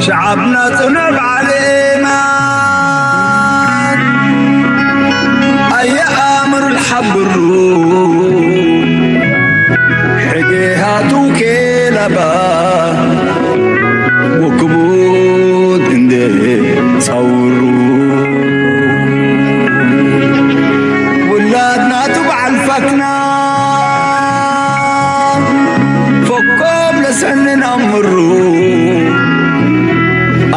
شعبنا تنب علينا، أي أمر الحبرو، حقيها توكيلبا، وكبود اندي تصورو. ولادنا تبع الفتنة، فكم لسننا مرو.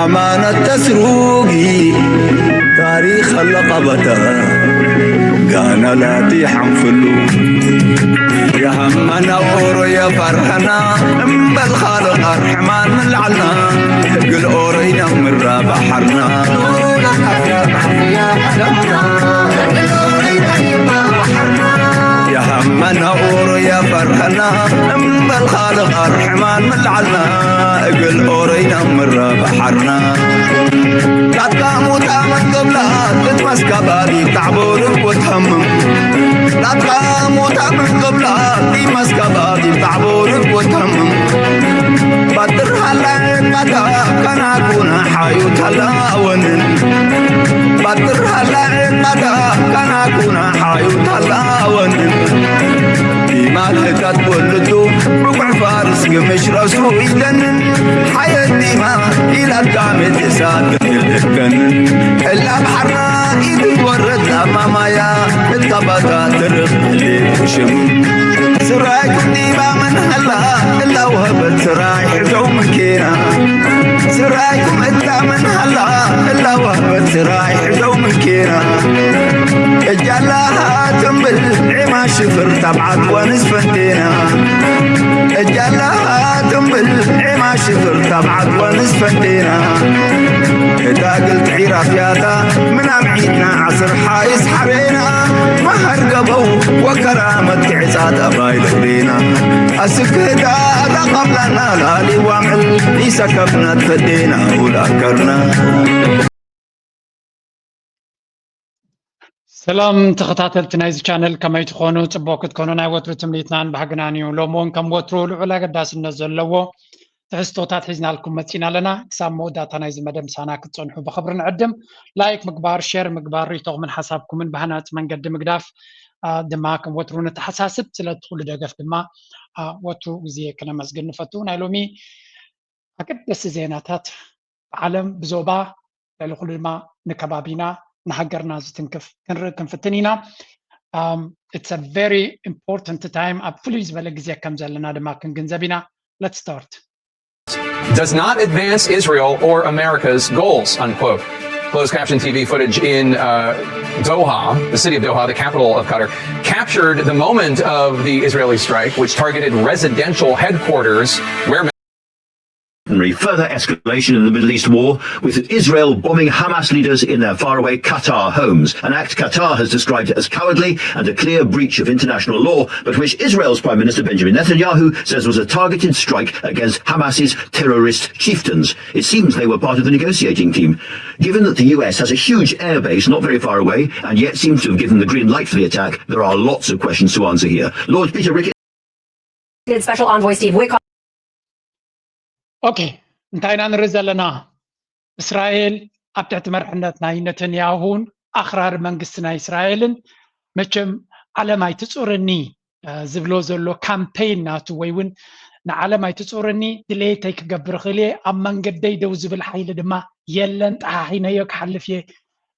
أمانة تسروقي، تاريخ اللقبة، قانا لا تحنفلو. يا همنا أورو يا فرحنا، أم بالخالق أرحمان من العنا، قل أورينا من رابحرنا. يا همنا أورو يا فرحنا، أم بالخالق أرحمان من العنا، قل أورينا من رابحرنا. ላትካ ሙታ ምን ቅብላ ትትመስካ ባቢ ታዕቦ ርግቦ ትሃምም። ላትካ ሙታ ምን ቅብላ ትመስካ ባቢ ታዕቦ ርግቦ ትሃምም። ባትር ሃላ ዕቃታ ካናኩና ሓዩ ታላወንን። ባትር ሃላ ዕቃታ ካናኩና ሓዩ ታላወንን። ዲማ ልህታት ወልዱ ብጉዕ ፋርስ ግምሽ ረሱ ኢለንን። ሓየት ዲማ ኢላትካ ሜቴሳ ትክልከን። ሕላ ባሕርና ኢትወረድ ላማማያ እታባታ ትርኽ ልሽም። ስራይኩም ዲማ ምን ሃላ እላው ህበት ስራይ ሕዘው ምንኬና። ስራይኩም እታ ምን ሃላ እላው ህበት ስራይ ሕዘው ምንኬና። እጃላ ትንብል ዒማ ሽፍር ታብዓት ወንስ ፈንቴና። እጃላ ትንብል ዒማ ሽፍር ታብዓት ወንስ ፈንቴና። እታ ግልቲ ዒራፍያታ ምናም ዒድና ዓስር ሓይስ ሓቤና። መሃር ገበው ወከራ መትክዕጻ ጠባይ ልዕሌና። ኣስክህታ ኣታ ቐብላና ላሊ ዋምዕል ይሰከፍና ትፈዴና ውላከርና። ሰላም ተኸታተልቲ ናይዚ ቻነል፣ ከመይ ትኾኑ? ጽቡቕ ክትኮኑ ናይ ወትሩ ትምኒትናን ባህግናን እዩ። ሎሚ እውን ከም ወትሩ ልዑል ኣገዳስነት ዘለዎ ትሕዝቶታት ሒዝናልኩም መጺና ኣለና። ክሳብ መወዳእታ ናይዚ መደብ ምሳና ክትጸንሑ ብኽብሪ ንዕድም። ላይክ ምግባር፣ ሼር ምግባር፣ ርእይቶኹምን ሓሳብኩምን ብሃናጺ መንገዲ ምግዳፍ፣ አ፣ ድማ ከም ወትሩ ነተሓሳስብ። ስለቲ ኩሉ ደገፍ ድማ፣ አ፣ ወትሩ ግዜ ክነመስግን ንፈቱ። ናይ ሎሚ ኣገደስቲ ዜናታት ብዓለም፣ ብዞባ፣ ልዕሊ ኩሉ ድማ ንከባቢና፣ ንሃገርና ዝትንክፍ ክንርኢ ክንፍትን ኢና። Um, it's a very important time፣ ኣብ ፍሉይ ዝበለ ግዜ ከም ዘለና ድማ ክንግንዘብ ኢና። Let's start. Does not advance Israel or America's goals, unquote. Closed caption T V footage in uh, Doha, the city of Doha, the capital of Qatar, captured the moment of the Israeli strike, which targeted residential headquarters where Further escalation in the Middle East war, with Israel bombing Hamas leaders in their faraway Qatar homes, an act Qatar has described as cowardly and a clear breach of international law, but which Israel's Prime Minister Benjamin Netanyahu says was a targeted strike against Hamas's terrorist chieftains. It seems they were part of the negotiating team. Given that the U S has a huge airbase not very far away and yet seems to have given the green light for the attack, there are lots of questions to answer here. Lord Peter Ricketts. Special Envoy Steve Witkoff. ኦኬ፣ እንታይ ኢና ንርኢ ዘለና? እስራኤል ኣብ ትሕቲ መርሕነት ናይ ነተንያሁን ኣኽራሪ መንግስቲ ናይ እስራኤልን፣ መቸም ዓለም ኣይትጹርኒ፣ እ፣ ዝብሎ ዘሎ ካምፔይን ናቱ፣ ወይ እውን ንዓለም ኣይትጹርኒ፣ ድሌተይ ክገብር እኽእል እየ፣ ኣብ መንገደይ ደው ዝብል ሓይሊ ድማ የለን፣ ጠሓሒነዮ ክሓልፍ እየ፣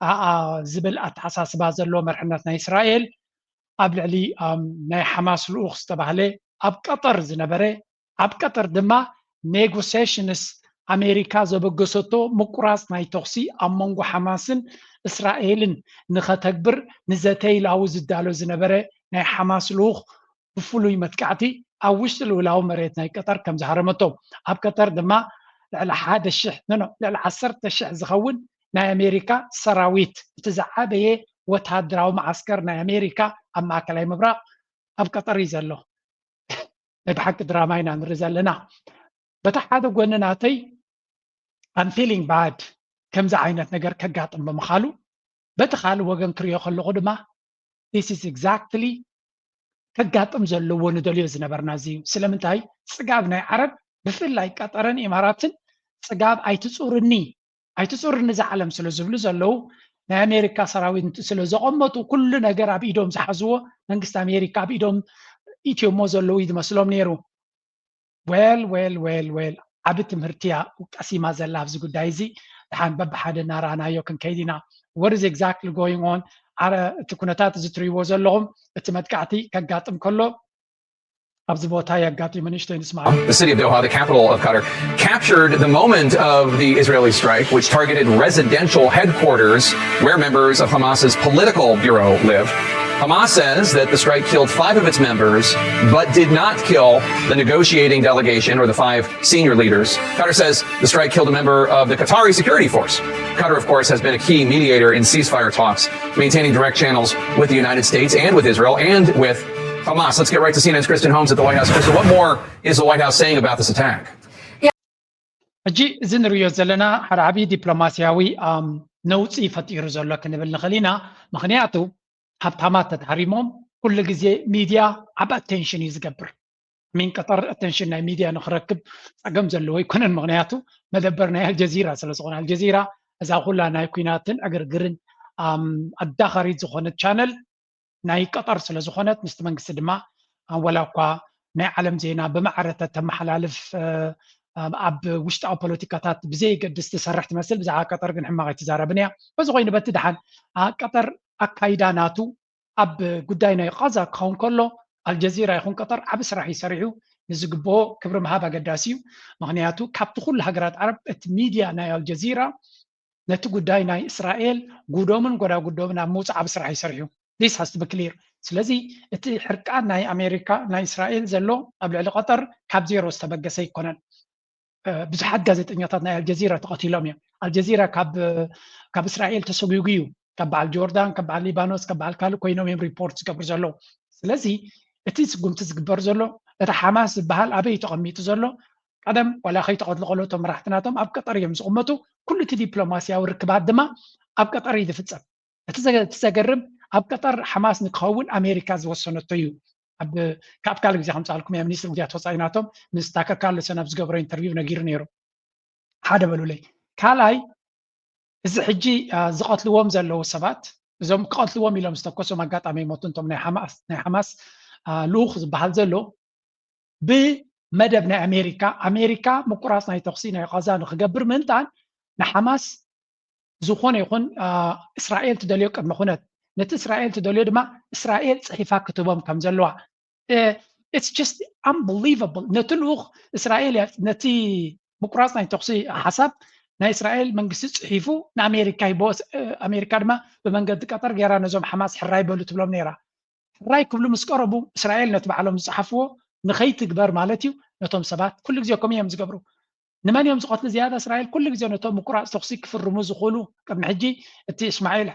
ኣ፣ ኣ፣ ዝብል ኣተሓሳስባ ዘለዎ መርሕነት ናይ እስራኤል፣ ኣብ ልዕሊ፣ ኣም፣ ናይ ሓማስ ልኡኽ ዝተባህለ ኣብ ቀጠር ዝነበረ፣ ኣብ ቀጠር ድማ ኔጎሴሽንስ ኣሜሪካ ዘበገሰቶ ምቁራጽ ናይ ተኹሲ ኣብ መንጎ ሓማስን እስራኤልን ንኸተግብር ንዘተ ኢላዊ ዝዳሎ ዝነበረ ናይ ሓማስ ልኡኽ ብፍሉይ መጥቃዕቲ ኣብ ውሽጢ ልኡላዊ መሬት ናይ ቀጠር ከም ዝሃረመቶ፣ ኣብ ቀጠር ድማ ልዕሊ ሓደ ሽሕ፣ ኖ፣ ኖ፣ ልዕሊ ዓሰርተ ሽሕ ዝኸውን ናይ ኣሜሪካ ሰራዊት፣ እቲ ዝዓበየ ወተሃደራዊ መዓስከር ናይ ኣሜሪካ ኣብ ማእከላይ ምብራቕ ኣብ ቀጠር እዩ ዘሎ። ናይ ብሓቂ ድራማ ኢና ንርኢ ዘለና። በቲ ሓደ ጎኒ ናተይ፣ I'm feeling bad፣ ከምዚ ዓይነት ነገር ከጋጥም ብምኻሉ፣ በቲ ካልእ ወገን ክሪኦ ከለኹ ድማ፣ this is exactly ከጋጥም ዘለዎ ንደልዮ ዝነበርና እዚ እዩ። ስለምንታይ? ጽጋብ ናይ ዓረብ፣ ብፍላይ ቀጠርን ኢማራትን፣ ጽጋብ ኣይትጹርኒ ኣይትጹርኒ እዛ ዓለም ስለ ዝብሉ ዘለዉ ናይ ኣሜሪካ ሰራዊት ስለ ዘቐመጡ ኩሉ ነገር ኣብ ኢዶም ዝሓዝዎ መንግስቲ ኣሜሪካ ኣብ ኢዶም ኢትዮሞ ዘለዉ እዩ ዝመስሎም ነይሩ። Well well well well ዓቢ ትምህርቲ እያ ቀሲማ ዘላ ኣብዚ ጉዳይ እዚ። ድሓን በብሓደ እናረኣናዮ ክንከይድ ኢና። What is exactly going on? ኣረ እቲ ኩነታት እዚ ትርእይዎ ዘለኹም እቲ መጥቃዕቲ ከጋጥም ከሎ ኣብዚ ቦታ የጋጢሙ ንእሽተይ ንስማዕ። The city of Doha, the capital of Qatar, captured the moment of the Israeli strike, which targeted residential headquarters where members of Hamas's political bureau live. Hamas says that the strike killed five of its members, but did not kill the negotiating delegation or the five senior leaders. Qatar says the strike killed a member of the Qatari security force. Qatar, of course, has been a key mediator in ceasefire talks, maintaining direct channels with the United States and with Israel and with Hamas. Let's get right to C N N's Kristen Holmes at the White House. Kristen, what more is the White House saying about this attack? ሕጂ እዚ ንሪኦ ዘለና ሓደ ዓብዪ ዲፕሎማስያዊ ነውፂ ፈጢሩ ዘሎ ክንብል ንኽእል ኢና። ምኽንያቱ ሃብታማት ተታሃሪሞም ኩሉ ግዜ ሚድያ ኣብ ኣቴንሽን እዩ ዝገብር። ሚን ቀጠር ኣቴንሽን ናይ ሚድያ ንክረክብ ፀገም ዘለዎ ኣይኮነን። ምኽንያቱ መደበር ናይ ኣልጀዚራ ስለዝኾነ ኣልጀዚራ እዛ ኩላ ናይ ኩናትን ዕግርግርን ኣዳኻሪት ዝኾነት ቻነል ናይ ቀጠር ስለዝኾነት ምስቲ መንግስቲ ድማ ወላ እኳ ናይ ዓለም ዜና ብማዕረ ተተመሓላልፍ ኣብ ውሽጣዊ ፖለቲካታት ብዘየገድስ ትሰርሕ ትመስል። ብዛዕባ ቀጠር ግን ሕማቕ ኣይትዛረብን እያ። በዚ ኮይኑ በቲ ደሓን ቀጠር ኣካይዳ ናቱ ኣብ ጉዳይ ናይ ቃዛ ክኸውን ከሎ ኣልጀዚራ ይኹን ቀጠር ዓቢ ስራሕ እዩ ሰሪሑ። ንዝግብኦ ክብሪ ምሃብ ኣገዳሲ እዩ። ምኽንያቱ ካብቲ ኩሉ ሃገራት ዓረብ እቲ ሚድያ ናይ ኣልጀዚራ ነቲ ጉዳይ ናይ እስራኤል ጉዶምን ጎዳጉዶምን ኣብ ምውፃእ ዓቢ ስራሕ እዩ ሰሪሑ። This has to be clear። ስለዚ እቲ ሕርቃን ናይ ኣሜሪካ ናይ እስራኤል ዘሎ ኣብ ልዕሊ ቀጠር ካብ ዜሮ ዝተበገሰ ኣይኮነን። ብዙሓት ጋዜጠኛታት ናይ ኣልጀዚራ ተቐቲሎም እዮም። ኣልጀዚራ ካብ እስራኤል ተሰጉጉ እዩ። ካብ በዓል ጆርዳን፣ ካብ በዓል ሊባኖስ፣ ካብ በዓል ካልእ ኮይኖም እዮም ሪፖርት ዝገብሩ ዘለዉ። ስለዚ እቲ ስጉምቲ ዝግበር ዘሎ እቲ ሓማስ ዝበሃል ኣበይ ተቐሚጡ ዘሎ ቀደም ዋላ ከይተቐትሉ ከሎ እቶም መራሕቲ ናቶም ኣብ ቀጠር እዮም ዝቕመጡ። ኩሉ እቲ ዲፕሎማስያዊ ርክባት ድማ ኣብ ቀጠር እዩ ዝፍጸም። እቲ ዘገርም ኣብ ቀጠር ሓማስ ንክኸውን ኣሜሪካ ዝወሰነቶ እዩ። ካብ ካልእ ግዜ ከምፃልኩም እያ ሚኒስትሪ ጉዳያት ወፃኢ ናቶም ምስ ታከር ካርልሰን ኣብ ዝገብሮ ኢንተርቪው ነጊሩ ነይሩ። ሓደ በሉለይ። ካልኣይ እዚ ሕጂ ዝቐትልዎም ዘለዉ ሰባት እዞም ክቐትልዎም ኢሎም ዝተኮሶም ኣጋጣሚ ይሞቱ እንቶም ናይ ሓማስ ናይ ሓማስ ልኡኽ ዝበሃል ዘሎ ብመደብ ናይ ኣሜሪካ ኣሜሪካ ምቁራፅ ናይ ተኽሲ ናይ ቃዛ ንክገብር ምእንታን ንሓማስ ዝኾነ ይኹን እስራኤል ትደልዮ ቅድመ ኩነት ነቲ እስራኤል ትደልዮ ድማ እስራኤል ፅሒፋ ክትቦም ከም ዘለዋ it's just unbelievable። ነቲ ልኡኽ እስራኤል እያ ነቲ ምቁራፅ ናይ ተኽሲ ሓሳብ ናይ እስራኤል መንግስቲ ፅሒፉ ንኣሜሪካ ሂቦ ኣሜሪካ ድማ ብመንገዲ ቀጠር ገይራ ነዞም ሓማስ ሕራይ በሉ ትብሎም ነይራ። ሕራይ ክብሉ ምስ ቀረቡ እስራኤል ነቲ ባዕሎም ዝፀሓፍዎ ንኸይትግበር ማለት እዩ። ነቶም ሰባት ኩሉ ግዜ ከምኡ እዮም ዝገብሩ። ንመን እዮም ዝቐትሉ ዝያዳ እስራኤል ኩሉ ግዜ ነቶም ምቁራፅ ተኽሲ ክፍርሙ ዝኽእሉ ቅድሚ ሕጂ እቲ እስማኤል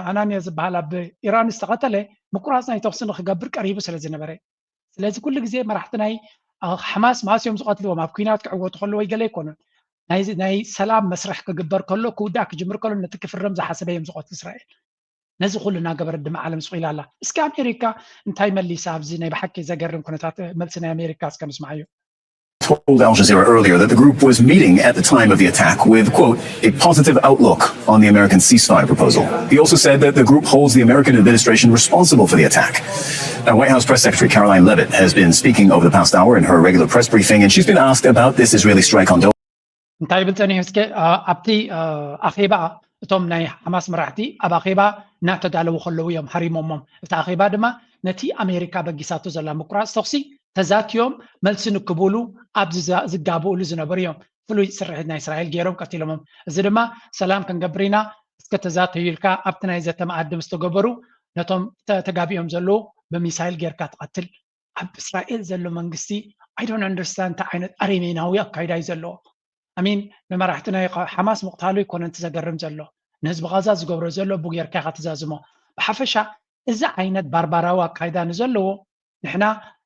ሃናንያ ዝበሃል ኣብ ኢራን ዝተቐተለ ምቁራፅ ናይ ተኽሲ ንክገብር ቀሪቡ ስለ ዝነበረ ስለዚ ኩሉ ግዜ መራሕቲ ናይ ሓማስ ማስ እዮም ዝቐትልዎም ኣብ ኩናት ክዕወቱ ከለዉ ወይ ገለ ኣይኮኑን። ናይ ሰላም መስርሕ ክግበር ከሎ ክውዳእ ክጅምር ከሎ ነቲ ክፍርም ዝሓሰበ እዮም ዝቐትሉ እስራኤል። ነዚ ኩሉ እናገበረት ድማ ዓለም ስቕ ኢላ ኣላ። እስኪ ኣሜሪካ እንታይ መሊሳ ኣብዚ ናይ ብሓቂ ዘገርም ኩነታት መልሲ ናይ ኣሜሪካ እስከ ንስምዓዮ። told Al Jazeera earlier that the group was meeting at the time of the attack with, quote, a positive outlook on the American ceasefire proposal. He also said that the group holds the American administration responsible for the attack. Now, White House Press Secretary Karoline Leavitt has been speaking over the past hour in her regular press briefing, and she's been asked about this Israeli strike on Doha. እንታይ ብል ጸኒሑ እስከ ኣብቲ ኣኼባ እቶም ናይ ሓማስ መራሕቲ ኣብ ኣኼባ እናተዳለዉ ከለዉ እዮም ሃሪሞሞም። እቲ ኣኼባ ድማ ነቲ ኣሜሪካ በጊሳቶ ዘላ ምቁራፅ ተኽሲ ተዛትዮም መልሲ ንክብሉ ኣብ ዝጋብኡሉ ዝነበሩ እዮም ፍሉይ ስርሒት ናይ እስራኤል ገይሮም ቀቲሎሞም። እዚ ድማ ሰላም ክንገብር ኢና እስከ ተዛተዩ ኢልካ ኣብቲ ናይ ዘተ መኣዲ ምስ ተገበሩ ነቶም ተጋቢኦም ዘለዉ ብሚሳይል ጌርካ ትቐትል። ኣብ እስራኤል ዘሎ መንግስቲ I don't understand እንታይ ዓይነት ኣሬሜናዊ ኣካይዳ እዩ ዘለዎ። I mean ንመራሕቲ ናይ ሓማስ ምቕታሉ ኣይኮነን እቲ ዘገርም ዘሎ ንህዝቢ ቃዛ ዝገብሮ ዘሎ ቡ ጌርካ ኢኻ ትዛዝሞ። ብሓፈሻ እዚ ዓይነት ባርባራዊ ኣካይዳ ንዘለዎ ንሕና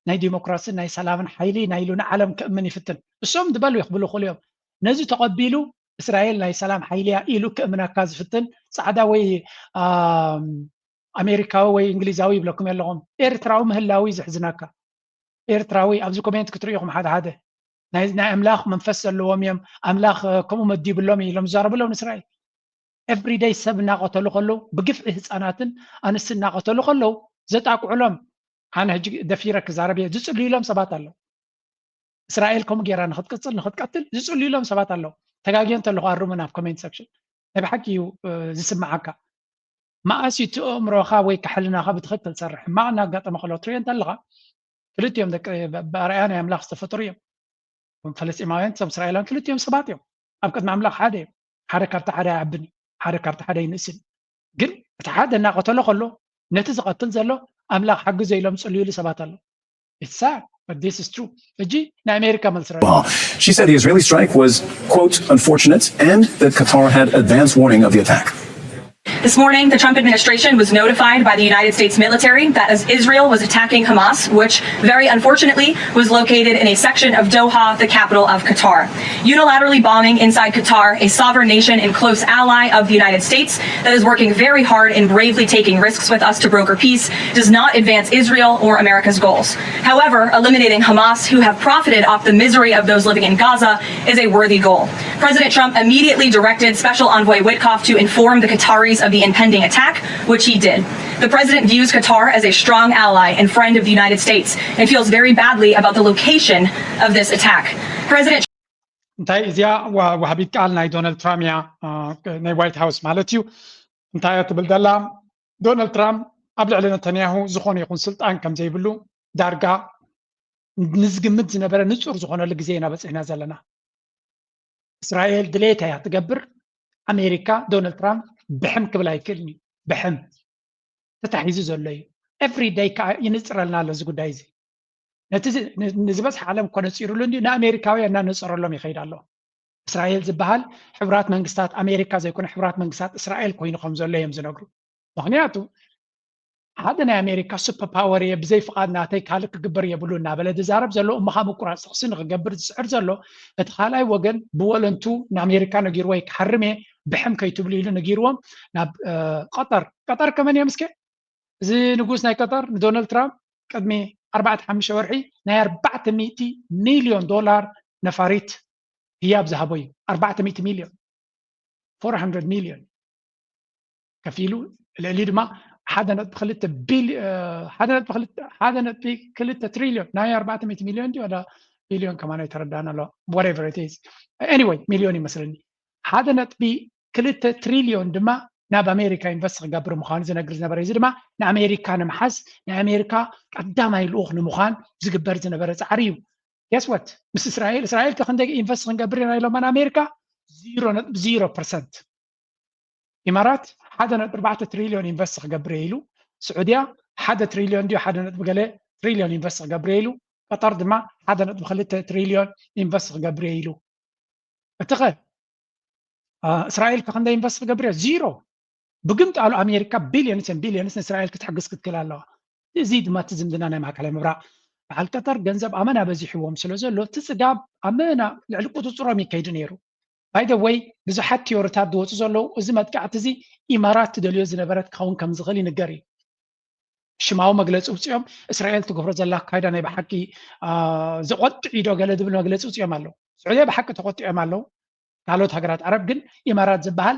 ናይ ዲሞክራስን ናይ ሰላምን ሓይሊ ኢና ኢሉ ንዓለም ክእምን ይፍትን። እሶም ዝበሉ ክብሉ ይኽእሉ እዮም። ነዚ ተቐቢሉ እስራኤል ናይ ሰላም ሓይሊ እያ ኢሉ ክእምነካ ዝፍትን ፃዕዳ ወይ ኣሜሪካዊ ወይ እንግሊዛዊ ይብለኩም ኣለኹም። ኤርትራዊ ምህላዊ እዩ ዘሕዝነካ። ኤርትራዊ ኣብዚ ኮሜንት ክትሪኢኹም ሓደ ሓደ ናይ ኣምላኽ መንፈስ ዘለዎም እዮም፣ ኣምላኽ ከምኡ መዲብሎም እዮም ኢሎም ዝዛረቡ ኣለዉ ንእስራኤል። ኤቭሪደይ ሰብ እናቐተሉ ከለዉ፣ ብግፍዒ ህፃናትን ኣንስቲ እናቐተሉ ከለዉ ዘጣቅዑሎም፣ ኣነ ሕጂ ደፊረ ክዛረብ እየ፣ ዝፅልዩሎም ሰባት ኣለዉ። እስራኤል ከምኡ ጌራ ንክትቅፅል ንክትቀትል ዝፅልዩሎም ሰባት ኣለዉ። ተጋግየ እንተለኹ ኣሩሙን ኣብ ኮሜንት ሰክሽን። ናይ ብሓቂ እዩ ዝስምዓካ። መኣስ እዩ እቲ ኣእምሮኻ ወይ ከሕልናኻ ብትኽክል ዝሰርሕ? ሕማቕ እናጋጠመ ከሎ ትሪኦ እንተለኻ፣ ክልቲኦም ደቂ ብኣርኣያ ናይ ኣምላኽ ዝተፈጠሩ እዮም። ፈለስጢማውያን እቶም እስራኤላውያን ክልቲኦም ሰባት እዮም። ኣብ ቅድሚ ኣምላኽ ሓደ እዮም። ሓደ ካብቲ ሓደ ኣይዓብን እዩ፣ ሓደ ካብቲ ሓደ ይንእስን እዩ። ግን እቲ ሓደ እናቐተሎ ከሎ ነቲ ዝቐትል ዘሎ ኣምላኽ ሓግዞ ኢሎም ዝጽልዩሉ ሰባት ኣለዉ። It's sad, but this is true. ሕጂ ናይ ኣሜሪካ መልሲ ረኣ። She said the Israeli strike was, quote, unfortunate and that Qatar had advance warning of the attack. This morning, the Trump administration was notified by the United States military that as Israel was attacking Hamas, which very unfortunately was located in a section of Doha, the capital of Qatar. Unilaterally bombing inside Qatar, a sovereign nation and close ally of the United States that is working very hard and bravely taking risks with us to broker peace, does not advance Israel or America's goals. However, eliminating Hamas, who have profited off the misery of those living in Gaza, is a worthy goal. President Trump immediately directed Special Envoy Witkoff to inform the Qataris of the impending attack, which he did. The president views Qatar as a strong ally and friend of the United States and feels very badly about the location of this attack. President እንታይ እዚኣ ዋሃቢት ቃል ናይ ዶናልድ ትራምፕ እያ፣ ናይ ዋይት ሃውስ ማለት እዩ። እንታይ እያ ትብል ዘላ? ዶናልድ ትራምፕ ኣብ ልዕሊ ነተንያሁ ዝኾነ ይኹን ስልጣን ከም ዘይብሉ ዳርጋ ንዝግምት ዝነበረ ንጹር ዝኾነሉ ግዜ ኢና በጺሕና ዘለና። እስራኤል ድሌታ እያ ትገብር። ኣሜሪካ ዶናልድ ትራምፕ ብሕም ክብል ኣይክእልን እዩ። ብሕም ተታሒዙ ዘሎ እዩ። ኤቭሪ ደይ ከዓ ይንጽረልና ኣሎ እዚ ጉዳይ እዚ። ነቲ ንዝበዝሐ ዓለም እኮ ነጺሩሉ እንዲዩ፣ ንኣሜሪካውያን እናነጸረሎም ይኸይድ ኣሎ። እስራኤል ዝበሃል ሕቡራት መንግስታት ኣሜሪካ ዘይኮነ ሕቡራት መንግስታት እስራኤል ኮይኑ ከም ዘሎ እዮም ዝነግሩ። ምክንያቱ ሓደ ናይ ኣሜሪካ ሱፐር ፓወር እየ ብዘይ ፍቓድ ናተይ ካልእ ክግበር የብሉ እናበለ ዝዛረብ ዘሎ እሞ ካብ ምቁራፅ ተኽሲ ንክገብር ዝፅዕር ዘሎ እቲ ካልኣይ ወገን ብወለንቱ ንኣሜሪካ ነጊርዎ ክሓርም እየ ብሕም ከይትብሉ ኢሉ ነጊርዎም ናብ ቀጠር። ቀጠር ከመን እዮም እስከ እዚ ንጉስ ናይ ቀጠር ንዶናልድ ትራምፕ ቅድሚ ኣርባዕተ ሓሙሽተ ወርሒ ናይ ኣርባዕተ ሚእቲ ሚልዮን ዶላር ነፋሪት ህያብ ዝሃቦ እዩ። ኣርባዕተ ሚእቲ ሚልዮን ፎር ሃንድረድ ሚልዮን ከፊሉ ልዕሊ ድማ ሓደ ነጥቢ ክልተ ቢል ሓደ ነጥቢ ክልተ ሓደ ነጥቢ ክልተ ትሪልዮን ናይ ኣርባዕተ ሚእቲ ሚልዮን ድዩ ወላ ቢልዮን ከማን ኣይተረዳእን ኣሎ whatever it is anyway ሚልዮን ይመስለኒ ሓደ ነጥቢ ክልተ ትሪልዮን ድማ ናብ ኣሜሪካ ኢንቨስት ክገብር ምዃኑ ዝነግር ዝነበረ እዚ ድማ ንኣሜሪካ ንምሓዝ ናይ ኣሜሪካ ቀዳማይ ልኡኽ ንምዃን ዝግበር ዝነበረ ፃዕሪ እዩ። Guess what? ምስ እስራኤል እስራኤል ከ ክንደይ ኢንቨስት ክንገብር ኢና ኢሎማ ንኣሜሪካ ዚሮ ነጥቢ ዚሮ ፐርሰንት። ኢማራት ሓደ ነጥቢ ኣርባዕተ ትሪልዮን ኢንቨስት ክገብር እየ ኢሉ። ስዑድያ ሓደ ትሪልዮን ድዩ ሓደ ነጥቢ ገለ ትሪልዮን ኢንቨስት ክገብር እየ ኢሉ። ቀጠር ድማ ሓደ ነጥቢ ክልተ ትሪልዮን ኢንቨስት ክገብር እየ ኢሉ። እቲ ኸ እስራኤል ከ ክንደይ ኢንቨስት ክገብር እየ? ዚሮ። ብግምጣሉ ኣሜሪካ ቢልዮንስ ን ቢልዮንስ ንእስራኤል ክትሕግዝ ክትክእል ኣለዋ። እዚ ድማ እቲ ዝምድና ናይ ማእከላይ ምብራቕ በዓል ቀጠር ገንዘብ ኣመና በዚሕዎም ስለ ዘሎ እቲ ጽጋብ ኣመና ልዕሊ ቁፅፅሮም ይከይዱ ነይሩ። By the way ብዙሓት ቲዮሪታት ዝወፁ ዘለዉ እዚ መጥቃዕቲ እዚ ኢማራት ትደልዮ ዝነበረት ክኸውን ከም ዝኽእል ይንገር እዩ። ሽማዊ መግለፂ ውፅኦም እስራኤል ትገብሮ ዘላ ኣካይዳ ናይ ብሓቂ ዘቆጥዕ ዶ ገለ ዝብል መግለፂ ውፅኦም ኣለዉ። ስዑድያ ብሓቂ ተቆጢዖም ኣለዉ። ካልኦት ሃገራት ዓረብ ግን ኢማራት ዝበሃል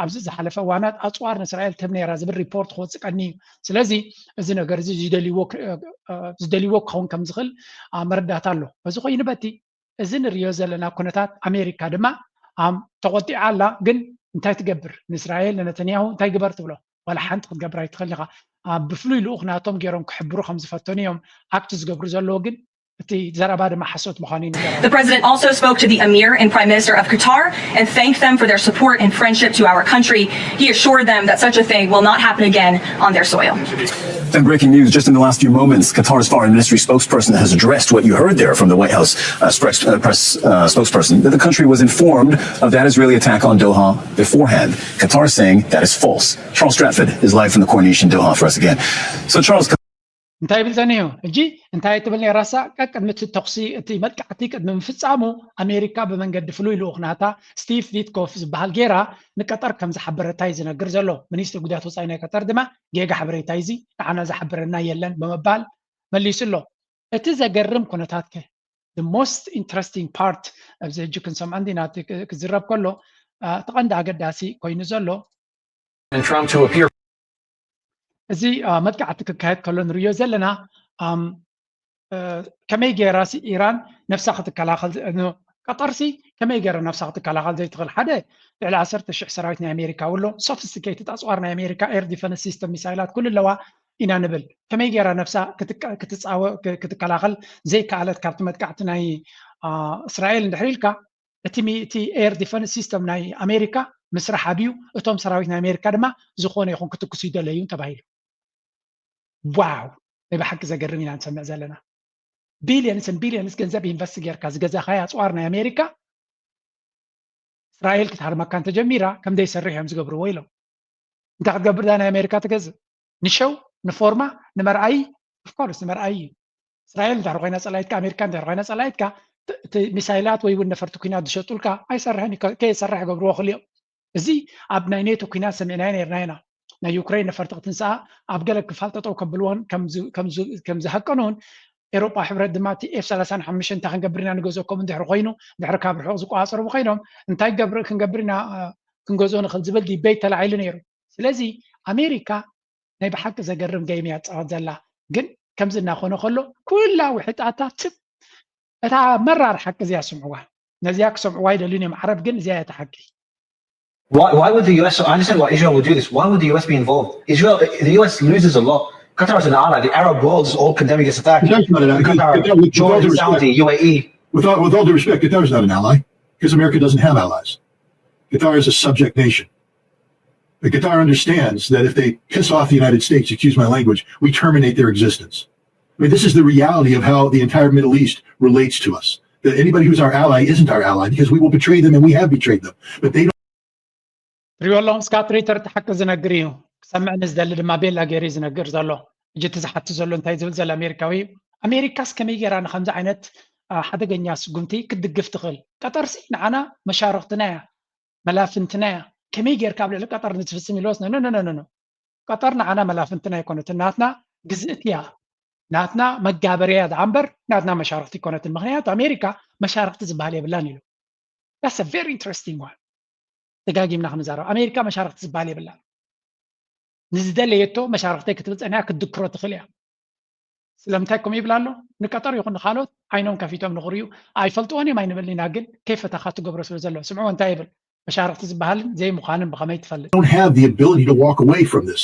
ኣብዚ ዝሓለፈ እዋናት ኣፅዋር ንእስራኤል ትህብ ነይራ ዝብል ሪፖርት ክወፅእ ቀኒ እዩ። ስለዚ እዚ ነገር እዚ ዝደልይዎ ክኸውን ከም ዝኽእል መረዳእታ ኣሎ። በዚ ኮይኑ በቲ እዚ ንሪኦ ዘለና ኩነታት ኣሜሪካ ድማ ተቆጢዓ ኣላ። ግን እንታይ ትገብር ንእስራኤል ንነተንያሁ እንታይ ግበር ትብሎ? ዋላ ሓንቲ ክትገብር ኣይትኽእል ኢኻ። ብፍሉይ ልኡኽ ናቶም ገይሮም ክሕብሩ ከም ዝፈተኑ እዮም ኣክት ዝገብሩ ዘለዉ። ግን እቲ ዘረባ ድማ ሓሶት ምዃኑ ይንገር። The president also spoke to the emir and prime minister of Qatar and thanked them for their support and friendship to our country. He assured them that such a thing will not happen again on their soil. And breaking news just in the last few moments, Qatar's foreign ministry spokesperson has addressed what you heard there from the White House uh, press, uh, press uh, spokesperson that the country was informed of that Israeli attack on Doha beforehand. Qatar saying that is false. Charles Stratford is live from the coronation in Doha for us again. So, Charles, እንታይ ይብል ጸኒሑ? ሕጂ እንታይ ትብል ነይራሳ? ቀቅድሚ እቲ ተኹሲ እቲ መጥቃዕቲ ቅድሚ ምፍጻሙ ኣሜሪካ ብመንገዲ ፍሉይ ልኡኽ ናታ ስቲቭ ዊትኮፍ ዝበሃል ገይራ ንቀጠር ከም ዝሓበረታ እዩ ዝነግር ዘሎ። ሚኒስትሪ ጉዳያት ወጻኢ ናይ ቀጠር ድማ ጌጋ ሓበሬታ እዩ እዚ፣ ንዓና ዝሓበረና የለን ብምባል መሊሱ ኣሎ። እቲ ዘገርም ኩነታት ከ the most interesting part ኣብዚ ሕጂ ክንሰምዖ እንዲና ክዝረብ ከሎ እቲ ቀንዲ ኣገዳሲ ኮይኑ ዘሎ and Trump to appear እዚ መጥቃዕቲ ክካየድ ከሎ ንሪዮ ዘለና ከመይ ገይራ ኢራን ነፍሳ ክትከላኸል ቀጠርሲ ከመይ ገይራ ነፍሳ ክትከላኸል ዘይትኽእል ሓደ ልዕሊ ዓሰርተ ሽሕ ሰራዊት ናይ ኣሜሪካ ውሎ sophisticated ኣፅዋር ናይ ኣሜሪካ air defense system ሚሳይላት ኩሉ ኣለዋ ኢና ንብል ከመይ ገይራ ነፍሳ ክትከላኸል ዘይከኣለት ካብቲ መጥቃዕቲ ናይ እስራኤል እንድሕር ኢልካ እቲ air defense system ናይ ኣሜሪካ ምስራሕ ኣብዩ እቶም ሰራዊት ናይ ኣሜሪካ ድማ ዝኾነ ይኹን ክትኩሱ ይደለዩ ተባሂሉ ዋው ናይ ብሓቂ ዘገርም ኢና ንሰምዕ ዘለና billions and billions ገንዘብ invest ጌርካ ዝገዛኻዮ ኣፅዋር ናይ ኣሜሪካ እስራኤል ክትሃርመካ እንተጀሚራ ከም ዘይሰርሕ እዮም ዝገብርዎ ኢሎም እንታይ ክትገብር ዳ ናይ ኣሜሪካ ትገዝእ ንሸው ንፎርማ ንመርኣይ of course ንመርኣይ እዩ እስራኤል እንድሕር ኮይና ፀላኢትካ ኣሜሪካ እንድሕር ኮይና ፀላኢትካ እቲ ሚሳይላት ወይ እውን ነፈርቲ ኩናት ዝሸጡልካ ኣይሰርሕን ከየሰርሕ ገብርዎ ክልኦም እዚ ኣብ ናይ ኔቶ ኩናት ሰሚዕናዮ ነርና ኢና ናይ ዩክሬን ነፈርቲ ክትንስኣ ኣብ ገለ ክፋል ጠጠው ከብልዎን ከም ዝሃቀኑን ኤሮጳ ሕብረት ድማ እቲ ኤፍ ሰላሳን ሓሙሽተን እንታይ ክንገብር ኢና ንገዝኦ ከምኡ እንድሕር ኮይኑ ድሕሪ ካብ ርሑቕ ዝቆፃፀሩ ኮይኖም እንታይ ገብር ክንገብር ኢና ክንገዝኦ ንኽእል ዝብል debate ተላዒሉ ነይሩ ስለዚ ኣሜሪካ ናይ ብሓቂ ዘገርም game እያ ትፃወት ዘላ ግን ከምዚ እናኾነ ከሎ ኩላ ውሕጣታ ትብ እታ መራር ሓቂ እዚኣ ስምዕዋ ነዚኣ ክሰምዕዋ ይደልዩን እዮም ዓረብ ግን እዚኣ እያ ሓቂ Why, why would the U S, I understand why Israel would do this. Why would the U S be involved? Israel, the U S loses a lot. Qatar is an ally. The Arab world is all condemning this attack. Qatar, with, Qatar, with, Jordan, with Saudi, U A E. With all, with all due respect, Qatar is not an ally because America doesn't have allies. Qatar is a subject nation. But Qatar understands that if they piss off the United States, excuse my language, we terminate their existence. I mean, this is the reality of how the entire Middle East relates to us. That anybody who's our ally isn't our ally because we will betray them and we have betrayed them. But they don't. ሪዮሎም ስካት ሪተር ተሓቂ ዝነግር እዩ ክሰምዕ ንዝደሊ ድማ ቤላ ገይሩ ዝነግር ዘሎ እጅ እቲ ዝሓቱ ዘሎ እንታይ ዝብል ዘሎ ኣሜሪካዊ ኣሜሪካስ ከመይ ገይራ ንከምዚ ዓይነት ሓደገኛ ስጉምቲ ክትድግፍ ትኽእል ቀጠርሲ ንዓና መሻርክትና እያ መላፍንትና እያ ከመይ ጌርካ ኣብ ልዕሊ ቀጠር ንትፍፅም ኢልዎስ ነነነነነ ቀጠር ንዓና መላፍንትና ኣይኮነትን ናትና ግዝእት እያ ናትና መጋበርያ ደኣ እምበር ናትና መሻርክቲ ኣይኮነትን ምክንያቱ ኣሜሪካ መሻርክቲ ዝበሃል የብላን ኢሉ that's a very interesting one ደጋጊምና ክንዛረብ ኣሜሪካ መሻርክቲ ዝበሃል የብላን ንዝደለየቶ መሻርክተይ ክትብል ፀኒያ ክትድክሮ ትኽእል እያ ስለምንታይ ከምኡ ይብል ኣሎ ንቀጠር ይኹን ንካልኦት ዓይኖም ከፊቶም ንኽርእዩ ኣይፈልጥዎን እዮም ኣይንበልን ኢና ግን ከይፈተኻ ትገብሮ ስለ ዘሎ ስምዕዎ እንታይ ይብል መሻርክቲ ዝበሃልን ዘይምዃንን ብኸመይ ትፈልጥ don't have the ability to walk away from this.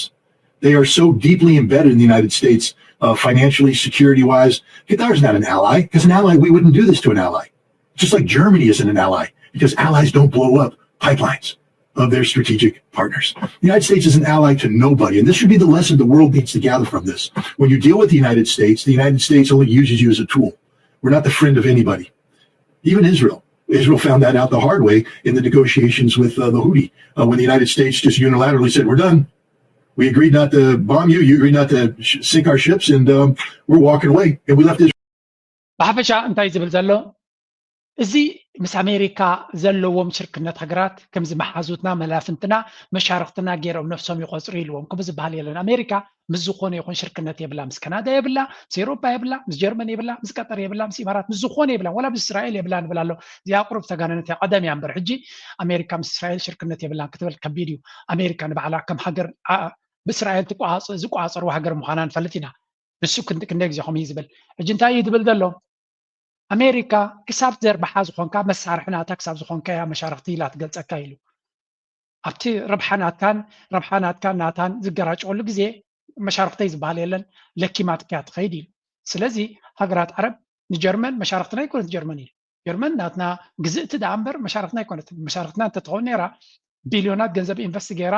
They are so deeply embedded in the United States, uh, financially, security wise. Qatar is not an ally. As an ally, we wouldn't do this to an ally. Just like Germany isn't an ally, because allies don't blow up pipelines of their strategic partners. The United States is an ally to nobody. And this should be the lesson the world needs to gather from this. When you deal with the United States, the United States only uses you as a tool. We're not the friend of anybody, even Israel. Israel found that out the hard way in the negotiations with uh, the Houthi, uh, when the United States just unilaterally said, "We're done. We agreed not to bomb you. You agreed not to sink our ships, and um, we're walking away." And we left Israel. ብሓፈሻ እንታይ ዝብል ዘሎ እዚ ምስ ኣሜሪካ ዘለዎም ሽርክነት ሃገራት ከምዚ መሓዙትና መላፍንትና መሻርክትና ገይሮም ነፍሶም ይቆፅሩ ኢልዎም ከምኡ ዝበሃል የለን ኣሜሪካ ምስ ዝኾነ ይኹን ሽርክነት የብላ ምስ ካናዳ የብላ ምስ ኤሮፓ የብላ ምስ ጀርመን የብላ ምስ ቀጠር የብላ ምስ ኢማራት ምስ ዝኾነ የብላ ወላ ምስ እስራኤል የብላ ንብል ኣሎ እዚኣ ቁሩብ ተጋነነት እያ ቀደም እያ እምበር ሕጂ ኣሜሪካ ምስ እስራኤል ሽርክነት የብላን ክትብል ከቢድ እዩ ኣሜሪካ ንባዕላ ከም ሃገር ብእስራኤል ዝቋፀርዋ ሃገር ምዃና ንፈልጥ ኢና ንሱ ክንደይ ግዜ ከምኡ እዩ ዝብል ሕጂ እንታይ እዩ ዝብል ዘሎ ኣሜሪካ ክሳብ ዘርባሓ ዝኾንካ መሳርሒ ናታ ክሳብ ዝኾንካ እያ መሻርክቲ ኢላ ትገልፀካ ኢሉ ኣብቲ ረብሓ ናትካን ረብሓ ናትካን ናታን ዝገራጨወሉ ግዜ መሻርክተይ ዝበሃል የለን ለኪማትካ እያ ትኸይድ ኢሉ ስለዚ ሃገራት ዓረብ ንጀርመን መሻርክትና ኣይኮነት ጀርመን ኢሉ ጀርመን ናትና ግዝእቲ ደኣ እምበር መሻርክትና ኣይኮነትን መሻርክትና እንተትኸውን ነራ ቢልዮናት ገንዘብ ኢንቨስት ገይራ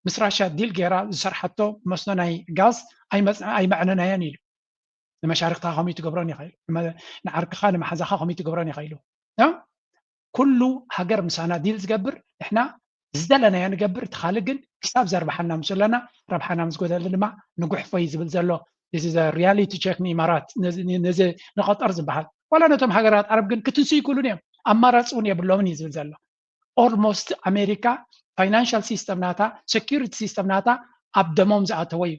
ምስ ራሽያ ዲል ገይራ ዝሰርሓቶ መስኖ ናይ ጋዝ ኣይመዕነናያን ኢሉ ንመሻርክትኻ ከምኡ ትገብሮን ኢኻ ኢሉ ንዓርክኻ ንመሓዛኻ ከምኡ ትገብሮን ኢኻ ኢሉ ኩሉ ሃገር ምሳና ዲል ዝገብር ንሕና ዝደለናዮ ንገብር እቲ ካልእ ግን ክሳብ ዘርብሓና ምስ ዘለና ረብሓና ምስ ጎደለ ድማ ንጉሕፎ እዩ ዝብል ዘሎ እዚ ሪያሊቲ ቸክ ንኢማራት ነዚ ንቀጠር ዝበሃል ዋላ ነቶም ሃገራት ዓረብ ግን ክትንሱ ይክእሉን እዮም ኣማራፂ እውን የብሎምን እዩ ዝብል ዘሎ almost ኣሜሪካ ፋይናንሻል ሲስተም ናታ security system ናታ ኣብ ደሞም ዝኣተወ እዩ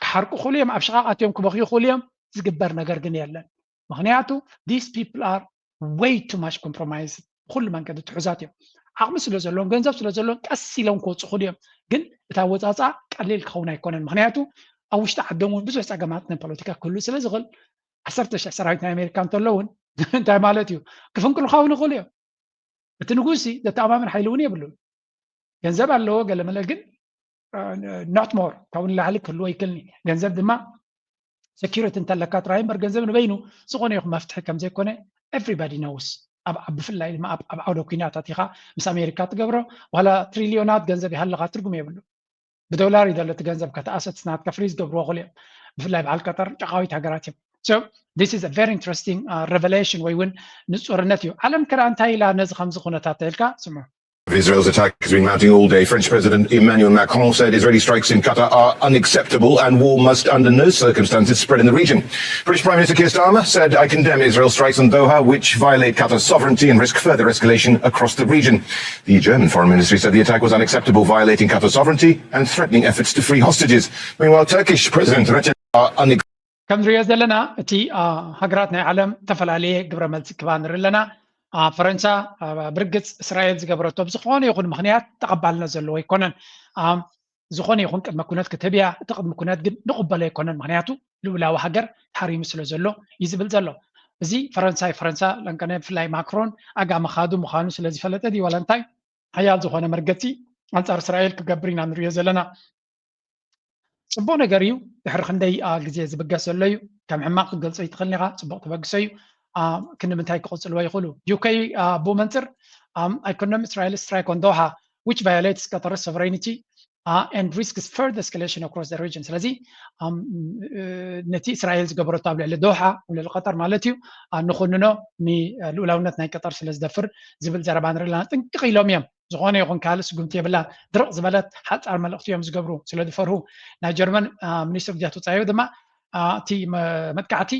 ክሓርቁ ክእሉ እዮም ኣብ ሽቓቕ ኣትዮም ክበኽዩ ክእሉ እዮም ዝግበር ነገር ግን የለን ምክንያቱ these people are way too much compromise። ብኩሉ መንገዲ ትሑዛት እዮም። ዓቕሚ ስለ ዘለዎም፣ ገንዘብ ስለ ዘለዎም ቀስ ኢሎም ክወፁ ክእሉ እዮም። ግን እቲ ኣወፃፃ ቀሊል ክኸውን ኣይኮነን። ምክንያቱ ኣብ ውሽጢ ዓዶም እውን ብዙሕ ፀገማት ናይ ፖለቲካ ክህሉ ስለ ዝኽእል ዓሰርተ ሽሕ ሰራዊት ናይ ኣሜሪካ እንተሎ እውን እንታይ ማለት እዩ? ክፍንቅሉ ክኸውን ይኽእሉ እዮም። እቲ ንጉስ ሲ ዘተኣማምን ሓይሊ እውን የብሉን። ገንዘብ ኣለዎ ገለመለ፣ ግን not more ካብኡ ንላዕሊ ክህልዎ ይክልኒ። ገንዘብ ድማ security እንተለካ ጥራይ እምበር፣ ገንዘብ ንበይኑ ዝኾነ ይኹን መፍትሒ ከም ዘይኮነ everybody knows። ኣብ ኣብ- ብፍላይ ድማ ኣብ ኣብ ዓውደ ኩናት ኣቲኻ ምስ ኣሜሪካ ትገብሮ ዋላ ትሪልዮናት ገንዘብ ይሃለኻ ትርጉም የብሉ። ብዶላር እዩ ዘሎ እቲ ገንዘብ፣ ከተኣሰት ናትካ ፍሪዝ ገብርዎ ክእሉ እዮም። ብፍላይ በዓል ቀጠር ጨቃዊት ሃገራት እዮም። So this is a very interesting revelation ወይ እውን ንፁርነት እዩ። ዓለም ከዳ እንታይ ኢላ ነዚ ከምዚ ኩነታት ተልካ ስምዑ። Israel's attack has been mounting all day. French President Emmanuel Macron said Israeli strikes in Qatar are unacceptable and war must, under no circumstances, spread in the region. British Prime Minister Keir Starmer said, I condemn Israel's strikes on Doha, which violate Qatar's sovereignty and risk further escalation across the region. The German Foreign Ministry said the attack was unacceptable, violating Qatar's sovereignty and threatening efforts to free hostages. Meanwhile, Turkish President Recep are unacceptable. ከም ንሪኦ ዘለና እቲ ሃገራት ናይ ዓለም ዝተፈላለየ ግብረ መልሲ ክባ ንርኢ ኣለና። ፈረንሳ ብርግፅ እስራኤል ዝገበረቶ ብዝኾነ ይኹን ምክንያት ተቐባልነት ዘለዎ ኣይኮነን። ዝኾነ ይኹን ቅድመ ኩነት ክትህብ እያ። እቲ ቅድመ ኩነት ግን ንቕበሎ ኣይኮነን። ምክንያቱ ልኡላዊ ሃገር ተሃሪሙ ስለ ዘሎ እዩ ዝብል ዘሎ። እዚ ፈረንሳይ ፈረንሳ ለንቀነ ብፍላይ ማክሮን ኣጋ መኻዱ ምዃኑ ስለ ዝፈለጠ ድዩ ዋላ እንታይ ሓያል ዝኾነ መርገፂ ኣንፃር እስራኤል ክገብር ኢና ንሪኦ ዘለና። ፅቡቕ ነገር እዩ። ድሕሪ ክንደይ ግዜ ዝብገስ ዘሎ እዩ። ከም ሕማቕ ክትገልፆ ይትኽእል ኢኻ፣ ፅቡቕ ተበግሶ እዩ። ክንዲ ምንታይ ክቕፅልዎ ይኽእሉ? ዩኬ ብኡ መንፅር I condemn Israel strike on Doha, which violates Qatar's sovereignty and risks further escalation across the region. ስለዚ ነቲ እስራኤል ዝገበረቶ ኣብ ልዕሊ ዶሓ ኣብ ልዕሊ ቀጠር ማለት እዩ ንኹንኖ፣ ንልኡላውነት ናይ ቀጠር ስለ ዝደፍር ዝብል ዘረባ ንርኢ ኣለና። ጥንቅቕ ኢሎም እዮም። ዝኾነ ይኹን ካልእ ስጉምቲ የብላን። ድርቕ ዝበለት ሓፃር መልእኽቲ እዮም ዝገብሩ ስለ ዝፈርሁ። ናይ ጀርመን ሚኒስትር ጉዳያት ወፃኢ ድማ እቲ መጥቃዕቲ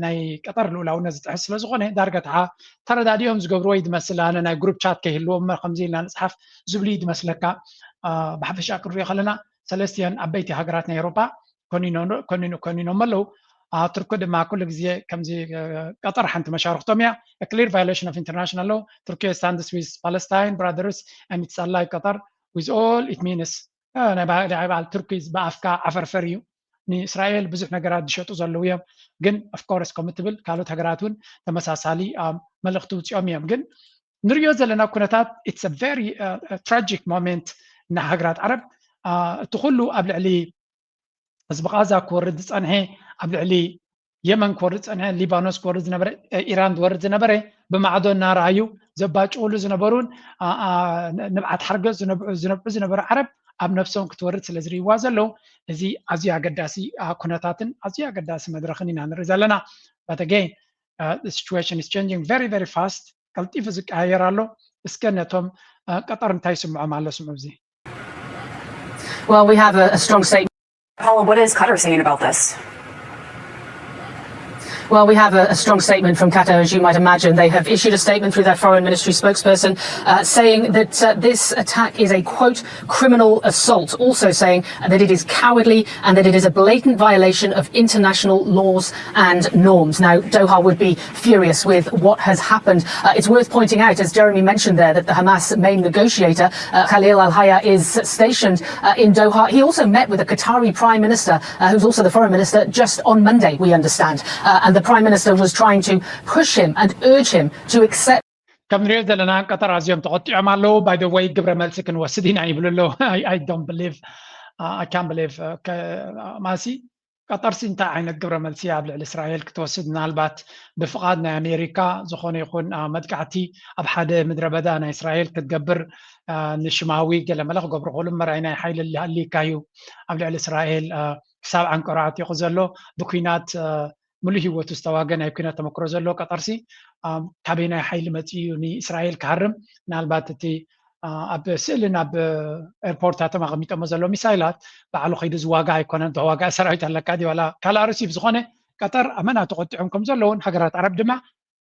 ናይ ቀጠር ልኡላውነት ዝጥሕስ ስለ ዝኾነ ዳርጋ ተዓ ተረዳዲኦም ዝገብርዎ እዩ ዝመስል። ኣነ ናይ ግሩፕ ቻት ከይህልዎም እምበር ከምዚ ኢልና ንፅሓፍ ዝብሉ እዩ ዝመስለካ። ብሓፈሻ ክንሪኦ ከለና ሰለስቲኦን ዓበይቲ ሃገራት ናይ ኤውሮጳ ኮኒኖም ኣለዉ። ቱርኪ ድማ ኩሉ ግዜ ከምዚ ቀጠር ሓንቲ መሻርክቶም እያ። Clear violation of international law. Turkey stands with Palestine brothers and its ally Qatar with all it means. ናይ በዓል ቱርኪ ብኣፍካ ዓፈርፈር እዩ። ንእስራኤል ብዙሕ ነገራት ዝሸጡ ዘለዉ እዮም። ግን of course ከም እትብል ካልኦት ሃገራት እውን ተመሳሳሊ መልእኽቲ ውፅኦም እዮም። ግን ንሪኦ ዘለና ኩነታት it's a very tragic moment ንሃገራት ዓረብ። እቲ ኩሉ ኣብ ልዕሊ ህዝቢ ቃዛ ክወርድ ዝፀንሐ፣ ኣብ ልዕሊ የመን ክወርድ ዝፀንሐ፣ ሊባኖስ ክወርድ ዝነበረ፣ ኢራን ዝወርድ ዝነበረ ብማዕዶ እናረኣዩ ዘባጭውሉ ዝነበሩን ንብዓት ሓርገፅ ዝነብዑ ዝነበሩ ዓረብ ኣብ ነብሶም ክትወርድ ስለ ዝርእይዋ ዘለዉ እዚ ኣዝዩ ኣገዳሲ ኩነታትን ኣዝዩ ኣገዳሲ መድረኽን ኢና ንርኢ ዘለና። But again, situation is changing very very fast። ቀልጢፉ ዝቀያየር ኣሎ። እስከ ነቶም ቀጠር እንታይ ይስምዖም ኣሎ ስምዑ። እዚ Well, we have a, a strong statement. Paula, what is Qatar saying about this? Well, we have a, a strong statement from Qatar, as you might imagine. They have issued a statement through their foreign ministry spokesperson uh, saying that uh, this attack is a, quote, criminal assault, also saying that it is cowardly and that it is a blatant violation of international laws and norms. Now, Doha would be furious with what has happened. Uh, it's worth pointing out, as Jeremy mentioned there, that the Hamas main negotiator, uh, Khalil al Hayya, is stationed uh, in Doha. He also met with the Qatari Prime Minister, uh, who's also the Foreign Minister, just on Monday, we understand. Uh, and the Prime Minister was trying to push him and urge him to accept. ከም ንሪኦ ዘለና ቀጠር ኣዝዮም ተቆጢዖም ኣለዉ። By the way ግብረ መልሲ ክንወስድ ኢና ይብሉ ኣለዉ። I don't believe, I can't believe ማሲ ቀጠርሲ እንታይ ዓይነት ግብረ መልሲ ኣብ ልዕሊ እስራኤል ክትወስድ? ምናልባት ብፍቓድ ናይ ኣሜሪካ ዝኾነ ይኹን መጥቃዕቲ ኣብ ሓደ ምድረ በዳ ናይ እስራኤል ክትገብር ንሽማዊ ገለመለ ክገብሩ ክእሉ እምበር ናይ ሓይሊ ሊሃሊካ እዩ ኣብ ልዕሊ እስራኤል ክሳብ ዓንቀሮ ዓጢቑ ዘሎ ብኩናት ሙሉእ ህይወቱ ዝተዋገ ናይ ኩናት ተመክሮ ዘለዎ ቀጠርሲ ካበይናይ ሓይሊ መፂኡ ንእስራኤል ክሃርም? ምናልባት እቲ ኣብ ስእልን ኣብ ኤርፖርታቶም ኣቐሚጦሞ ዘሎ ሚሳይላት ባዕሉ ከይዱ ዝዋጋ ኣይኮነን። ተዋጋኢ ሰራዊት ኣለካ ድዩ ዋላ ካልእ ኣርእሲ። ብዝኾነ ቀጠር ኣመና ተቆጢዖም ከም ዘለውን ሃገራት ዓረብ ድማ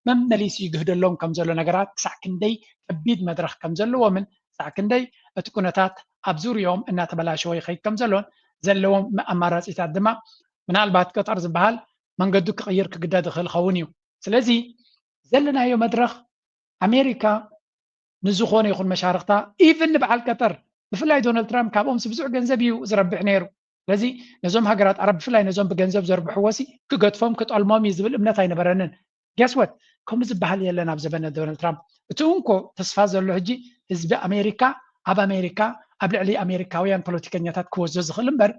መመሊሱ ይግህደሎም ከም ዘሎ ነገራት ክሳዕ ክንደይ ከቢድ መድረኽ ከም ዘለዎምን ክሳዕ ክንደይ እቲ ኩነታት ኣብ ዙርያኦም እናተበላሸወ ይኸይድ ከም ዘሎን ዘለዎም ኣማራፂታት ድማ ምናልባት ቀጠር ዝበሃል መንገዱ ክቕይር ክግደድ ይኽእል ይኸውን እዩ። ስለዚ ዘለናዮ መድረኽ ኣሜሪካ ንዝኾነ ይኹን መሻርኽታ ኢቭን ንበዓል ቀጠር ብፍላይ ዶናልድ ትራምፕ ካብኦምሲ ብዙሕ ገንዘብ እዩ ዝረብሕ ነይሩ። ስለዚ ነዞም ሃገራት ዓረብ ብፍላይ ነዞም ብገንዘብ ዘርብሕዎ ሲ ክገድፎም ክጠልሞም እዩ ዝብል እምነት ኣይነበረንን። ገስወት ከምኡ ዝበሃል የለን ኣብ ዘበነ ዶናልድ ትራምፕ። እቲ እንኮ ተስፋ ዘሎ ሕጂ ህዝቢ ኣሜሪካ ኣብ ኣሜሪካ ኣብ ልዕሊ ኣሜሪካውያን ፖለቲከኛታት ክወዞ ዝኽእል እምበር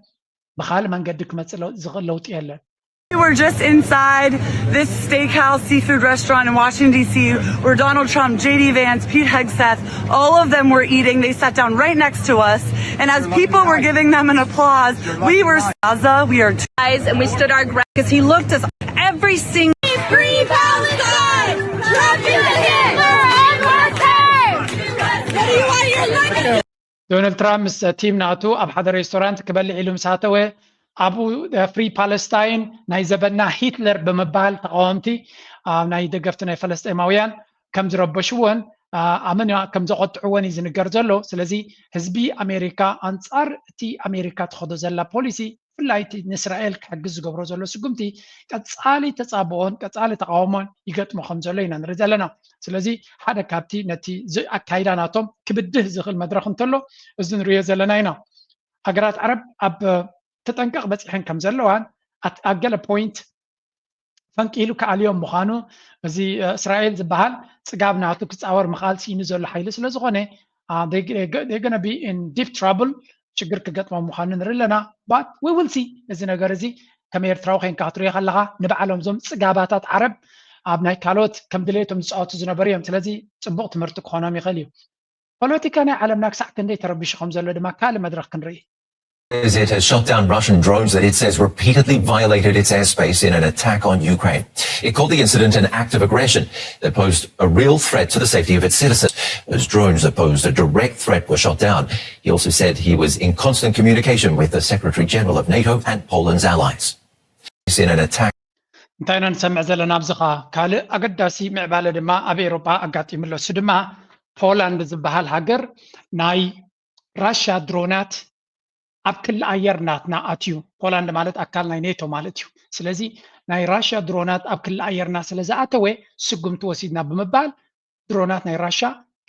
ብኻልእ መንገዲ ክመፅእ ዝኽእል ለውጢ የለን። We were just inside this steakhouse seafood restaurant in Washington, D C, where Donald Trump, J D Vance, Pete Hegseth, all of them were eating. They sat down right next to us. And as people were giving them an applause, we were Gaza, we are guys, and we stood our ground because he looked us every single free Palestine! Trump is a Hitler and What do you want your legacy? ዶናልድ ትራምፕ ምስ ቲም ናቱ ኣብ ሓደ ሬስቶራንት ክበልዕ ኢሉ ምስ ኣተወ ኣብኡ ፍሪ ፓለስታይን ናይ ዘበና ሂትለር ብምባል ተቃወምቲ ናይ ደገፍቲ ናይ ፈለስጤማውያን ከም ዝረበሽዎን ኣመን ከም ዘቆጥዕዎን እዩ ዝንገር ዘሎ። ስለዚ ህዝቢ ኣሜሪካ ኣንፃር እቲ ኣሜሪካ ትኸዶ ዘላ ፖሊሲ ብፍላይ እቲ ንእስራኤል ክሕግዝ ዝገብሮ ዘሎ ስጉምቲ ቀፃሊ ተፃብኦን ቀፃሊ ተቃውሞን ይገጥሞ ከም ዘሎ ኢና ንርኢ ዘለና። ስለዚ ሓደ ካብቲ ነቲ ኣካይዳ ናቶም ክብድህ ዝኽእል መድረኽ እንተሎ እዚ ንሪኦ ዘለና ኢና። ሃገራት ዓረብ ኣብ ተጠንቀቕ በፂሐን ከም ዘለዋን ኣብ ገለ ፖይንት ፈንቂሉ ክኣልዮም ምዃኑ እዚ እስራኤል ዝበሃል ፅጋብ ናቱ ክፃወር ምኽኣል ስኢኑ ዘሎ ሓይሊ ስለ ዝኾነ ቢ ዲፕ ትራብል ሽግር ክገጥሞም ምዃኑ ንርኢ ኣለና። ባት ዊ ዊል ሲ እዚ ነገር እዚ ከም ኤርትራዊ ኮይንካ ክትሪኦ ከለኻ ንባዕሎም እዞም ፅጋባታት ዓረብ ኣብ ናይ ካልኦት ከም ድሌቶም ዝፃወቱ ዝነበሩ እዮም። ስለዚ ፅቡቕ ትምህርቲ ክኾኖም ይኽእል እዩ። ፖለቲካ ናይ ዓለምና ክሳዕ ክንደይ ተረቢሹ ከም ዘሎ ድማ ካልእ መድረኽ ክንርኢ። It has shot down Russian drones that it says repeatedly violated its airspace in an attack on Ukraine. It called the incident an act of aggression that posed a real threat to the safety of its citizens. Those drones that posed a direct threat were shot down. He also said he was in constant communication with the Secretary General of NATO and Poland's allies. In an attack እንታይ ኢና ንሰምዕ ዘለና ኣብዚ ኸዓ ካልእ ኣገዳሲ ምዕባለ ድማ ኣብ ኤውሮጳ ኣጋጢሙ ኣሎ። እሱ ድማ ፖላንድ ዝበሃል ሃገር ናይ ራሻ ድሮናት ኣብ ክሊ ኣየር ናትና ኣትዩ። ፖላንድ ማለት ኣካል ናይ ኔቶ ማለት እዩ። ስለዚ ናይ ራሻ ድሮናት ኣብ ክሊ ኣየርና ስለ ዝኣተወ ስጉምቲ ወሲድና ብምባል ድሮናት ናይ ራሻ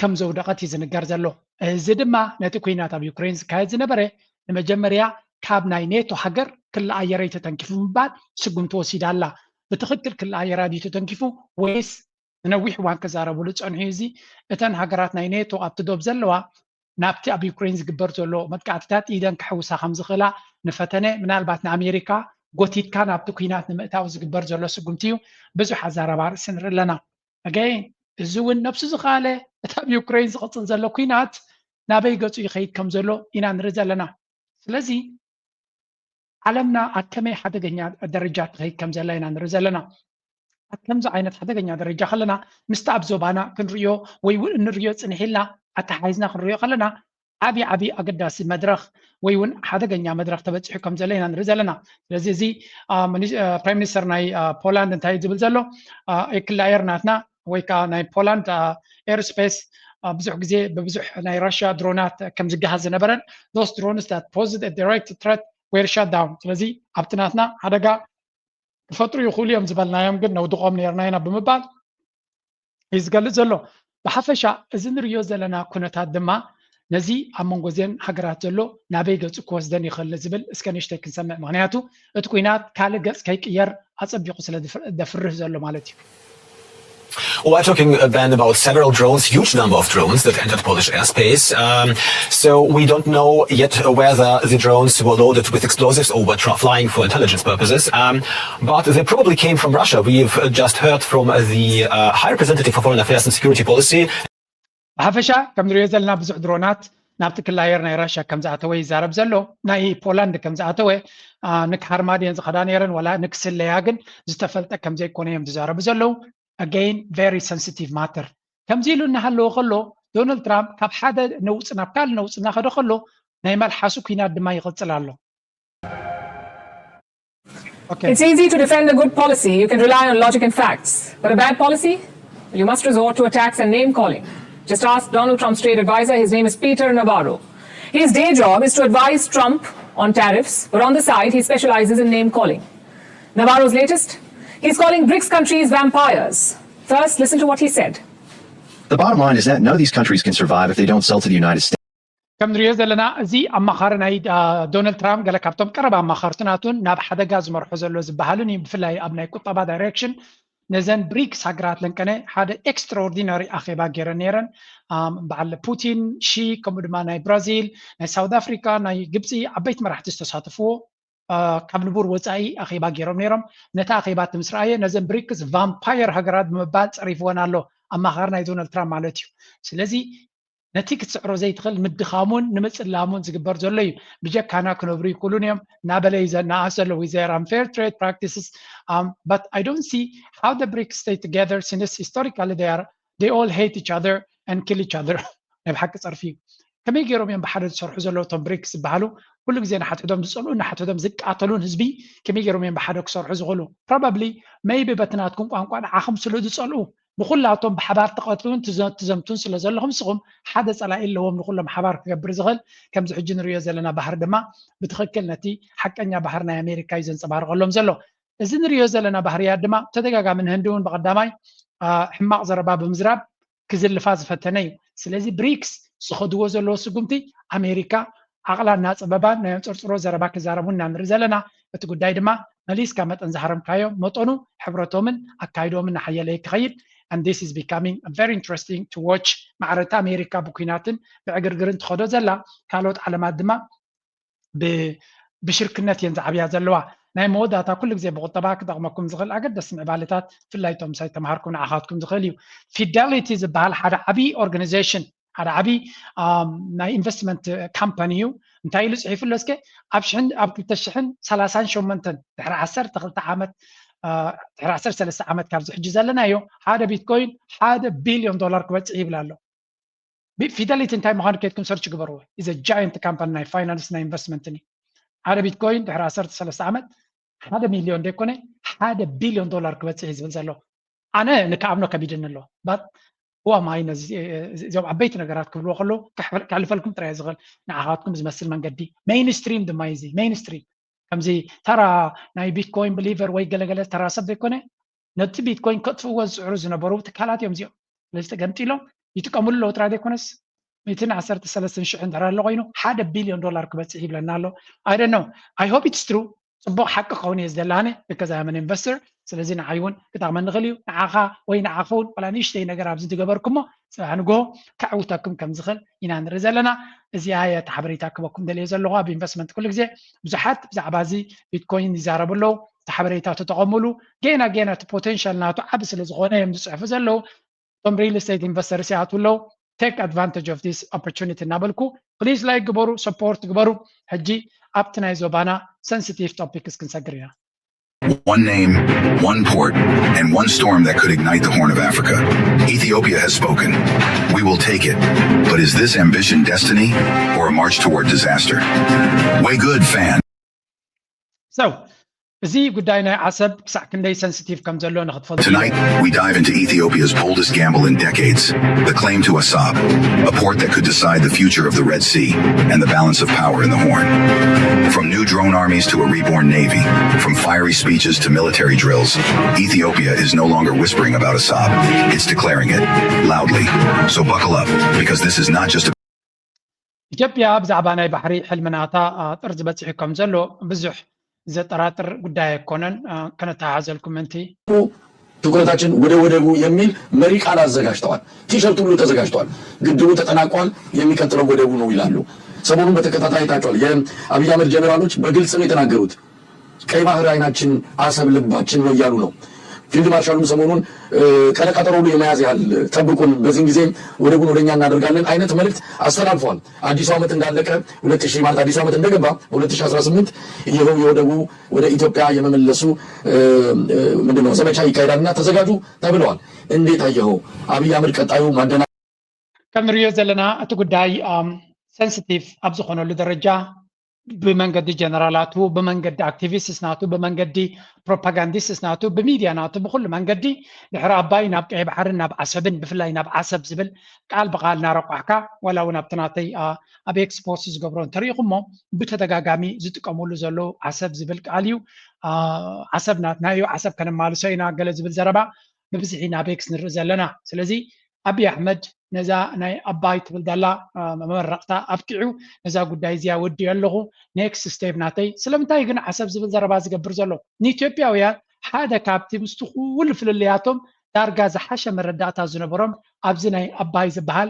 ከም ዘውደቐት እዩ ዝንገር ዘሎ። እዚ ድማ ነቲ ኲናት ኣብ ዩክሬን ዝካየድ ዝነበረ ንመጀመርያ ካብ ናይ ኔቶ ሃገር ክሊ ኣየረይ ተተንኪፉ ምባል ስጉምቲ ወሲዳ ኣላ። ብትኽክል ክሊ ኣየራ ድዩ ተተንኪፉ ወይስ ንነዊሕ እዋን ክዛረብሉ ዝፀንሑ እዩ። እዚ እተን ሃገራት ናይ ኔቶ ኣብቲ ዶብ ዘለዋ ናብቲ ኣብ ዩክሬን ዝግበር ዘሎ መጥቃዕትታት ኢደን ክሕውሳ ከም ዝኽእላ ንፈተነ ምናልባት ንኣሜሪካ ጎቲትካ ናብቲ ኲናት ንምእታው ዝግበር ዘሎ ስጉምቲ እዩ። ብዙሕ ኣዛረባ ርእሲ ንርኢ ኣለና። ኣገይን እዚ እውን ነብሱ ዝኸኣለ እቲ ኣብ ዩክሬን ዝቕፅል ዘሎ ኲናት ናበይ ገፁ ይኸይድ ከም ዘሎ ኢና ንርኢ ዘለና። ስለዚ ዓለምና ኣብ ከመይ ሓደገኛ ደረጃ ትኸይድ ከም ዘላ ኢና ንርኢ ዘለና። ኣብ ከምዚ ዓይነት ሓደገኛ ደረጃ ከለና ምስቲ ኣብ ዞባና ክንርእዮ ወይ እውን እንርእዮ ፅንሕ ኢልና ኣተሓሒዝና ክንርእዮ ከለና ዓብዪ ዓብዪ ኣገዳሲ መድረኽ ወይ እውን ሓደገኛ መድረኽ ተበፂሑ ከም ዘሎ ኢና ንርኢ ዘለና። ስለዚ እዚ ፕራይም ሚኒስተር ናይ ፖላንድ እንታይ ዝብል ዘሎ ክላየር ናትና ወይ ከዓ ናይ ፖላንድ ኤርስፔስ ብዙሕ ግዜ ብብዙሕ ናይ ራሽያ ድሮናት ከም ዝገሃዝ ዝነበረን those drones that posed a direct threat were shot down። ስለዚ ኣብቲ ናትና ሓደጋ ክፈጥሩ ይኽእሉ እዮም ዝበልናዮም ግን ነውድቖም ነርና ኢና ብምባል እዩ ዝገልፅ ዘሎ። ብሓፈሻ እዚ ንርእዮ ዘለና ኩነታት ድማ ነዚ ኣብ መንጎ እዘን ሃገራት ዘሎ ናበይ ገፁ ክወስደን ይኽእል ንዝብል እስከ ንእሽተይ ክንሰምዕ። ምኽንያቱ እቲ ኲናት ካልእ ገፅ ከይቅየር ኣፀቢቑ ስለ ዘፍርህ ዘሎ ማለት እዩ። We're talking uh, then about several drones, huge number of drones that entered Polish airspace. Um, so we don't know yet whether the drones were loaded with explosives or were tra- flying for intelligence purposes. Um, but they probably came from Russia. We've uh, just heard from uh, the uh, High Representative for Foreign Affairs and Security Policy. ብሓፈሻ ከም ንሪኦ ዘለና ብዙሕ ድሮናት ናብቲ ክላየር ናይ ራሽያ ከም ዝኣተወ ይዛረብ ዘሎ። ናይ ፖላንድ ከም ዝኣተወ ንክሃርማድየን ዝኸዳ ነይረን ዋላ ንክስለያ ግን ዝተፈልጠ ከም ዘይኮነ እዮም ዝዛረቡ ዘለዉ። ኣገይን ቨሪ ሰንሲቲቭ ማተር። ከምዚ ኢሉ እናሃለወ ከሎ ዶናልድ ትራምፕ ካብ ሓደ ነውፂ ናብ ካልእ ነውፂ እናኸደ ከሎ ናይ መልሓሱ ኲናት ድማ ይቕፅል ኣሎ። Okay. It's easy to defend a good policy. You can rely on logic and facts. But a bad policy? You must resort to attacks and name calling. Just ask Donald Trump's trade advisor. His name is Peter Navarro. His day job is to advise Trump on tariffs, but on the side, he specializes in name calling. Navarro's latest, he's calling BRICS countries vampires. First, listen to what he said. The bottom line is that none of these countries can survive if they don't sell to the United States. ከም ንሪኦ ዘለና እዚ ኣማኻሪ ናይ ዶናልድ ትራምፕ ገለ ካብቶም ቀረብ ኣማኸርቲ ናቱን ናብ ሓደጋ ዝመርሖ ዘሎ ዝበሃሉን እዩ። ብፍላይ ኣብ ናይ ቁጠባ ዳይሬክሽን ነዘን ብሪክስ ሃገራት ለንቀነ ሓደ ኤክስትራኦርዲናሪ ኣኼባ ገይረን ነይረን። በዓል ፑቲን፣ ሺ፣ ከምኡ ድማ ናይ ብራዚል፣ ናይ ሳውት ኣፍሪካ፣ ናይ ግብፂ ዓበይቲ መራሕቲ ዝተሳተፍዎ ካብ ንቡር ወፃኢ ኣኼባ ገይሮም ነይሮም። ነቲ ኣኼባ ምስ ረኣየ ነዘን ብሪክስ ቫምፓየር ሃገራት ብምባል ፀሪፍወን ኣሎ ኣማኻሪ ናይ ዶናልድ ትራምፕ ማለት እዩ። ስለዚ ነቲ ክትስዕሮ ዘይትኽእል ምድኻሙን ንምፅላሙን ዝግበር ዘሎ እዩ። ብጀካና ክነብሩ ይክእሉን እዮም እናበለ እዩ ዘነኣስ ዘሎ with their unfair trade practices. But I don't see how the BRICS stay together since historically they are they all hate each other and kill each other. ናይ ብሓቂ ፀርፊ እዩ። ከመይ ገይሮም እዮም ብሓደ ዝሰርሑ ዘለዉ እቶም ብሪክስ ዝበሃሉ? ኩሉ ግዜ ንሓትሕዶም ዝፀልኡ ንሓትሕዶም ዝቃተሉን ህዝቢ ከመይ ገይሮም እዮም ብሓደ ክሰርሑ ዝኽእሉ? Probably maybe በቲ ናትኩም ቋንቋ ንዓኹም ስለ ዝፀልኡ ንኩላቶም ብሓባር ትቐትሉን ትዘምቱን ስለ ዘለኹም ንስኹም ሓደ ፀላኢ ኣለዎም ንኩሎም ሓባር ክገብር ዝኽእል። ከምዚ ሕጂ ንሪኦ ዘለና ባህሪ ድማ ብትኽክል ነቲ ሓቀኛ ባህሪ ናይ ኣሜሪካ እዩ ዘንፀባርቐሎም ዘሎ። እዚ ንሪኦ ዘለና ባህርያት ድማ ተደጋጋሚ ንህንዲ እውን ብቐዳማይ ሕማቕ ዘረባ ብምዝራብ ክዝልፋ ዝፈተነ እዩ። ስለዚ ብሪክስ ዝኸድዎ ዘለዎ ስጉምቲ ኣሜሪካ ዓቕላ እናፀበባ ናይ ኣንፅርፅሮ ዘረባ ክዛረቡ ኢና ንርኢ ዘለና። እቲ ጉዳይ ድማ መሊስካ መጠን ዝሃረምካዮ መጠኑ ሕብረቶምን ኣካይዶምን እናሓየለ ክኸይድ and this is becoming very interesting to watch። ማዕረቲ ኣሜሪካ ብኩናትን ብዕግርግርን ትኸዶ ዘላ ካልኦት ዓለማት ድማ ብሽርክነት እየን ዝዓብያ ዘለዋ። ናይ መወዳእታ ኩሉ ግዜ ብቁጠባ ክጠቕመኩም ዝኽእል ኣገደሲ ምዕባለታት ብፍላይ እቶም ምሳይ ተምሃርኩም ንዓኻትኩም ዝኽእል እዩ። ፊደሊቲ ዝበሃል ሓደ ዓብዪ ኦርጋናይዜሽን ሓደ ዓብዪ ናይ ኢንቨስትመንት ካምፓኒ እዩ። እንታይ ኢሉ ፅሒፉ ኣሎ እስከ? ኣብ ሽሕን ኣብ ክልተ ሽሕን ሰላሳን ሸሞንተን ድሕሪ ዓሰርተ ክልተ ዓመት ድሕሪ ዓሰርተ ሰለስተ ዓመት ካብዚ ሕጂ ዘለናዮ ሓደ ቢትኮይን ሓደ ቢልዮን ዶላር ክበፅሕ ይብል ኣሎ። ፊደሊቲ እንታይ ምዃኑ ከድኩም ሰርች ግበርዎ። Is a giant company ናይ ፋይናንስ ናይ ኢንቨስትመንትን እዩ። ሓደ ቢትኮይን ድሕሪ ዓሰርተ ሰለስተ ዓመት ሓደ ሚልዮን ደይኮነ ሓደ ቢልዮን ዶላር ክበፅሕ እዩ ዝብል ዘሎ። ኣነ ንክኣምኖ ከቢድኒ ኣሎ። እዋም ኣይ ነዚ እዚኦም ዓበይቲ ነገራት ክብልዎ ከለዉ ከሕልፈልኩም ጥራይ ዝኽእል ንዓኻትኩም ዝመስል መንገዲ ሜይንስትሪም ድማ እዩ እዚ ሜይንስትሪም ከምዚ ተራ ናይ ቢትኮይን ብሊቨር ወይ ገለገለ ተራ ሰብ ዘይኮነ ነቲ ቢትኮይን ከጥፍእዎ ዝፅዕሩ ዝነበሩ ትካላት እዮም እዚኦም። ስለዚ ተገምጢሎም ይጥቀምሉ ኣለዉ ጥራይ ዘይኮነስ ሚእትን ዓሰርተ ሰለስተን ሽሕን ድሕር ኣሎ ኮይኑ ሓደ ቢልዮን ዶላር ክበፅሕ ይብለና ኣሎ። I don't know. I hope it's true. ፅቡቕ ሓቂ ክኸውን እየ ዝደላነ because I am an investor። ስለዚ ንዓይ እውን ክጠቕመኒ ይኽእል እዩ ንዓኻ ወይ ንዓኻ እውን ዋላ ንእሽተይ ነገር ኣብዚ ዝገበርኩሞ ፅባሕ ንግሆ ከዕውተኩም ከም ዝኽእል ኢና ንርኢ ዘለና። እዚኣ እየ እቲ ሓበሬታ ክበኩም ደልየ ዘለኹ። ኣብ ኢንቨስትመንት ኩሉ ግዜ ብዙሓት ብዛዕባ እዚ ቢትኮይን ይዛረቡ ኣለዉ። እቲ ሓበሬታ ተጠቐሙሉ። ጌና ጌና እቲ ፖቴንሻል ናቱ ዓቢ ስለ ዝኾነ እዮም ዝፅሕፉ ዘለዉ። እቶም ሪል ስቴት ኢንቨስተርስ ይኣትዉ ኣለዉ። Take advantage of this opportunity እናበልኩ please like ግበሩ፣ ሰፖርት ግበሩ። ሕጂ ኣብቲ ናይ ዞባና ሰንሲቲቭ ቶፒክስ ክንሰግር ኢና። One name, one port, and one storm that could ignite the Horn of Africa. Ethiopia has spoken. We will take it. But is this ambition destiny or a march toward disaster? Way good, fan. So, እዚ ጉዳይ ናይ ዓሰብ ክሳዕ ክንደይ ሰንሲቲቭ ከም ዘሎ ንክትፈልጡ Tonight, we dive into Ethiopia's boldest gamble in decades, the claim to Assab, a port that could decide the future of the Red Sea and the balance of power in the Horn. From new drone armies to a reborn navy, from fiery speeches to military drills, Ethiopia is no longer whispering about Assab. It's declaring it, loudly. So buckle up, because this is not just a ኢትዮጵያ ብዛዕባ ናይ ባሕሪ ሕልምናታ ጥርዚ በፂሑ ከም ዘሎ ብዙሕ ዘጠራጥር ጉዳይ ኣይኮነን። ከነተሓሕዘልኩም ምእንቲ ትኩረታችን ወደ ወደቡ የሚል መሪ ቃል አዘጋጅተዋል። ቲሸርት ሁሉ ተዘጋጅተዋል። ግድቡ ተጠናቋል፣ የሚቀጥለው ወደቡ ነው ይላሉ። ሰሞኑን በተከታታይ አይታችኋል። የአብይ አህመድ ጀነራሎች በግልጽ ነው የተናገሩት። ቀይ ባህር አይናችን፣ አሰብ ልባችን ነው እያሉ ነው። ፊልድ ማርሻሉም ሰሞኑን ቀነቀጠሮ ሁሉ የመያዝ ያህል ጠብቁን፣ በዚህን ጊዜ ወደቡን ወደኛ እናደርጋለን አይነት መልእክት አስተላልፈዋል። አዲሱ ዓመት እንዳለቀ ሁለት ሺህ ማለት አዲሱ ዓመት እንደገባ በሁለት ሺህ አስራ ስምንት ይኸው የወደቡ ወደ ኢትዮጵያ የመመለሱ ምንድነው ዘመቻ ይካሄዳልና ተዘጋጁ ተብለዋል። እንዴት አየኸው አብይ አህመድ ቀጣዩ ማደና ከም ንሪኦ ዘለና እቲ ጉዳይ ሰንስቲቭ ኣብ ዝኾነሉ ደረጃ ብመንገዲ ጀነራላቱ፣ ብመንገዲ ኣክቲቪስትስ ናቱ፣ ብመንገዲ ፕሮፓጋንዲስትስ ናቱ፣ ብሚድያ ናቱ፣ ብኩሉ መንገዲ ድሕሪ ኣባይ ናብ ቀይ ባሕርን ናብ ዓሰብን፣ ብፍላይ ናብ ዓሰብ ዝብል ቃል ብቃል እናረቋሕካ፣ ዋላ እውን ኣብቲ ናተይ ኣብ ኤክስፖስት ዝገብሮ እንተሪኢኹሞ፣ ብተደጋጋሚ ዝጥቀምሉ ዘለዉ ዓሰብ ዝብል ቃል እዩ። ዓሰብ ናትናዩ፣ ዓሰብ ከነማልሶ ኢና ገለ ዝብል ዘረባ ብብዝሒ ናብ ኤክስ ንርኢ ዘለና። ስለዚ ኣብይ ኣሕመድ ነዛ ናይ ኣባይ ትብል ዘላ መመረቕታ ኣብቂዑ፣ ነዛ ጉዳይ እዚኣ ወዲኡ ኣለኹ፣ ኔክስት ስቴፕ ናተይ። ስለምንታይ ግን ዓሰብ ዝብል ዘረባ ዝገብር ዘሎ? ንኢትዮጵያውያን ሓደ ካብቲ ምስቲ ኩሉ ፍልልያቶም ዳርጋ ዝሓሸ መረዳእታ ዝነበሮም ኣብዚ ናይ ኣባይ ዝበሃል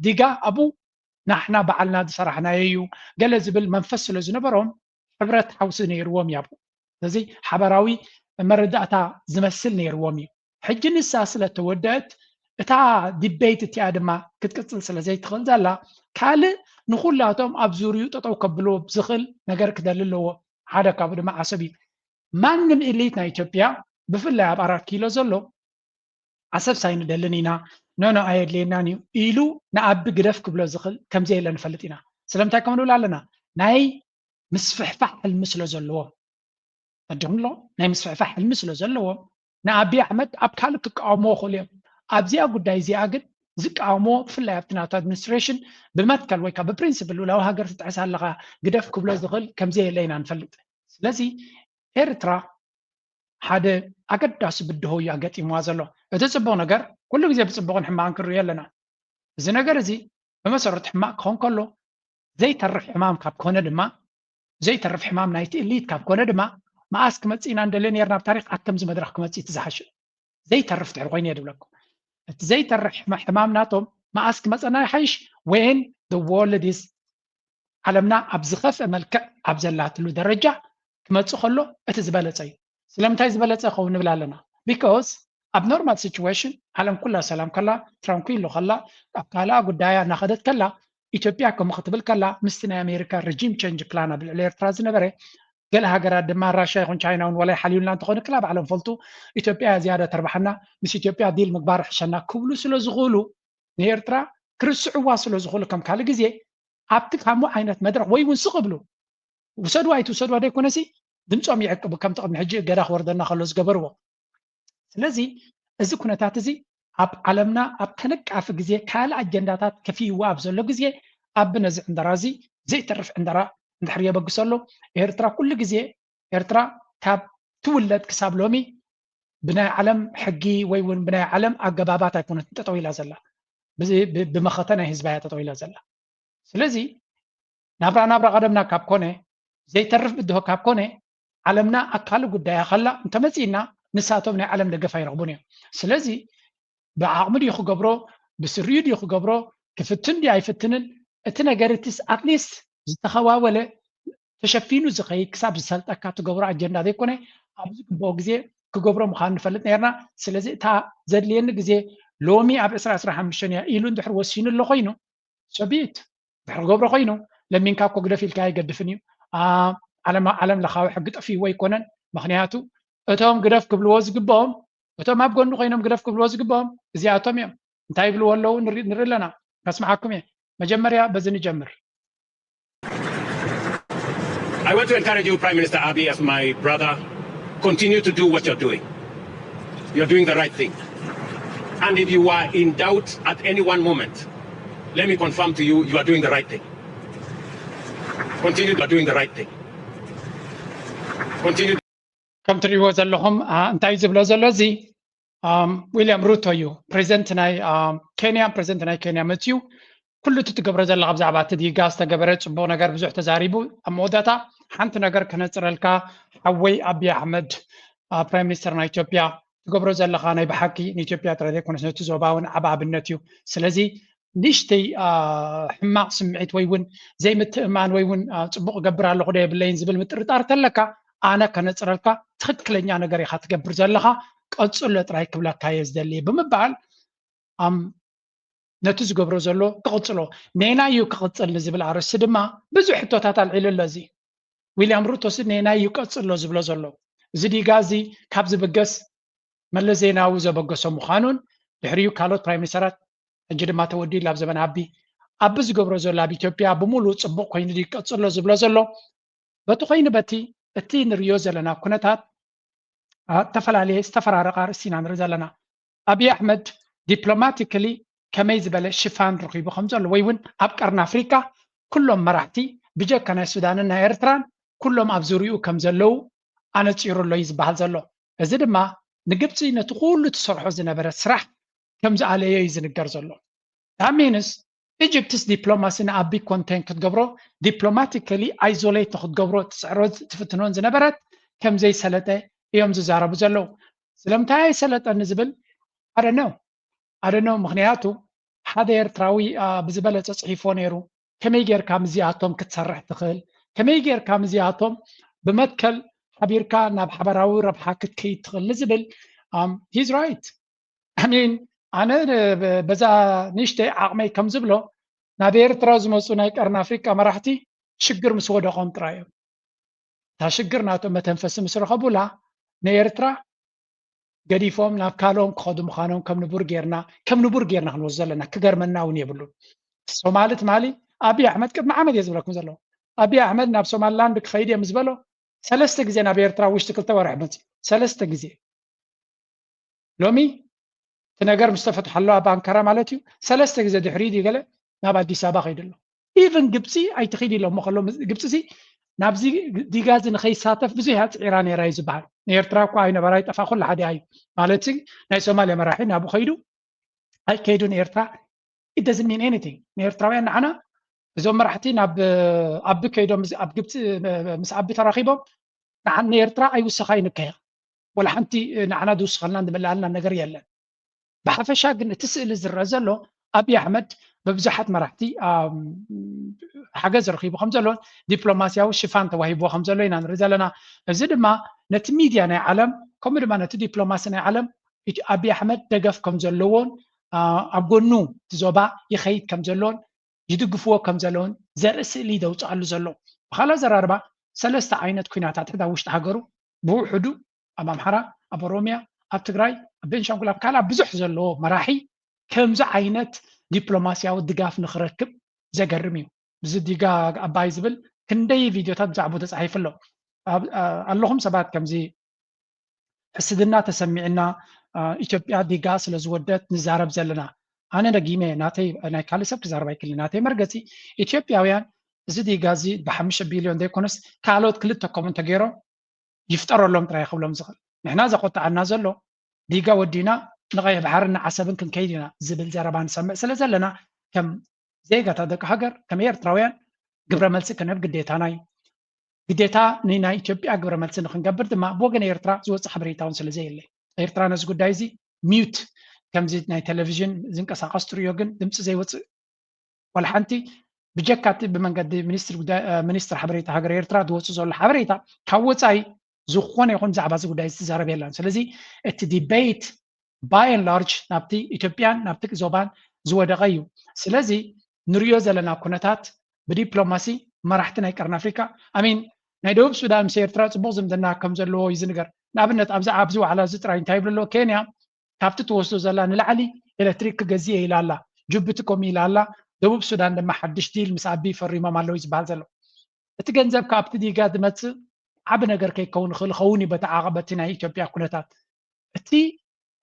ዲጋ ኣብኡ ናሕና ባዕልና ዝሰራሕናዮ እዩ ገለ ዝብል መንፈስ ስለ ዝነበሮም፣ ሕብረት ሓውሲ ነይርዎም እዩ ኣብኡ። ስለዚ ሓበራዊ መረዳእታ ዝመስል ነይርዎም እዩ። ሕጂ ንሳ ስለ ተወደአት፣ እታ ዲቤት እቲኣ ድማ ክትቅጽል ስለ ዘይትኽእል ዘላ፣ ካልእ ንኹላቶም ኣብ ዙርዩ ጠጠው ከብልዎ ዝኽእል ነገር ክደሊ ኣለዎ። ሓደ ካብኡ ድማ ዓሰብ እዩ። ማንም ኢሊት ናይ ኢትዮጵያ፣ ብፍላይ ኣብ ኣራት ኪሎ ዘሎ፣ ዓሰብ ሳይንደልን ኢና፣ ኖኖ ኣየድልየናን እዩ ኢሉ ንኣቢ ግደፍ ክብሎ ዝኽእል ከምዘየለ ንፈልጥ ኢና። ስለምንታይ ከም ንብል ኣለና? ናይ ምስፍሕፋሕ ሕልሚ ስለ ዘለዎም። ኣጆምሎ ናይ ምስፍሕፋሕ ሕልሚ ስለ ዘለዎም ንኣቢ ኣሕመድ ኣብ ካልእ ክቃወምዎ ይኽእሉ እዮም። ኣብዚኣ ጉዳይ እዚኣ ግን ዝቃወምዎ ብፍላይ ኣብቲ ናቱ ኣድሚኒስትሬሽን ብመትከል ወይ ከዓ ብፕሪንስፕል ልኡላዊ ሃገር ትጥሕስ ኣለኻ ግደፍ ክብሎ ዝኽእል ከምዘየለ ኢና ንፈልጥ። ስለዚ ኤርትራ ሓደ ኣገዳሲ ብድሆ እዩ ኣገጢምዋ ዘሎ። እቲ ጽቡቕ ነገር ኩሉ ግዜ ብጽቡቕን ሕማቕን ክንርእዮ ኣለና። እዚ ነገር እዚ ብመሰረቱ ሕማቕ ክኾን ከሎ ዘይተርፍ ሕማም ካብ ኮነ ድማ ዘይተርፍ ሕማም ናይቲ እሊት ካብ ኮነ ድማ መኣስ ክመጽእ ኢና ንደሊ ነርና ኣብ ታሪኽ ኣብ ከምዚ መድረኽ ክመጽእ እቲ ዝሓሸ ዘይተርፍ ድሕሪ ኮይኑ እየ ድብለኩም። እቲ ዘይተርፍ ሕማም ናቶም መኣስ ክመጸና ይሓይሽ when the world is ዓለምና ኣብ ዝኸፍአ መልክዕ ኣብ ዘላትሉ ደረጃ ክመጽእ ከሎ እቲ ዝበለጸ እዩ። ስለምንታይ ዝበለጸ ክኸውን ንብል ኣለና? Because ኣብ ኖርማል ሲቹዌሽን ዓለም ኩላ ሰላም ከላ፣ ትራንኩሎ ከላ፣ ኣብ ካልኣ ጉዳያ እናኸደት ከላ፣ ኢትዮጵያ ከምኡ ክትብል ከላ ምስቲ ናይ ኣሜሪካ ሪጂም ቸንጅ ፕላን ኣብ ልዕሊ ኤርትራ ዝነበረ ገለ ሃገራት ድማ ራሽያ ይኹን ቻይና እውን ወላ ይሓልዩልና እንተኾኑ ክላ ባዕሎም ፈልጡ ኢትዮጵያ እያ ዝያዳ ተርባሓና፣ ምስ ኢትዮጵያ ዲል ምግባር ሕሸና ክብሉ ስለ ዝኽእሉ ንኤርትራ ክርስዕዋ ስለ ዝኽእሉ ከም ካልእ ግዜ ኣብቲ ከምኡ ዓይነት መድረኽ ወይ እውን ስቕ ብሉ ውሰድዋ ኣይትውሰድዋ ደይኮነሲ ድምፆም ይዕቅቡ ከምቲ ቅድሚ ሕጂ እገዳ ክወርደና ከሎ ዝገበርዎ። ስለዚ እዚ ኩነታት እዚ ኣብ ዓለምና ኣብ ተነቃፊ ግዜ ካልእ ኣጀንዳታት ከፊእዋ ኣብ ዘሎ ግዜ ኣቢ ነዚ ዕንደራ እዚ ዘይተርፍ ዕንደራ እንድሕር የበግሰሉ ኤርትራ ኩሉ ግዜ ኤርትራ ካብ ትውለድ ክሳብ ሎሚ ብናይ ዓለም ሕጊ ወይ እውን ብናይ ዓለም ኣገባባት ኣይኮነትን ጠጠው ኢላ ዘላ ብመኸተ ናይ ህዝባ እያ ጠጠው ኢላ ዘላ። ስለዚ ናብራ ናብራ ቀደምና ካብ ኮነ ዘይተርፍ ብድሆ ካብ ኮነ ዓለምና ኣካል ጉዳያ ከላ እንተመፂእና ንሳቶም ናይ ዓለም ደገፍ ኣይረኽቡን እዮም። ስለዚ ብዓቕሚ ድዩ ክገብሮ ብስሪኡ ድዩ ክገብሮ ክፍትን ድዩ ኣይፍትንን እቲ ነገር እቲስ ኣትሊስት ዝተኸዋወለ ተሸፊኑ ዝኸይድ ክሳብ ዝሰልጠካ ትገብሮ ኣጀንዳ ዘይኮነ ኣብዚ ግብኦ ግዜ ክገብሮ ምዃኑ ንፈልጥ ነርና። ስለዚ እታ ዘድልየኒ ግዜ ሎሚ ኣብ ዕስራ ዕስራ ሓሙሽተ እያ ኢሉ እንድሕር ወሲኑ ኣሎ ኮይኑ ሰቢት ድሕሪ ክገብሮ ኮይኑ ለሚንካ እኮ ግደፍ ኢልካ ኣይገድፍን እዩ። ዓለም ዓለም ለኻዊ ሕጊ ጠፊእዎ ኣይኮነን። ምክንያቱ እቶም ግደፍ ክብልዎ ዝግብኦም እቶም ኣብ ጎኒ ኮይኖም ግደፍ ክብልዎ ዝግብኦም እዚኣቶም እዮም። እንታይ ይብልዎ ኣለዉ ንርኢ ኣለና። ከስምዓኩም እየ። መጀመርያ በዚ ንጀምር። I want to encourage you, Prime Minister Abiy, as my brother, continue to do what you're doing. You're doing the right thing. And if you are in doubt at any one moment, let me confirm to you, you are doing the right thing. Continue, you are doing the right thing. Continue. ከም ትሪእዎ ዘለኹም እንታይ ዝብሎ ዘሎ እዚ ዊልያም ሩቶ እዩ። ፕሬዚደንት ናይ ኬንያ ፕሬዚደንት ናይ ኬንያ መፅዩ ኩሉ እቲ ትገብሮ ዘለካ ብዛዕባ እቲ ዲጋ ዝተገበረ ፅቡቅ ነገር ብዙሕ ተዛሪቡ ኣብ መወዳእታ ሓንቲ ነገር ከነፅረልካ ሓወይ ኣብይ ኣሕመድ ፕራይም ሚኒስተር ናይ ኢትዮጵያ ትገብሮ ዘለካ ናይ ብሓቂ ንኢትዮጵያ ጥራይ ዘይኮነስ ነቲ ዞባ እውን ዓብ ኣብነት እዩ። ስለዚ ንእሽተይ ሕማቕ ስምዒት ወይ እውን ዘይምትእማን ወይ እውን ፅቡቕ እገብር ኣለኹ ዶ የብለይን ዝብል ምጥርጣር ተለካ ኣነ ከነፅረልካ ትኽክለኛ ነገር ኢኻ ትገብር ዘለኻ ቀፅሎ ጥራይ ክብለካ እየ ዝደሊ ብምባል ነቲ ዝገብሮ ዘሎ ክቕፅሎ ኔና እዩ ክቕፅል ንዝብል ኣርእስቲ ድማ ብዙሕ ሕቶታት ኣልዒሉ ኣሎ። እዚ ዊልያም ሩቶስ ኔና እዩ ቀፅሎ ዝብሎ ዘሎ እዚ ዲጋ እዚ ካብ ዝብገስ መለስ ዜናዊ ዘበገሶ ምዃኑን ድሕሪኡ ካልኦት ፕራይም ሚኒስተራት ሕጂ ድማ ተወዲኡ ኣብ ዘበን ኣቢ ኣብ ዝገብሮ ዘሎ ኣብ ኢትዮጵያ ብምሉእ ጽቡቕ ኮይኑ ድዩ ቀጽሎ ዝብሎ ዘሎ? በቲ ኮይኑ በቲ እቲ ንርእዮ ዘለና ኩነታት፣ አ፣ ዝተፈላለየ ዝተፈራረቐ ኣርእስቲ ኢና ንርኢ ዘለና። ኣብይ ኣሕመድ ዲፕሎማቲካሊ ከመይ ዝበለ ሽፋን ረኺቡ ከም ዘሎ፣ ወይ እውን ኣብ ቀርኒ ኣፍሪቃ ኩሎም መራሕቲ ብጀካ ናይ ሱዳንን ናይ ኤርትራን ኩሎም ኣብ ዙሪኡ ከም ዘለዉ ኣነጺሩ ኣሎ እዩ ዝበሃል ዘሎ። እዚ ድማ ንግብፂ ነቲ ኩሉ ትሰርሖ ዝነበረ ስራሕ ከም ዝኣለዮ እዩ ዝንገር ዘሎ። That means ኢጅፕትስ ዲፕሎማሲ ንኣቢ ኮንቴን ክትገብሮ፣ ዲፕሎማቲካሊ ኣይዞሌት ክትገብሮ ትፅዕሮ ትፍትኖን ዝነበረት ከም ዘይሰለጠ እዮም ዝዛረቡ ዘለዉ። ስለምንታይ ኣይሰለጠን ዝብል ኣደነው ኣደነው ምክንያቱ ሓደ ኤርትራዊ፣ አ፣ ብዝበለፀ ፅሒፎ ነይሩ። ከመይ ጌርካ ምስዚኣቶም ክትሰርሕ ትኽእል? ከመይ ጌርካ ምስዚኣቶም ብመትከል ሓቢርካ ናብ ሓበራዊ ረብሓ ክትከይድ ትኽእል ንዝብል፣ um, he's right። I mean፣ ኣነ ብ-፣ በዛ ንእሽተይ ዓቕመይ ከም ዝብሎ ናብ ኤርትራ ዝመፁ ናይ ቀርኒ ኣፍሪቃ መራሕቲ ሽግር ምስ ወደቖም ጥራይ እዮም። እታ ሽግር ናቶም መተንፈሲ ምስ ረኸቡላ ንኤርትራ ገዲፎም ናብ ካልኦም ክኸዱ ምዃኖም ከም ንቡር ጌርና፣ ከም ንቡር ጌርና ክንወስዶ ዘለና። ክገርመና እውን የብሉን። ሶማሊ ትማሊ ኣብይ ኣሕመድ ቅድሚ ዓመት እየ ዝብለኩም ዘለኹ። ኣብይ ኣሕመድ ናብ ሶማሊላንድ ክኸይድ እየ ምስ በሎ ሰለስተ ግዜ ናብ ኤርትራ ውሽጢ ክልተ ወርሒ መፂኡ። ሰለስተ ግዜ። ሎሚ እቲ ነገር ምስ ተፈትሐ ኣሎ ኣብ ኣንካራ ማለት እዩ። ሰለስተ ግዜ ድሕሪ ድዩ ገለ ናብ ኣዲስ ኣበባ ከይዱ ኣሎ። ኢቨን ግብፂ ኣይትኺድ ኢሎሞ ከሎ ግብፂ ሲ ናብዚ ዲጋ እዚ ንኸይሳተፍ ብዙሕ እያ ፅዒራ ነይራ እዩ ዝበሃል። ንኤርትራ እኳ ኣይነበራ ይጠፋ ኩሉ ሓደ እዩ ማለት ሲ ናይ ሶማሊያ መራሒ ናብኡ ከይዱ ኣይከይዱን ኤርትራ it doesn't mean anything። ንኤርትራውያን ንዓና እዞም መራሕቲ ናብ ኣቢ ከይዶም ምስ-፣ ኣብ ግብፂ ምስ ኣቢ ተራኺቦም ንዓ-፣ ንኤርትራ ኣይውሰኻይን እከያ ወላ ሓንቲ ንዓና ዝውስኸልና ዝምልኣልና ነገር የለን። ብሓፈሻ ግን እቲ ስእሊ ዝረአ ዘሎ ኣብይ ኣሕመድ ብብዙሓት መራሕቲ፣ ኣም፣ ሓገዝ ረኺቡ ከም ዘሎን ዲፕሎማስያዊ ሽፋን ተዋሂብዎ ከም ዘሎ ኢና ንርኢ ዘለና። እዚ ድማ ነቲ ሚድያ ናይ ዓለም ከምኡ ድማ ነቲ ዲፕሎማሲ ናይ ዓለም ኢት-፣ ኣብይ ኣሕመድ ደገፍ ከም ዘለዎን፣ አ፣ ኣብ ጎኑ እቲ ዞባ ይኸይድ ከም ዘሎን ይድግፍዎ ከም ዘለውን ዘርኢ ስእሊ ደውፅኣሉ ዘሎ። ብኻልእ ኣዘራርባ ሰለስተ ዓይነት ኩናታት ሕዳ ውሽጢ ሃገሩ ብውሕዱ ኣብ ኣምሓራ፣ ኣብ ኦሮሚያ፣ ኣብ ትግራይ፣ ኣብ ቤንሻንጉል፣ ኣብ ካልእ ብዙሕ ዘለዎ መራሒ ከምዚ ዓይነት ዲፕሎማስያዊ ድጋፍ ንኽረክብ ዘገርም እዩ። ብዚ ዲጋ ኣባይ ዝብል ክንደይ ቪድዮታት ብዛዕባኡ ተፃሒፉ ኣሎ። ኣብ-፣ ኣ-፣ ኣለኹም ሰባት ከምዚ ሕስድና ተሰሚዕና፣ አ፣ ኢትዮጵያ ዲጋ ስለ ዝወደት ንዛረብ ዘለና። ኣነ ደጊመ ናተይ ናይ ካልእ ሰብ ክዛረብ ኣይክልን። ናተይ መርገፂ ኢትዮጵያውያን እዚ ዲጋ እዚ ብሓሙሽተ ቢልዮን ዘይኮነስ ካልኦት ክልተ ከምኡ እንተገይሮም ይፍጠረሎም ጥራይ ክብሎም ዝኽእል። ንሕና ዘቆጣዓና ዘሎ ዲጋ ወዲና ንቐይሕ ባሕርን ንዓሰብን ክንከይድ ኢና ዝብል ዘረባ ንሰምዕ ስለ ዘለና ከም ዜጋታት ደቂ ሃገር ከም ኤርትራውያን ግብረ መልሲ ክንህብ ግዴታና እዩ። ግዴታ ንናይ ኢትዮጵያ ግብረ መልሲ ንክንገብር ድማ ብወገን ኤርትራ ዝወፅእ ሓበሬታ እውን ስለ ዘየለ ኤርትራ ነዚ ጉዳይ እዚ ሚዩት ከምዚ ናይ ቴሌቪዥን ዝንቀሳቐስ ትሪኦ ግን ድምፂ ዘይወፅእ ዋላ ሓንቲ ብጀካ እቲ ብመንገዲ ሚኒስትሪ ጉዳይ፣ እ፣ ሚኒስትሪ ሓበሬታ ሃገር ኤርትራ ዝወፅእ ዘሎ ሓበሬታ ካብ ወፃኢ ዝኾነ ይኹን ዛዕባ እዚ ጉዳይ ዝዛረብ የለን። ስለዚ እቲ ዲቤት by and large ናብቲ ኢትዮጵያን ናብቲ ዞባን ዝወደቐ እዩ። ስለዚ ንሪኦ ዘለና ኩነታት ብዲፕሎማሲ መራሕቲ ናይ ቀርኒ ኣፍሪካ፣ I mean፣ ናይ ደቡብ ሱዳን ምስ ኤርትራ ፅቡቕ ዝምድና ከም ዘለዎ እዩ ዝንገር። ንኣብነት ኣብዚ፣ ኣብዚ ዋዕላ እዚ ጥራይ እንታይ ይብሉ ኣለዎ? ኬንያ ካብቲ ትወስዶ ዘላ ንላዕሊ ኤሌክትሪክ ክገዝእ እየ ኢላ ኣላ፣ ጅቡቲ ከምኡ ኢላ ኣላ፣ ደቡብ ሱዳን ድማ ሓድሽ ዲል ምስ ኣቢ ፈሪሞም ኣለዉ እዩ ዝበሃል ዘሎ። እቲ ገንዘብ ካብቲ ዲጋ ዝመፅእ ዓቢ ነገር ከይከውን ይኽእል፣ ይኸውን እዩ በቲ ዓቐ-፣ በቲ ናይ ኢትዮጵያ ኩነታት። እቲ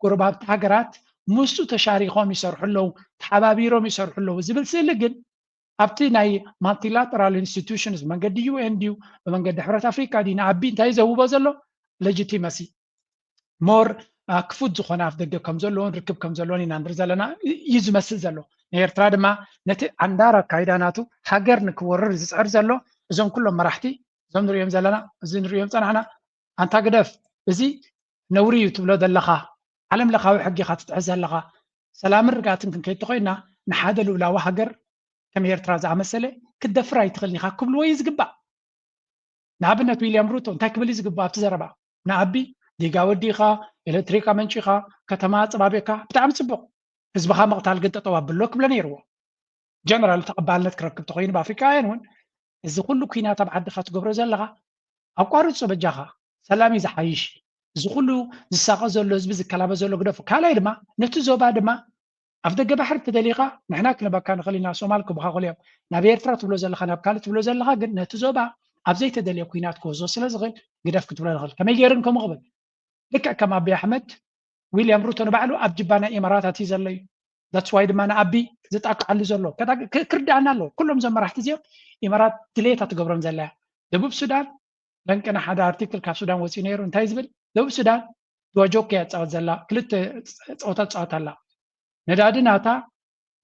ጎረባብቲ ሃገራት ምስኡ ተሻሪኾም ይሰርሑ ኣለዉ፣ ተሓባቢሮም ይሰርሑ ኣለዉ ዝብል ስእሊ ግን ኣብቲ ናይ ማልቲላተራል ኢንስቲቱሽንስ ብመንገዲ ዩ ኤን ድዩ ብመንገዲ ሕብረት ኣፍሪካ ድዩ ንኣቢ እንታይ ዘውቦ ዘሎ ሌጂቲመሲ ሞር፣ አ፣ ክፉት ዝኾነ ኣፍ ደገ ከም ዘለዎን ርክብ ከም ዘለዎን ኢና ንርኢ ዘለና እዩ ዝመስል ዘሎ። ንኤርትራ ድማ ነቲ ዓንዳር ኣካይዳ ናቱ ሃገር ንክወርር ዝፅዕር ዘሎ እዞም ኩሎም መራሕቲ እዞም ንሪኦም ዘለና እዚ ንሪኦም ፀናሕና ኣንታ ግደፍ እዚ ነውሪ እዩ ትብሎ ዘለኻ ዓለም ለኻዊ ሕጊ ኢኻ ትጥሕስ ዘለኻ ሰላምን ርግኣትን ክንከይድ ተኾይንና ንሓደ ልኡላዊ ሃገር ከም ኤርትራ ዝኣመሰለ ክትደፍር ኣይትኽእልን ኢኻ ክብልዎ እዩ ዝግባእ። ንኣብነት ዊልያም ሩቶ እንታይ ክብል እዩ ዝግባእ ኣብቲ ዘረባ? ንኣቢ ዲጋ ወዲኻ ኤሌክትሪክ ኣመንጪኻ ከተማ ኣፅባቢካ ብጣዕሚ ፅቡቕ ህዝብኻ ምቕታል ግን ጠጠው ኣብሎ ክብሎ ነይርዎ። ጀነራል ተቐባልነት ክረክብ ተኾይኑ ብኣፍሪካውያን እውን እዚ ኩሉ ኩናት ኣብ ዓድኻ ትገብሮ ዘለኻ ኣቋርጾ በጃኻ ሰላም እዩ ዝሓይሽ። እዚ ኩሉ ዝሳቐ ዘሎ ህዝቢ ዝከላበ ዘሎ ግደፎ። ካልኣይ ድማ ነቲ ዞባ ድማ ኣፍ ደገ ባሕሪ ተደሊኻ ንሕና ክንበካ ንኽእል ኢና፣ ሶማል ክበኻ ክእሉ እዮም። ናብ ኤርትራ ትብሎ ዘለኻ፣ ናብ ካልእ ትብሎ ዘለኻ ግን ነቲ ዞባ ኣብ ዘይተደልየ ኩናት ክወስዶ ስለ ዝኽእል ግደፍ ክትብሎ ንኽእል። ከመይ ገይሩ ከምኡ ክብል? ልክዕ ከም ኣቢ ኣሕመድ፣ ዊልያም ሩቶ ንባዕሉ ኣብ ጅባ ናይ ኢማራት ኣትዩ ዘሎ እዩ። That's why ድማ ንኣቢ ዝጣቅዓሉ ዘሎ ክርዳኣና ኣሎ። ኩሎም እዞም መራሕቲ እዚኦም ኢማራት ድሌታ ትገብሮም ዘላ እያ። ደቡብ ሱዳን ለንቅና ሓደ ኣርቲክል ካብ ሱዳን ወፂኡ ነይሩ። እንታይ ዝብል? ደቡብ ሱዳን ድዋጆክ እያ ትፃወት ዘላ፣ ክልተ ፀወታ ትፃወት ኣላ። ነዳዲ ናታ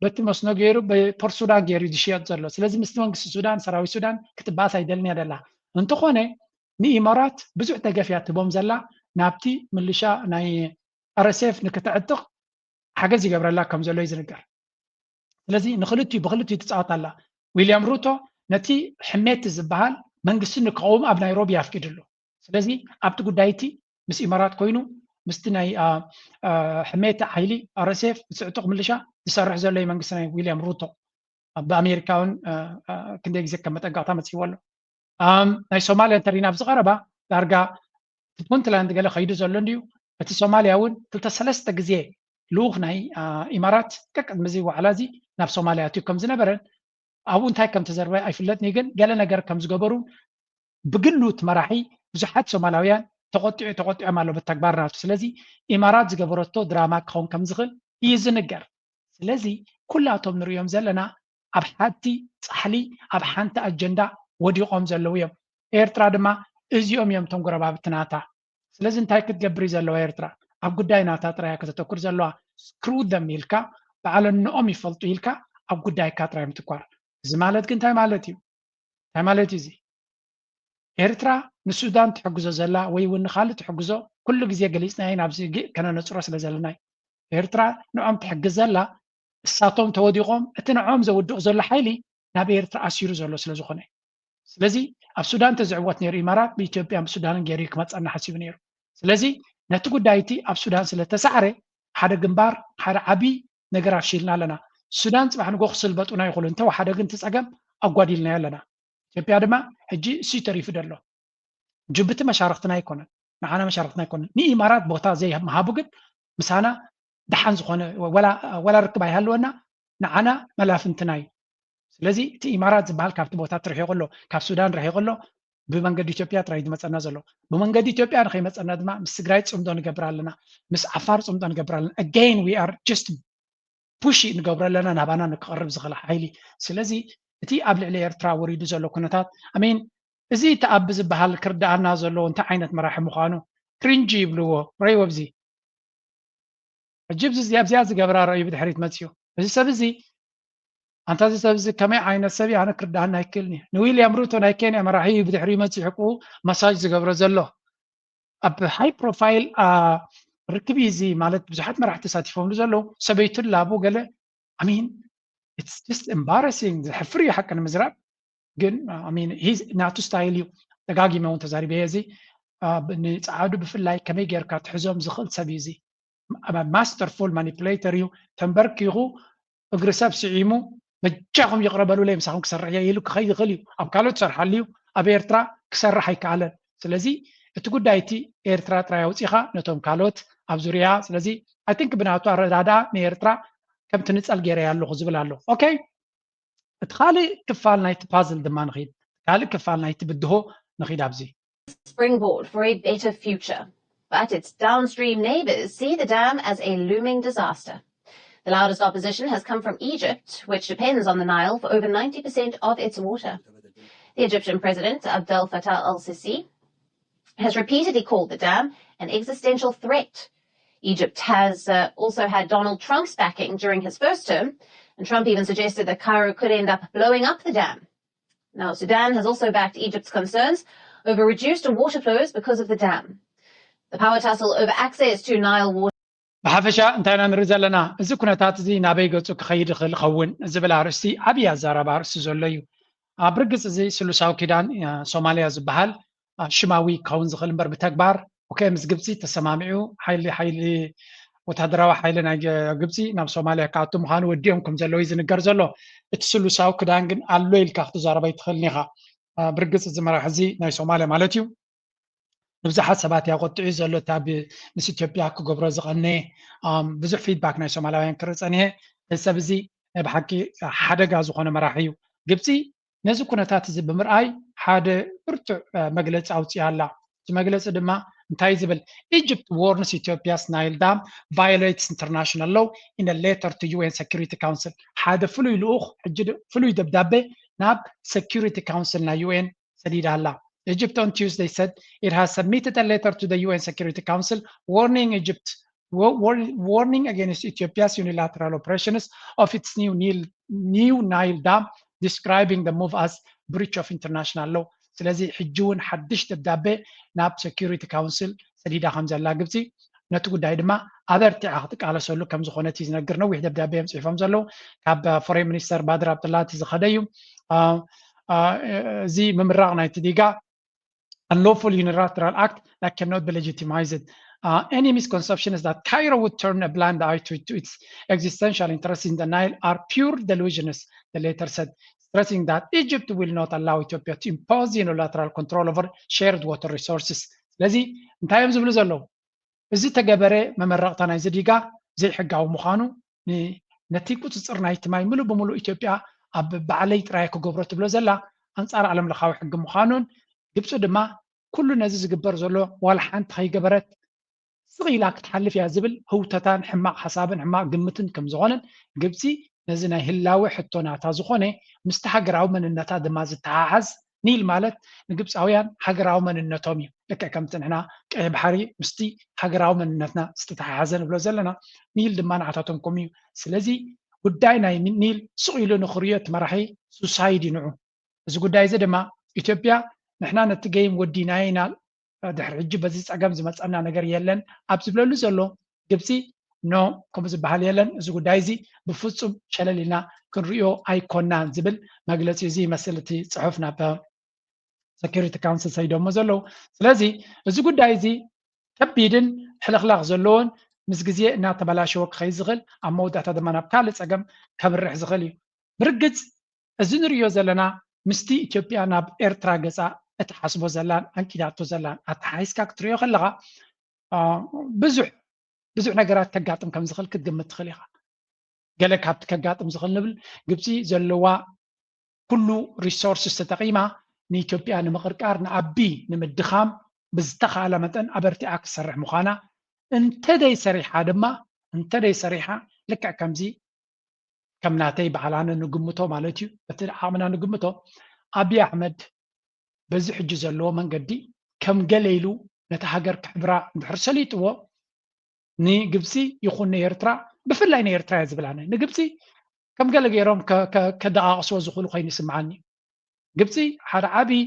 በቲ መስኖ ገይሩ ብፖርት ሱዳን ገይሩ ዝሽየጥ ዘሎ። ስለዚ ምስቲ መንግስቲ ሱዳን፣ ሰራዊት ሱዳን ክትበኣስ ኣይደልን እያ ደላ። እንተኾነ ንኢማራት ብዙሕ ደገፍ እያ ትቦም ዘላ፣ ናብቲ ምልሻ ናይ ኣር ኤስ ኤፍ ንክትዕጥቕ ሓገዝ ይገብረላ ከም ዘሎ እዩ ዝንገር። ስለዚ ንክልቲኡ ብክልቲኡ ትፃወት ኣላ። ዊልያም ሩቶ ነቲ ሕሜቲ ዝበሃል መንግስቲ ንክኸውን ኣብ ናይሮቢ ኣፍቂድሉ። ስለዚ ኣብቲ ጉዳይ እቲ ምስ ኢማራት ኮይኑ ምስቲ ናይ ሕሜቲ ሓይሊ ኣር ኤስ ኤፍ ዝስዕጥቕ ምልሻ ዝሰርሕ ዘሎ እዩ መንግስቲ ናይ ዊልያም ሩቶ። ብኣሜሪካ እውን ክንደይ ግዜ ከም መጠንቀቕታ መፅይዎ ኣሎ። ናይ ሶማልያ እንተሪና ኣብዚ ቀረባ ዳርጋ ፑንትላንድ ገለ ከይዱ ዘሎ እንድዩ። እቲ ሶማልያ እውን ክልተ ሰለስተ ግዜ ልኡኽ ናይ ኢማራት ቀቅድሚ እዚ ዋዕላ እዚ ናብ ሶማልያ ኣትዩ ከም ዝነበረን ኣብኡ እንታይ ከም ተዘርበ ኣይፍለጥን እዩ፣ ግን ገለ ነገር ከም ዝገበሩ ብግሉ እቲ መራሒ ብዙሓት ሶማላውያን ተቆጢዑ ተቆጢዖም ኣሎ ብተግባር ናቱ። ስለዚ ኢማራት ዝገበረቶ ድራማ ክኸውን ከም ዝኽእል እዩ ዝንገር። ስለዚ ኩላቶም ንሪኦም ዘለና ኣብ ሓንቲ ፃሕሊ ኣብ ሓንቲ ኣጀንዳ ወዲቖም ዘለዉ እዮም። ኤርትራ ድማ እዚኦም እዮም እቶም ጎረባብቲ ናታ። ስለዚ እንታይ ክትገብር እዩ ዘለዋ ኤርትራ? ኣብ ጉዳይ ናታ ጥራያ ከተተኩር ዘለዋ። ስክሩ ደም ኢልካ በዓለንኦም ይፈልጡ ኢልካ ኣብ ጉዳይካ ጥራይ ምትኳር። እዚ ማለት ግን እንታይ ማለት እዩ? እንታይ ማለት እዩ እዚ? ኤርትራ ንሱዳን ትሕግዞ ዘላ ወይ እውን ንካልእ ትሕግዞ ኩሉ ግዜ ገሊፅናዮ ናብዚ ግእ ከነነፅሮ ስለ ዘለናይ ኤርትራ ንዖም ትሕግዝ ዘላ እሳቶም ተወዲቖም እቲ ንዖም ዘውድቕ ዘሎ ሓይሊ ናብ ኤርትራ ኣሲሩ ዘሎ ስለ ዝኾነ። ስለዚ ኣብ ሱዳን ተዝዕወት ነይሩ ኢማራት ብኢትዮጵያን ብሱዳንን ገይሩ ክመፀና ሓሲቡ ነይሩ። ስለዚ ነቲ ጉዳይ እቲ ኣብ ሱዳን ስለ ተሳዕረ ሓደ ግንባር ሓደ ዓብዪ ነገር ኣፍሺልና ኣለና። ሱዳን ፅባሕ ንጎ ክስልበጡና ይኽእሉ እንተወሓደ ግን እቲ ፀገም ኣጓዲልናዮ ኣለና። ኢትዮጵያ ድማ ሕጂ እሱ ተሪፉ ደሎ ጅቡቲ መሻርክትና ኣይኮነን፣ ንዓና መሻርክትና ኣይኮነን። ንኢማራት ቦታ ዘይምሃቡ ግን ምሳና ደሓን ዝኾነ ወላ ርክብ ኣይሃልወና፣ ንዓና መላፍንትና እዩ። ስለዚ እቲ ኢማራት ዝበሃል ካብቲ ቦታ ትርሒቑ ኣሎ፣ ካብ ሱዳን ርሒቑ ኣሎ፣ ብመንገዲ ኢትዮጵያ ጥራይ ዝመፀና ዘሎ። ብመንገዲ ኢትዮጵያ ንኸይመፀና ድማ ምስ ትግራይ ፅምዶ ንገብር ኣለና፣ ምስ ዓፋር ፅምዶ ንገብር ኣለና። Again we are just push ንገብሮ ኣለና ናባና ንክቐርብ ዝኽእል ሓይሊ። ስለዚ እቲ ኣብ ልዕሊ ኤርትራ ወሪዱ ዘሎ ኩነታት ኣሜን እዚ እቲ ኣብ ዝበሃል ክርዳኣና ዘለዎ እንታይ ዓይነት መራሒ ምዃኑ ክሪንጂ ይብልዎ። ረይዎ ኣብዚ ሕጂ ኣብዚ እዚኣ ኣብዚኣ ዝገብራ ረእዩ ብድሕሪት መፅኡ እዚ ሰብ እዚ ኣንታ እዚ ሰብ እዚ ከመይ ዓይነት ሰብ እዩ ኣነ ክርዳኣና ኣይክእልን እዩ። ንዊልያም ሩቶ ናይ ኬንያ መራሒ እዩ ብድሕሪኡ መፅኡ ሕቁኡ ማሳጅ ዝገብሮ ዘሎ። ኣብ ሃይ ፕሮፋይል ርክብ እዩ እዚ ማለት ብዙሓት መራሕቲ ተሳቲፎምሉ ዘለዉ ሰበይቱ ላቡ ገለ ኣሚን it's just embarrassing። ዘሕፍር እዩ ሓቂ ንምዝራብ ግን ኣሚን ናቱ ስታይል እዩ። ደጋጊመ እውን ተዛሪበ እዚ ንፀዓዱ ብፍላይ ከመይ ጌርካ ትሕዞም ዝኽእል ሰብ እዩ እዚ። ማስተርፉል ማኒፕሌተር እዩ። ተንበርኪኹ እግሪ ሰብ ስዒሙ በጃኹም ይቕረ በሉለይ ምሳኹም ክሰርሕ እየ ኢሉ ክኸይድ ይኽእል እዩ። ኣብ ካልኦት ትሰርሓሉ እዩ። ኣብ ኤርትራ ክሰርሕ ኣይከኣለን። ስለዚ እቲ ጉዳይ እቲ ኤርትራ ጥራይ ኣውፂኻ ነቶም ካልኦት ኣብ ዙርያ ስለዚ I think ብናቱ ኣረዳድኣ ንኤርትራ ከም ትንፀል ገይረያ ኣለኹ ዝብል ኣሎ። ኦኬ እቲ ካልእ ክፋል ናይቲ ፓዝል ድማ ንኺድ ካልእ ክፋል ናይቲ ብድሆ ንኺድ ኣብዚ springboard for a better future. But its downstream neighbours see the dam as a looming disaster. The loudest opposition has come from Egypt, which depends on the Nile for over ninety percent of its water. The Egyptian President Abdel Fattah al Sisi has repeatedly called the dam an existential threat. Egypt has uh, also had Donald Trump's backing during his first term, and Trump even suggested that Cairo could end up blowing up the dam. Now, Sudan has also backed Egypt's concerns over reduced water flows because of the dam. The power tussle over access to Nile water. ብሓፈሻ እንታይ ኢና ንርኢ ዘለና? እዚ ኩነታት እዚ ናበይ ገፁ ክኸይድ ይኽእል ይኸውን ዝብል ኣርእስቲ ዓብዪ ኣዛራቢ ኣርእስቲ ዘሎ እዩ። ኣብ ርግፅ እዚ ስሉሳዊ ኪዳን ሶማልያ ዝበሃል ሽማዊ ክኸውን ዝኽእል እምበር ብተግባር ኦኬ ምስ ግብፂ ተሰማሚዑ ሓይሊ ሓይሊ ወታደራዊ ሓይሊ ናይ ግብፂ ናብ ሶማልያ ክኣቱ ምዃኑ ወዲኦም ከም ዘለዉ ዝንገር ዘሎ። እቲ ስሉሳዊ ክዳን ግን ኣሎ ኢልካ ክትዛረብ ኣይትኽእልን ኢኻ። ብርግፅ እዚ መራሒ እዚ ናይ ሶማልያ ማለት እዩ ንብዙሓት ሰባት ያቆጥዑ ዘሎ እቲ ኣብ ምስ ኢትዮጵያ ክገብሮ ዝቐነ ብዙሕ ፊድባክ ናይ ሶማላውያን ክርኢ ፀኒሀ ሰብ እዚ ናይ ብሓቂ ሓደጋ ዝኾነ መራሒ እዩ። ግብፂ ነዚ ኩነታት እዚ ብምርኣይ ሓደ ብርቱዕ መግለፂ ኣውፅኣ ኣላ። እቲ መግለፂ ድማ እንታይ ዝብል? Egypt warns Ethiopia's Nile Dam violates international law in a letter to U N Security Council። ሓደ ፍሉይ ልኡኽ ሕጂ ፍሉይ ደብዳቤ ናብ Security Council ናይ U N ሰዲዳ ኣላ። Egypt on Tuesday said it has submitted a letter to the U N Security Council warning Egypt warning against Ethiopia's unilateral operations of its new Nile, new Nile Dam, describing the move as breach of international law. ስለዚ ሕጂ እውን ሓድሽ ደብዳቤ ናብ Security Council ሰዲዳ ከም ዘላ ግብፂ ነቲ ጉዳይ ድማ ኣበርቲዓ ክትቃለሰሉ ከም ዝኾነት እዩ ዝነግር። ነዊሕ ደብዳቤ እዮም ፅሒፎም ዘለዉ። ካብ ፎሬን ሚኒስተር ባድር ኣብጥላቲ ዝኸደ እዩ። እዚ ምምራቕ ናይቲ ዲጋ unlawful unilateral act that cannot be legitimized. Uh, any misconception is that Cairo would turn a blind eye to, to its existential interests in the Nile are pure delusions, the letter said, stressing that Egypt will not allow Ethiopia to impose unilateral control over shared water resources. ስለዚ እንታይ እዮም ዝብሉ ዘለዉ? እዚ ተገበረ መመረቕታ ናይዚ ዲጋ ዘይሕጋዊ ምዃኑ፣ ነቲ ቁፅፅር ናይቲ ማይ ምሉእ ብምሉእ ኢትዮጵያ ኣብ ባዕለይ ጥራይ ክገብሮ ትብሎ ዘላ ኣንፃር ዓለም ለኻዊ ሕጊ ምዃኑን፣ ግብፂ ድማ ኩሉ ነዚ ዝግበር ዘሎ ዋላ ሓንቲ ከይገበረት ስቕ ኢላ ክትሓልፍ እያ ዝብል ህውተታን ሕማቕ ሓሳብን ሕማቕ ግምትን ከም ዝኾነን ግብፂ ነዚ ናይ ህላወ ሕቶ ናታ ዝኾነ ምስቲ ሃገራዊ መንነታ ድማ ዝተሓሓዝ ኒል ማለት ንግብፃውያን ሃገራዊ መንነቶም እዩ። ልክዕ ከምቲ ንሕና ቀይሕ ባሕሪ ምስቲ ሃገራዊ መንነትና ዝተተሓሓዘ ንብሎ ዘለና፣ ኒል ድማ ንዓታቶም ከምኡ እዩ። ስለዚ ጉዳይ ናይ ኒል ስቕ ኢሉ ንኽርእዮ እቲ መራሒ ሱሳይድ እዩ ንዑ። እዚ ጉዳይ እዚ ድማ ኢትዮጵያ ንሕና ነቲ ገይም ወዲናዮ ኢና፣ ድሕሪ ሕጂ በዚ ፀገም ዝመፀና ነገር የለን ኣብ ዝብለሉ ዘሎ ግብፂ ኖ ከምኡ ዝበሃል የለን፣ እዚ ጉዳይ እዚ ብፍፁም ሸለል ኢልና ክንርእዮ ኣይኮናን ዝብል መግለፂ እዚ ይመስል እቲ ፅሑፍ ናብ ሰኪሪቲ ካውንስል ሰይዶሞ ዘለዉ። ስለዚ እዚ ጉዳይ እዚ ከቢድን ሕልኽላኽ ዘለዎን ምስ ግዜ እናተበላሸወ ክኸይድ ዝኽእል ኣብ መወዳእታ ድማ ናብ ካልእ ፀገም ከብርሕ ዝኽእል እዩ። ብርግፅ እዚ ንርእዮ ዘለና ምስቲ ኢትዮጵያ ናብ ኤርትራ ገፃ እትሓስቦ ዘላን ኣንቂዳቶ ዘላን ኣተሓሒዝካ ክትርእዮ ከለኻ ብዙሕ ብዙሕ ነገራት ከጋጥም ከም ዝኽእል ክትግምት ትኽእል ኢኻ። ገለ ካብቲ ከጋጥም ዝኽእል ንብል ግብፂ ዘለዋ ኩሉ ሪሶርስስ ተጠቒማ ንኢትዮጵያ ንምቕርቃር ንኣቢ ንምድኻም ብዝተኻእለ መጠን ኣበርቲዓ ክትሰርሕ ምዃና እንተደይ ሰሪሓ ድማ እንተደይ ሰሪሓ ልክዕ ከምዚ ከም ናተይ ባዕላነ ንግምቶ ማለት እዩ፣ በቲ ዓቕምና ንግምቶ፣ ኣብይ ኣሕመድ በዚ ሕጂ ዘለዎ መንገዲ ከም ገለ ኢሉ ነቲ ሃገር ክሕብራ እንድሕር ሰሊጥዎ ንግብፂ ይኹን ንኤርትራ፣ ብፍላይ ንኤርትራ እየ ዝብል ኣነ፣ ንግብፂ ከም ገለ ገይሮም ከደቓቕስዎ ዝኽእሉ ኮይኑ ይስምዓኒ። ግብፂ ሓደ ዓብዪ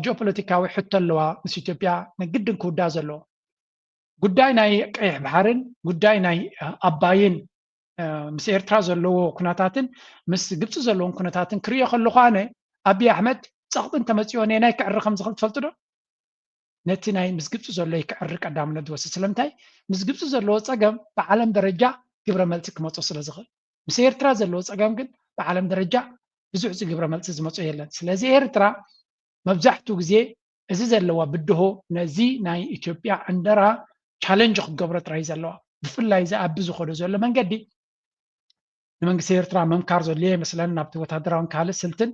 ጂኦፖለቲካዊ ሕቶ ኣለዋ ምስ ኢትዮጵያ፣ ንግድን ክውዳ ዘለዎ ጉዳይ ናይ ቀይሕ ባሕርን ጉዳይ ናይ ኣባይን ምስ ኤርትራ ዘለዎ ኩነታትን ምስ ግብፂ ዘለዎም ኩነታትን ክርእዮ ከለኹ ኣነ ኣብይ ኣሕመድ ፀቕጢ እንተመፅኦ ነናይ ክዕሪ ከም ዝኽእል ትፈልጡ ዶ? ነቲ ናይ ምስ ግብፂ ዘሎ ክዕሪ ቀዳምነት ዝወስድ። ስለምንታይ? ምስ ግብፂ ዘለዎ ፀገም ብዓለም ደረጃ ግብረ መልሲ ክመፆ ስለ ዝኽእል። ምስ ኤርትራ ዘለዎ ፀገም ግን ብዓለም ደረጃ ብዙሕ ግብረ መልሲ ዝመፆ የለን። ስለዚ ኤርትራ መብዛሕትኡ ግዜ እዚ ዘለዋ ብድሆ ነዚ ናይ ኢትዮጵያ ዕንደራ ቻለንጅ ክትገብሮ ጥራይ ዘለዋ። ብፍላይ እዚ ኣቢ ዝኸዶ ዘሎ መንገዲ ንመንግስቲ ኤርትራ ምምካር ዘድልዮ ይመስለኒ፣ ናብቲ ወታደራውን ካልእ ስልትን።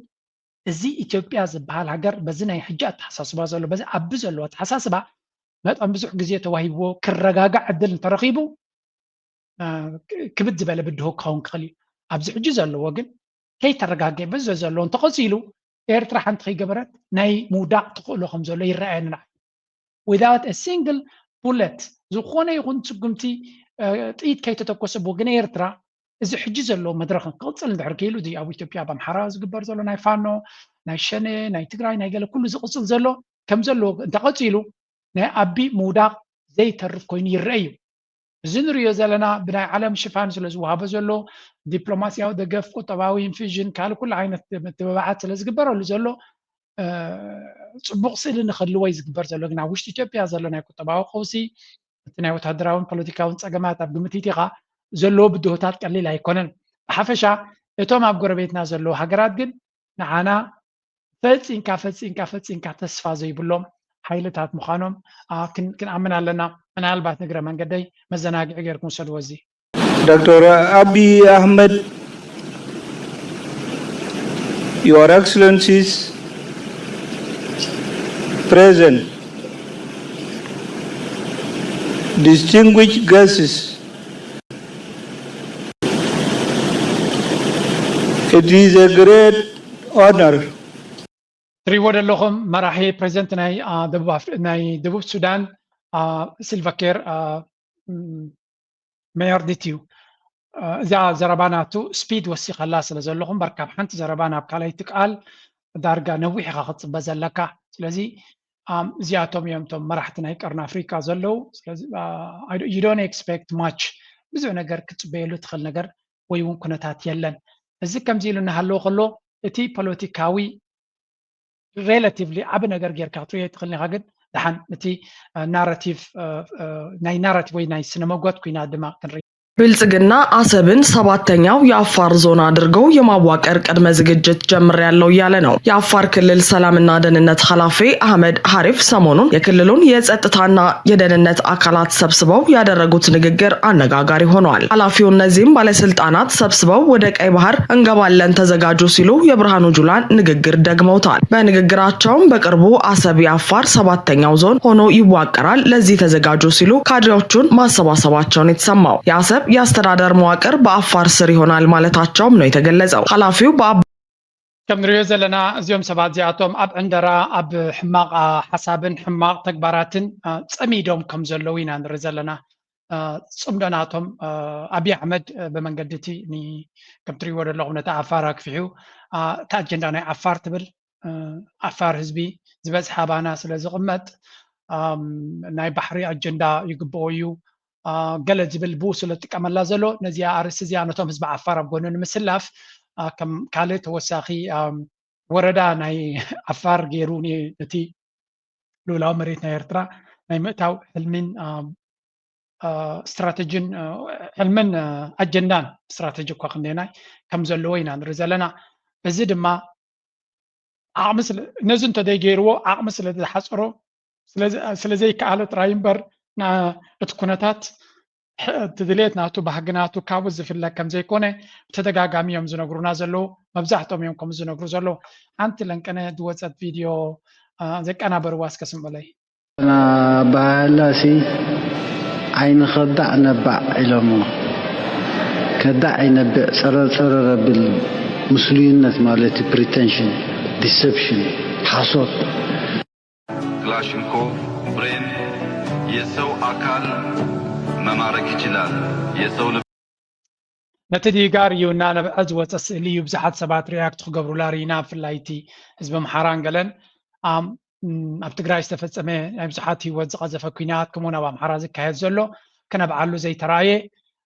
እዚ ኢትዮጵያ ዝበሃል ሃገር በዚ ናይ ሕጂ ኣተሓሳስባ ዘሎ፣ በዚ ኣቢ ዘለዎ ኣተሓሳስባ መጠን ብዙሕ ግዜ ተዋሂብዎ ክረጋጋዕ ዕድል እንተረኺቡ ክብድ ዝበለ ብድሆ ክኸውን ክኽእል እዩ። ኣብዚ ሕጂ ዘለዎ ግን ከይተረጋገ በዚ ዘሎ እንተቐፂሉ ኤርትራ ሓንቲ ከይገበረት ናይ ምውዳቕ ተኽእሎ ከም ዘሎ ይረኣየኒ ንዓይ። Without a single bullet ዝኾነ ይኹን ስጉምቲ ጥይት ከይተተኮሰ ብወገን ኤርትራ እዚ ሕጂ ዘሎ መድረኽ ክቕፅል እንድሕር ክኢሉ እዚ ኣብ ኢትዮጵያ ኣብ ኣምሓራ ዝግበር ዘሎ ናይ ፋኖ ናይ ሸኔ ናይ ትግራይ ናይ ገለ ኩሉ ዝቕፅል ዘሎ ከም ዘለዎ እንተቐፂሉ ናይ ኣቢ ምውዳቕ ዘይተርፍ ኮይኑ ይረአ እዩ። እዚ ንሪኦ ዘለና ብናይ ዓለም ሽፋን ስለ ዝወሃቦ ዘሎ ዲፕሎማስያዊ ደገፍ፣ ቁጠባዊ ኢንፊዥን፣ ካልእ ኩሉ ዓይነት ምትብባዓት ስለ ዝግበረሉ ዘሎ ፅቡቕ ስእሊ ንክህልዎ እዩ ዝግበር ዘሎ። ግን ኣብ ውሽጢ ኢትዮጵያ ዘሎ ናይ ቁጠባዊ ቀውሲ፣ እቲ ናይ ወታደራውን ፖለቲካውን ፀገማት ኣብ ግምት ኢኻ ዘለዎ ብድሆታት ቀሊል ኣይኮነን። ብሓፈሻ እቶም ኣብ ጎረቤትና ዘለዉ ሃገራት ግን ንዓና ፈፂንካ ፈፂንካ ፈፂንካ ተስፋ ዘይብሎም ሓይልታት ምዃኖም ክንኣምን ኣለና። ምናልባት ንግረ መንገደይ መዘናግዒ ገይርኩም ውሰድዎ። እዚ Doctor Abiy Ahmed, Your Excellencies present, distinguished guests, it is a great honor ትሪእዎ ዘለኹም መራሒ ፕሬዚደንት ናይ ደቡብ ሱዳን ሲልቫ ኬር ሜዮር ዲትዩ። እዛ ዘረባ ናቱ ስፒድ ወሲኸላ ስለ ዘለኹም በርካብ ሓንቲ ዘረባ ናብ ካልኣይቲ ቃል ዳርጋ ነዊሕ ኢኻ ክትፅበ ዘለካ። ስለዚ እዚኣቶም እዮም እቶም መራሕቲ ናይ ቀርኒ ኣፍሪካ ዘለዉ። ስለዚ you don't expect much፣ ብዙሕ ነገር ክትፅበየሉ ትኽእል ነገር ወይ እውን ኩነታት የለን። እዚ ከምዚ ኢሉ እናሃለወ ከሎ እቲ ፖለቲካዊ ሬላቲቭሊ ዓቢ ነገር ጌርካ ክትሪኦ ኣይትኽእልን ኢኻ። ግን ደሓን እቲ ናራቲቭ ናይ ናራቲቭ ወይ ናይ ስነ መጓት ኩናት ድማ ክንርኢ። ብልጽግና አሰብን ሰባተኛው የአፋር ዞን አድርገው የማዋቀር ቅድመ ዝግጅት ጀምሬያለሁ እያለ ነው። የአፋር ክልል ሰላምና ደህንነት ኃላፊ አህመድ ሐሪፍ ሰሞኑን የክልሉን የጸጥታና የደህንነት አካላት ሰብስበው ያደረጉት ንግግር አነጋጋሪ ሆኗል። ኃላፊው እነዚህም ባለስልጣናት ሰብስበው ወደ ቀይ ባህር እንገባለን ተዘጋጁ ሲሉ የብርሃኑ ጁላን ንግግር ደግመውታል። በንግግራቸውም በቅርቡ አሰብ የአፋር ሰባተኛው ዞን ሆኖ ይዋቀራል፣ ለዚህ ተዘጋጁ ሲሉ ካድሬዎቹን ማሰባሰባቸውን የተሰማው። የአሰብ የአስተዳደር መዋቅር በአፋር ስር ይሆናል ማለታቸውም ነው የተገለጸው። ኃላፊው በአባ ከም ንሪኦ ዘለና እዚኦም ሰባት እዚኣቶም ኣብ ዕንደራ ኣብ ሕማቕ ሓሳብን ሕማቕ ተግባራትን ጸሚዶም ከም ዘለዉ ኢና ንርኢ ዘለና። ጽምዶ ናቶም ኣብይ ኣሕመድ ብመንገዲ እቲ ከም ትሪእዎ ዘለኹም ነቲ ዓፋር ኣክፊሑ እቲ ኣጀንዳ ናይ ዓፋር ትብል ዓፋር ህዝቢ ዝበዝሐ ኣባና ስለ ዝቕመጥ ናይ ባሕሪ ኣጀንዳ ይግብኦ እዩ ገለ ዝብል ብኡ ስለ ዝጥቀመላ ዘሎ ነዚኣ ኣርእስቲ እዚኣ ነቶም ህዝቢ ዓፋር ኣብ ጎኑ ንምስላፍ ከም ካልእ ተወሳኺ ወረዳ ናይ ዓፋር ገይሩ ነቲ ልኡላዊ መሬት ናይ ኤርትራ ናይ ምእታው ሕልሚን ስትራተጂን ሕልምን ኣጀንዳን ስትራተጂ እኳ ክንደናይ ከም ዘለዎ ኢና ንርኢ ዘለና። እዚ ድማ ዓቕሚ ነዚ እንተዘይገይርዎ ዓቕሚ ስለ ዝሓፀሮ ስለ ዘይከኣለ ጥራይ እምበር እቲ ኩነታት እቲ ድሌት ናቱ ባህጊ ናቱ ካብኡ ዝፍለ ከም ዘይኮነ ብተደጋጋሚ እዮም ዝነግሩና ዘለዉ። መብዛሕቶም እዮም ከምኡ ዝነግሩ ዘለዉ። ሓንቲ ለንቀነ ዝወፀት ቪድዮ ዘቀናበርዋ እስከ ስምዑለይ። ኣባህላሲ ዓይኒ ከዳዕ ነባዕ ኢሎሞ። ከዳዕ ይነብዕ ጸረር ጸረር ኣብል ምስሉይነት ማለት እዩ። ፕሪተንሽን፣ ዲሰፕሽን፣ ሓሶት። ክላሽንኮቭ፣ ብሬን፣ የሰው አካል መማረክ ይችላል። የሰው ልብ ነቲ ዲጋር እዩ እናነብዐ ዝወፀ ስእሊ እዩ ብዙሓት ሰባት ሪያክት ክገብሩላ ርኢና፣ ብፍላይ እቲ ህዝቢ ኣምሓራን ገለን ኣብ ትግራይ ዝተፈፀመ ናይ ብዙሓት ህይወት ዝቐዘፈ ኲናት ከምኡውን ኣብ ኣምሓራ ዝካየድ ዘሎ ክነብዓሉ ዘይተራእየ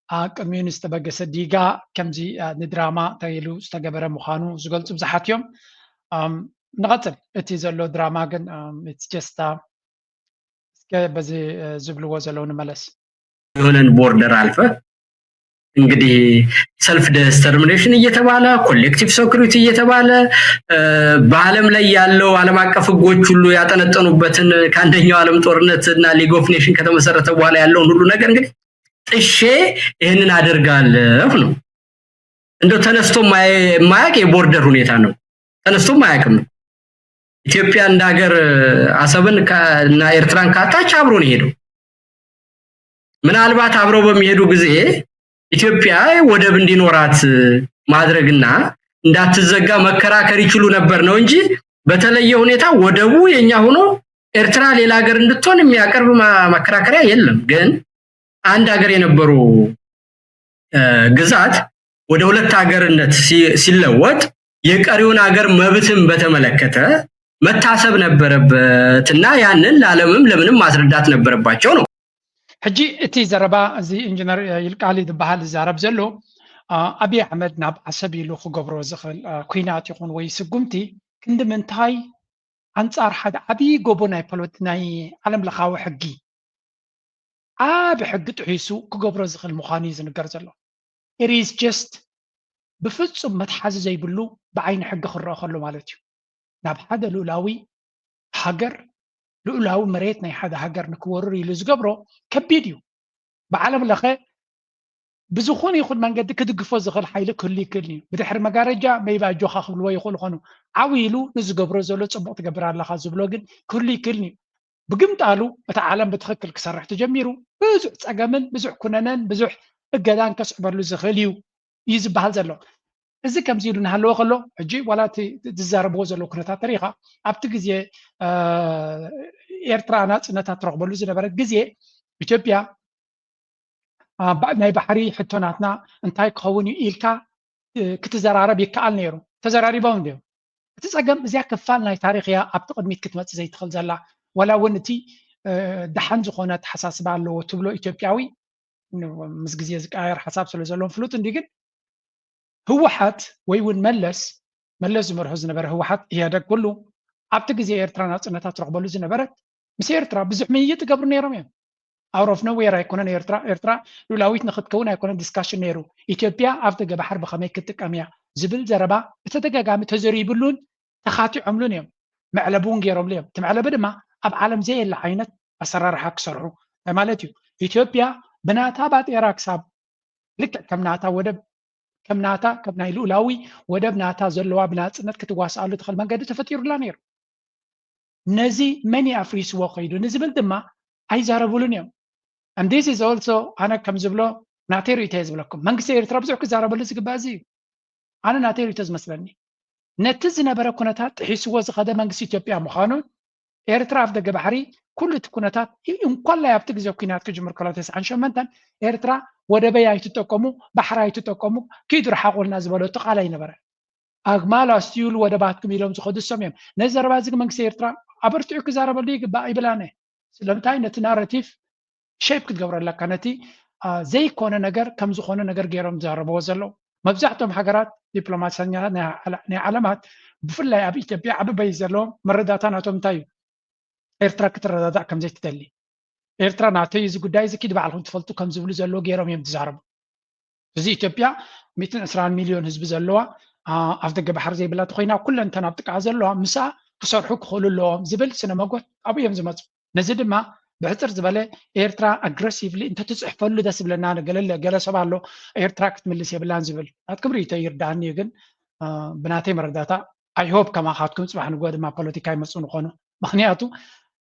ኣብ ቅድሚኡ ንዝተበገሰ ዲጋ ከምዚ ንድራማ ተባሂሉ ዝተገበረ ምዃኑ ዝገልፁ ብዙሓት እዮም። ንቐፅል። እቲ ዘሎ ድራማ ግን ጀስታ እስከ በዚ ዝብልዎ ዘለዉ ንመለስ። የሆነን ቦርደር አልፈ እንግዲህ ሰልፍ ዲተርሚኔሽን እየተባለ ኮሌክቲቭ ሴኩሪቲ እየተባለ በዓለም ላይ ያለው ዓለም አቀፍ ህጎች ሁሉ ያጠነጠኑበትን ከአንደኛው ዓለም ጦርነት እና ሊግ ኦፍ ኔሽን ከተመሰረተ በኋላ ያለውን ሁሉ ነገር እንግዲህ ጥሼ ይህንን አደርጋለሁ ነው። እንደው ተነስቶ የማያውቅ የቦርደር ሁኔታ ነው። ተነስቶም አያውቅም። ኢትዮጵያ እንደ ሀገር አሰብን እና ኤርትራን ካጣች አብሮ ነው ሄደው። ምናልባት አብረው በሚሄዱ ጊዜ ኢትዮጵያ ወደብ እንዲኖራት ማድረግና እንዳትዘጋ መከራከር ይችሉ ነበር ነው እንጂ በተለየ ሁኔታ ወደቡ የኛ ሆኖ ኤርትራ ሌላ ሀገር እንድትሆን የሚያቀርብ መከራከሪያ የለም። ግን አንድ ሀገር የነበሩ ግዛት ወደ ሁለት ሀገርነት ሲለወጥ የቀሪውን ሀገር መብትን በተመለከተ መታሰብ ነበረበት እና ያንን ለዓለምም ለምንም ማስረዳት ነበረባቸው ነው። ሕጂ እቲ ዘረባ እዚ ኢንጂነር ይልቃሊ ዝበሃል ዝዛረብ ዘሎ ኣብይ ኣሕመድ ናብ ዓሰብ ኢሉ ክገብሮ ዝኽእል ኩናት ይኹን ወይ ስጉምቲ ክንዲ ምንታይ ኣንጻር ሓደ ዓብዪ ጎቦ ናይ ፖለቲ ናይ ዓለም ለኻዊ ሕጊ ዓቢ ሕጊ ጥሒሱ ክገብሮ ዝኽእል ምዃኑ እዩ ዝንገር ዘሎ። It is just ብፍጹም መትሓዚ ዘይብሉ ብዓይኒ ሕጊ ክረአ ከሎ ማለት እዩ። ናብ ሓደ ልኡላዊ ሃገር ልኡላዊ መሬት ናይ ሓደ ሃገር ንክወርር ኢሉ ዝገብሮ ከቢድ እዩ። ብዓለም ለኸ ብዝኾነ ይኹን መንገዲ ክድግፎ ዝኽእል ሓይሊ ክህሉ ይክእል እዩ። ብድሕሪ መጋረጃ መይቢ ኣጆኻ ክብልዎ ይኽእሉ ኾኑ። ዓው ኢሉ ንዝገብሮ ዘሎ ጽቡቕ ትገብር ኣለኻ ዝብሎ ግን ክህሉ ይክእል እዩ። ብግምጣሉ እቲ ዓለም ብትኽክል ክሰርሕ ተጀሚሩ ብዙሕ ጸገምን ብዙሕ ኩነነን ብዙሕ እገዳን ከስዕበሉ ዝኽእል እዩ እዩ ዝበሃል ዘሎ። እዚ ከምዚ ኢሉ እናሃለወ ከሎ ሕጂ ዋላ እቲ ዝዛረብዎ ዘለዉ ኩነታት ተሪኻ ኣብቲ ግዜ ኤርትራ ናፅነታ ትረኽበሉ ዝነበረት ግዜ ኢትዮጵያ ናይ ባሕሪ ሕቶ ናትና እንታይ ክኸውን እዩ ኢልካ ክትዘራረብ ይከኣል ነይሩ። ተዘራሪቦም እንዲዮም። እቲ ፀገም እዚኣ ክፋል ናይ ታሪክ እያ ኣብቲ ቅድሚት ክትመፅእ ዘይትኽእል ዘላ ዋላ እውን እቲ ደሓን ዝኾነ ኣተሓሳስባ ኣለዎ ትብሎ ኢትዮጵያዊ ምስ ግዜ ዝቀያየር ሓሳብ ስለ ዘለዎም ፍሉጥ እንዲ ግን ህወሓት ወይ እውን መለስ መለስ ዝመርሑ ዝነበረ ህወሓት ኢህደግ ኩሉ ኣብቲ ግዜ ኤርትራ ናፅነታ ትረኽበሉ ዝነበረት ምስ ኤርትራ ብዙሕ ምይይጥ ይገብሩ ነይሮም እዮም። ኣውሮፍ ነዌር ኣይኮነን ኤርትራ ኤርትራ ሉላዊት ንክትከውን ኣይኮነን ዲስካሽን ነይሩ። ኢትዮጵያ ኣብ ደገ ባሕር ብኸመይ ክትጥቀም እያ ዝብል ዘረባ ብተደጋጋሚ ተዘሪብሉን ተኻቲዖምሉን እዮም። መዕለቢ እውን ገይሮምሉ እዮም። እቲ መዕለቢ ድማ ኣብ ዓለም ዘየለ ዓይነት ኣሰራርሓ ክሰርሑ ማለት እዩ። ኢትዮጵያ ብናታ ባጤራ ክሳብ ልክዕ ከም ናታ ወደብ ከም ናታ ከም ናይ ልኡላዊ ወደብ ናታ ዘለዋ ብናፅነት ክትዋስኣሉ ትኽእል መንገዲ ተፈጢሩላ ነይሩ። ነዚ መን ኣፍሪስዎ ከይዱ ንዝብል ድማ ኣይዛረቡሉን እዮም። And this is also ኣነ ከም ዝብሎ ናተይ ርእቶ እየ ዝብለኩም። መንግስቲ ኤርትራ ብዙሕ ክዛረበሉ ዝግባእ እዚ እዩ። ኣነ ናተይ ርእቶ ዝመስለኒ ነቲ ዝነበረ ኩነታት ጥሒስዎ ዝኸደ መንግስቲ ኢትዮጵያ ምዃኑን ኤርትራ ኣፍ ደገ ባሕሪ ኩሉ እቲ ኩነታት እንኳላይ ኣብቲ ግዜ ኩናት ክጅምር ከሎ ተስዓን ሸመንተን ኤርትራ ወደበይ ኣይትጠቀሙ ባሕሪ ኣይትጠቀሙ ኪዱ ርሓቑልና ዝበለቶ ቃል ኣይነበረ ኣግማል ኣስትዩሉ ወደባትኩም ኢሎም ዝኸዱ እሶም እዮም። ነዚ ዘረባ እዚ መንግስቲ ኤርትራ ኣበርቲዑ ክዛረበሉ ይግባእ ይብል ኣነ። ስለምንታይ ነቲ ናረቲቭ ሸይፕ ክትገብሮ ኣለካ ነቲ ዘይኮነ ነገር ከም ዝኾነ ነገር ገይሮም ዝዛረብዎ ዘለዉ መብዛሕትኦም ሃገራት ዲፕሎማሰኛታት ናይ ዓለማት ብፍላይ ኣብ ኢትዮጵያ ዓቢ በይ ዘለዎም መረዳእታ ናቶም እንታይ እዩ ኤርትራ ክትረዳዳእ ከም ዘይትደሊ ኤርትራ ናተይ እዚ ጉዳይ እዚ ኪድ ባዕልኩም ትፈልጡ ከም ዝብሉ ዘለዉ ገይሮም እዮም ዝዛረቡ እዚ ኢትዮጵያ ሚእትን ዕስራን ሚልዮን ህዝቢ ዘለዋ ኣብ ደገ ባሕሪ ዘይብላ ተኮይና ኩለን እተን ኣብ ጥቃ ዘለዋ ምስኣ ክሰርሑ ክኽእሉ ኣለዎም ዝብል ስነ መጎት ኣብኡ እዮም ዝመፁ ነዚ ድማ ብሕፅር ዝበለ ኤርትራ ኣግረሲቭሊ እንተትፅሕፈሉ ደስ ዝብለና ገለ ሰብ ኣሎ ኤርትራ ክትምልስ የብላን ዝብል ናት ክብሪ ይተይርዳኒ ግን ብናተይ መረዳታ ኣይሆፕ ከማኻትኩም ፅባሕ ንጎ ድማ ፖለቲካ ይመፁ ንኾኑ ምክንያቱ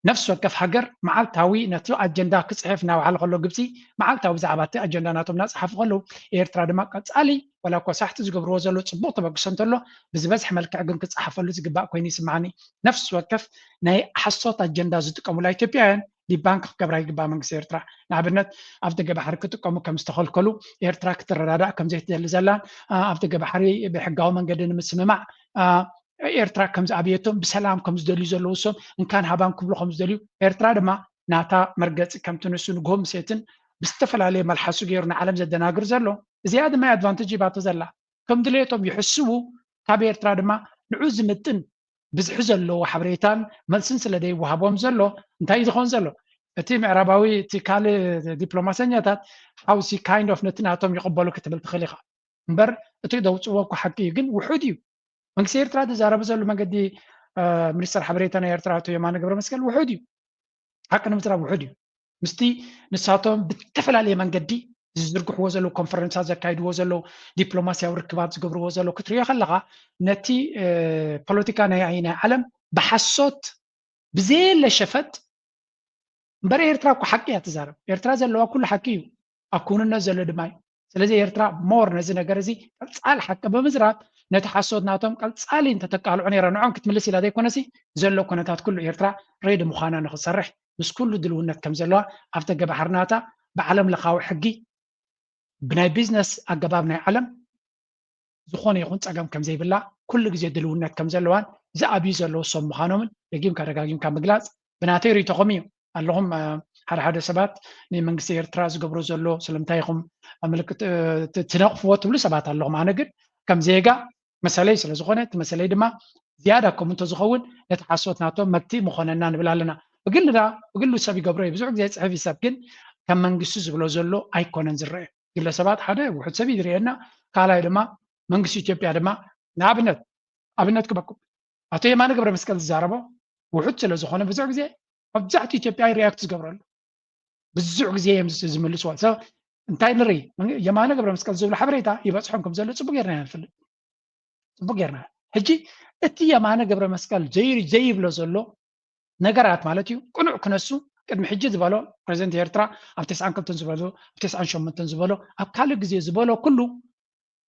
ነፍሲ ወከፍ ሃገር መዓልታዊ ነቲ ኣጀንዳ ክፅሕፍ እናባዕለ ከሎ ግብፂ መዓልታዊ ብዛዕባ እቲ ኣጀንዳ ናቶም እናፀሓፉ ከለዉ ኤርትራ ድማ ቀፃሊ ዋላ እኳ ሳሕቲ ዝገብርዎ ዘሎ ፅቡቅ ተበግሶ እንተሎ ብዝበዝሐ መልክዕ ግን ክፀሓፈሉ ዝግባእ ኮይኑ ይስማዓኒ ነፍሲ ወከፍ ናይ ሓሶት ኣጀንዳ ዝጥቀሙላ ኢትዮጵያውያን ዲባንክ ክገብራ ይግባእ መንግስቲ ኤርትራ ንኣብነት ኣብ ደገ ባሕሪ ክጥቀሙ ከም ዝተኸልከሉ ኤርትራ ክትረዳዳእ ከም ዘይትደሊ ዘላን ኣብ ደገ ባሕሪ ብሕጋዊ መንገዲ ንምስምማዕ ኤርትራ ከም ዝኣብየቶም ብሰላም ከም ዝደልዩ ዘለዉ እሶም እንካን ሃባን ክብሉ ከም ዝደልዩ ኤርትራ ድማ ናታ መርገፂ ከምቲ ንሱ ንግሆ ምሴትን ብዝተፈላለየ መልሓሱ ገይሩ ንዓለም ዘደናግር ዘሎ እዚኣ ድማ ኣድቫንቴጅ ሂባቶ ዘላ ከም ድሌቶም ይሕስቡ ካብ ኤርትራ ድማ ንዑ ዝምጥን ብዝሒ ዘለዎ ሓበሬታን መልስን ስለ ዘይወሃቦም ዘሎ እንታይ ዝኸውን ዘሎ እቲ ምዕራባዊ እቲ ካልእ ዲፕሎማሰኛታት ሓውሲ kind of ነቲ ናቶም ይቕበሉ ክትብል ትኽእል ኢኻ እምበር እቲ ደውፅዎ እኮ ሓቂ እዩ ግን ውሑድ እዩ መንግስቲ ኤርትራ ዝዛረበ ዘሎ መንገዲ ሚኒስተር ሓበሬታ ናይ ኤርትራ ኣቶ የማነ ገብረ መስቀል ውሑድ እዩ ሓቂ ንምዝራብ ውሑድ እዩ ምስቲ ንሳቶም ብዝተፈላለየ መንገዲ ዝዝርግሕዎ ዘለዉ ኮንፈረንሳት ዘካይድዎ ዘለዉ ዲፕሎማስያዊ ርክባት ዝገብርዎ ዘለዉ ክትሪኦ ከለካ ነቲ ፖለቲካ ናይ ናይ ዓለም ብሓሶት ብዘየለ ሸፈጥ እምበር ኤርትራ እኮ ሓቂ እያ ትዛረብ ኤርትራ ዘለዋ ኩሉ ሓቂ እዩ ኣብ ክውንነት ዘሎ ድማ እዩ ስለዚ ኤርትራ ሞር ነዚ ነገር እዚ ቀፃል ሓቂ ብምዝራብ ነቲ ሓሶት ናቶም ቀፃሊ እንተተቃልዖ ነይራ ንዖም ክትምልስ ኢላ ዘይኮነሲ ዘሎ ኩነታት ኩሉ ኤርትራ ሬዲ ምዃና ንክትሰርሕ ምስ ኩሉ ድልውነት ከም ዘለዋ ኣብ ተገባሕርናታ ብዓለም ለኻዊ ሕጊ ብናይ ቢዝነስ ኣገባብ ናይ ዓለም ዝኾነ ይኹን ፀገም ከም ዘይብላ ኩሉ ግዜ ድልውነት ከም ዘለዋን ዝኣብዩ ዘለዉ ሰብ ምዃኖምን ደጊምካ ደጋጊምካ ምግላፅ ብናተይ ርእይቶኹም እዩ ኣለኹም ሓደ ሓደ ሰባት ንመንግስቲ ኤርትራ ዝገብሮ ዘሎ ስለምንታይ ኢኹም ምልክት ትነቕፍዎ ትብሉ ሰባት ኣለኹም ኣነ ግን ከም ዜጋ መሰለይ ስለ ዝኾነ እቲ መሰለይ ድማ ዝያዳ ከምኡ እንተዝኸውን ነቲ ሓሶት ናቶም መብቲ ምኾነና ንብል ኣለና ብግልና ብግሉ ሰብ ይገብሮ እዩ ብዙሕ ግዜ ፅሕፍ እዩ ሰብ ግን ከም መንግስቲ ዝብሎ ዘሎ ኣይኮነን ዝረአ ግለሰባት ሓደ ውሑድ ሰብ ይዝርእየና ካልኣይ ድማ መንግስቲ ኢትዮጵያ ድማ ንኣብነት ኣብነት ክበኩም ኣቶ የማነ ገብረ መስቀል ዝዛረቦ ውሑድ ስለ ዝኾነ ብዙሕ ግዜ መብዛሕትኡ ኢትዮጵያዊ ሪያክት ዝገብረሉ ብዙሕ ግዜ እዮም ዝምልስዎ ሰብ እንታይ ንርኢ? የማነ ገብረ መስቀል ዝብሉ ሓበሬታ ይበፅሖም ከም ዘሎ ፅቡቅ ጌርና ንፈልጥ። ፅቡቅ ጌርና። ሕጂ እቲ የማነ ገብረ መስቀል ዘይብሎ ዘሎ ነገራት ማለት እዩ፣ ቅኑዕ ክነሱ ቅድሚ ሕጂ ዝበሎ፣ ፕሬዚደንት ኤርትራ ኣብ ተስዓን ክልተን ዝበሎ፣ ኣብ ተስዓን ሸሞንተን ዝበሎ፣ ኣብ ካልእ ግዜ ዝበሎ ኩሉ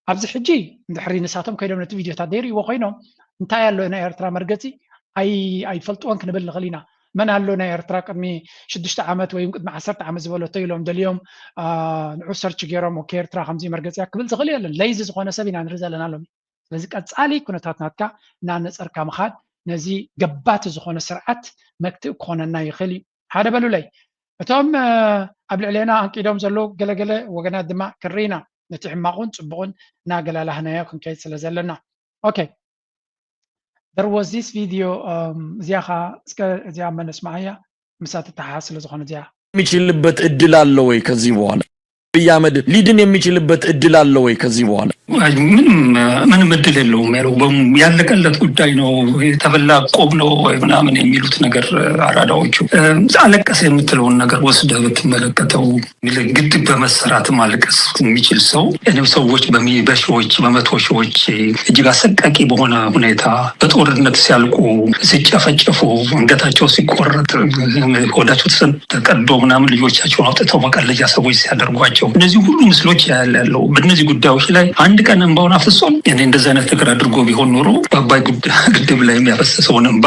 ኣብዚ ሕጂ እንድሕሪ ንሳቶም ከይዶም ነቲ ቪድዮታት ዘይርእይዎ ኮይኖም እንታይ ኣሎ ናይ ኤርትራ መርገፂ ኣይፈልጥዎን ክንብል ንኽእል ኢና። መን ኣሎ ናይ ኤርትራ ቅድሚ ሽዱሽተ ዓመት ወይ ቅድሚ ዓሰርተ ዓመት ዝበለቶ ኢሎም ደልዮም ንዑ ሰርች ገይሮም ኦኬ ኤርትራ ከምዚ መርገፂያ ክብል ዝኽእል የለን። ለይዚ ዝኾነ ሰብ ኢና ንርኢ ዘለና ሎሚ። ስለዚ ቀፃሊ ኩነታት ናትካ እናነፀርካ ምኻድ ነዚ ገባቲ ዝኾነ ስርዓት መክትእ ክኾነና ይኽእል እዩ። ሓደ በሉለይ እቶም ኣብ ልዕሌና ኣንቂዶም ዘለዉ ገለገለ ወገናት ድማ ክንርኢ ኢና። ነቲ ሕማቑን ፅቡቕን እናገላላህናዮ ክንከይድ ስለ ዘለና። ኦኬ there was this video እዚኣ ኸዓ እስከ እዚኣ መነስማዓያ ምሳ ትተሓሓዝ ስለ ዝኾነ እዚኣ የሚችልበት እድል አለ ወይ ከዚህ በኋላ? አብይ አህመድ ሊድን የሚችልበት እድል አለ ወይ ከዚህ በኋላ? ምንም ምንም እድል የለውም ያለው ያለቀለት ጉዳይ ነው፣ የተበላ ቆብ ነው ወይ ምናምን የሚሉት ነገር አራዳዎቹ። አለቀሰ የምትለውን ነገር ወስደህ ብትመለከተው ግድብ በመሰራት ማልቀስ የሚችል ሰው እኔም ሰዎች በሺዎች በመቶ ሺዎች እጅግ አሰቃቂ በሆነ ሁኔታ በጦርነት ሲያልቁ፣ ሲጨፈጨፉ፣ አንገታቸው ሲቆረጥ፣ ሆዳቸው ተቀዶ ምናምን ልጆቻቸውን አውጥተው መቀለጃ ሰዎች ሲያደርጓቸው እነዚህ ሁሉ ምስሎች ያለው በእነዚህ ጉዳዮች ላይ አንድ ቀን እንባውን አፍሶ እኔ እንደዚህ አይነት ነገር አድርጎ ቢሆን ኖሮ በአባይ ግድብ ላይ የሚያፈሰሰውን እንባ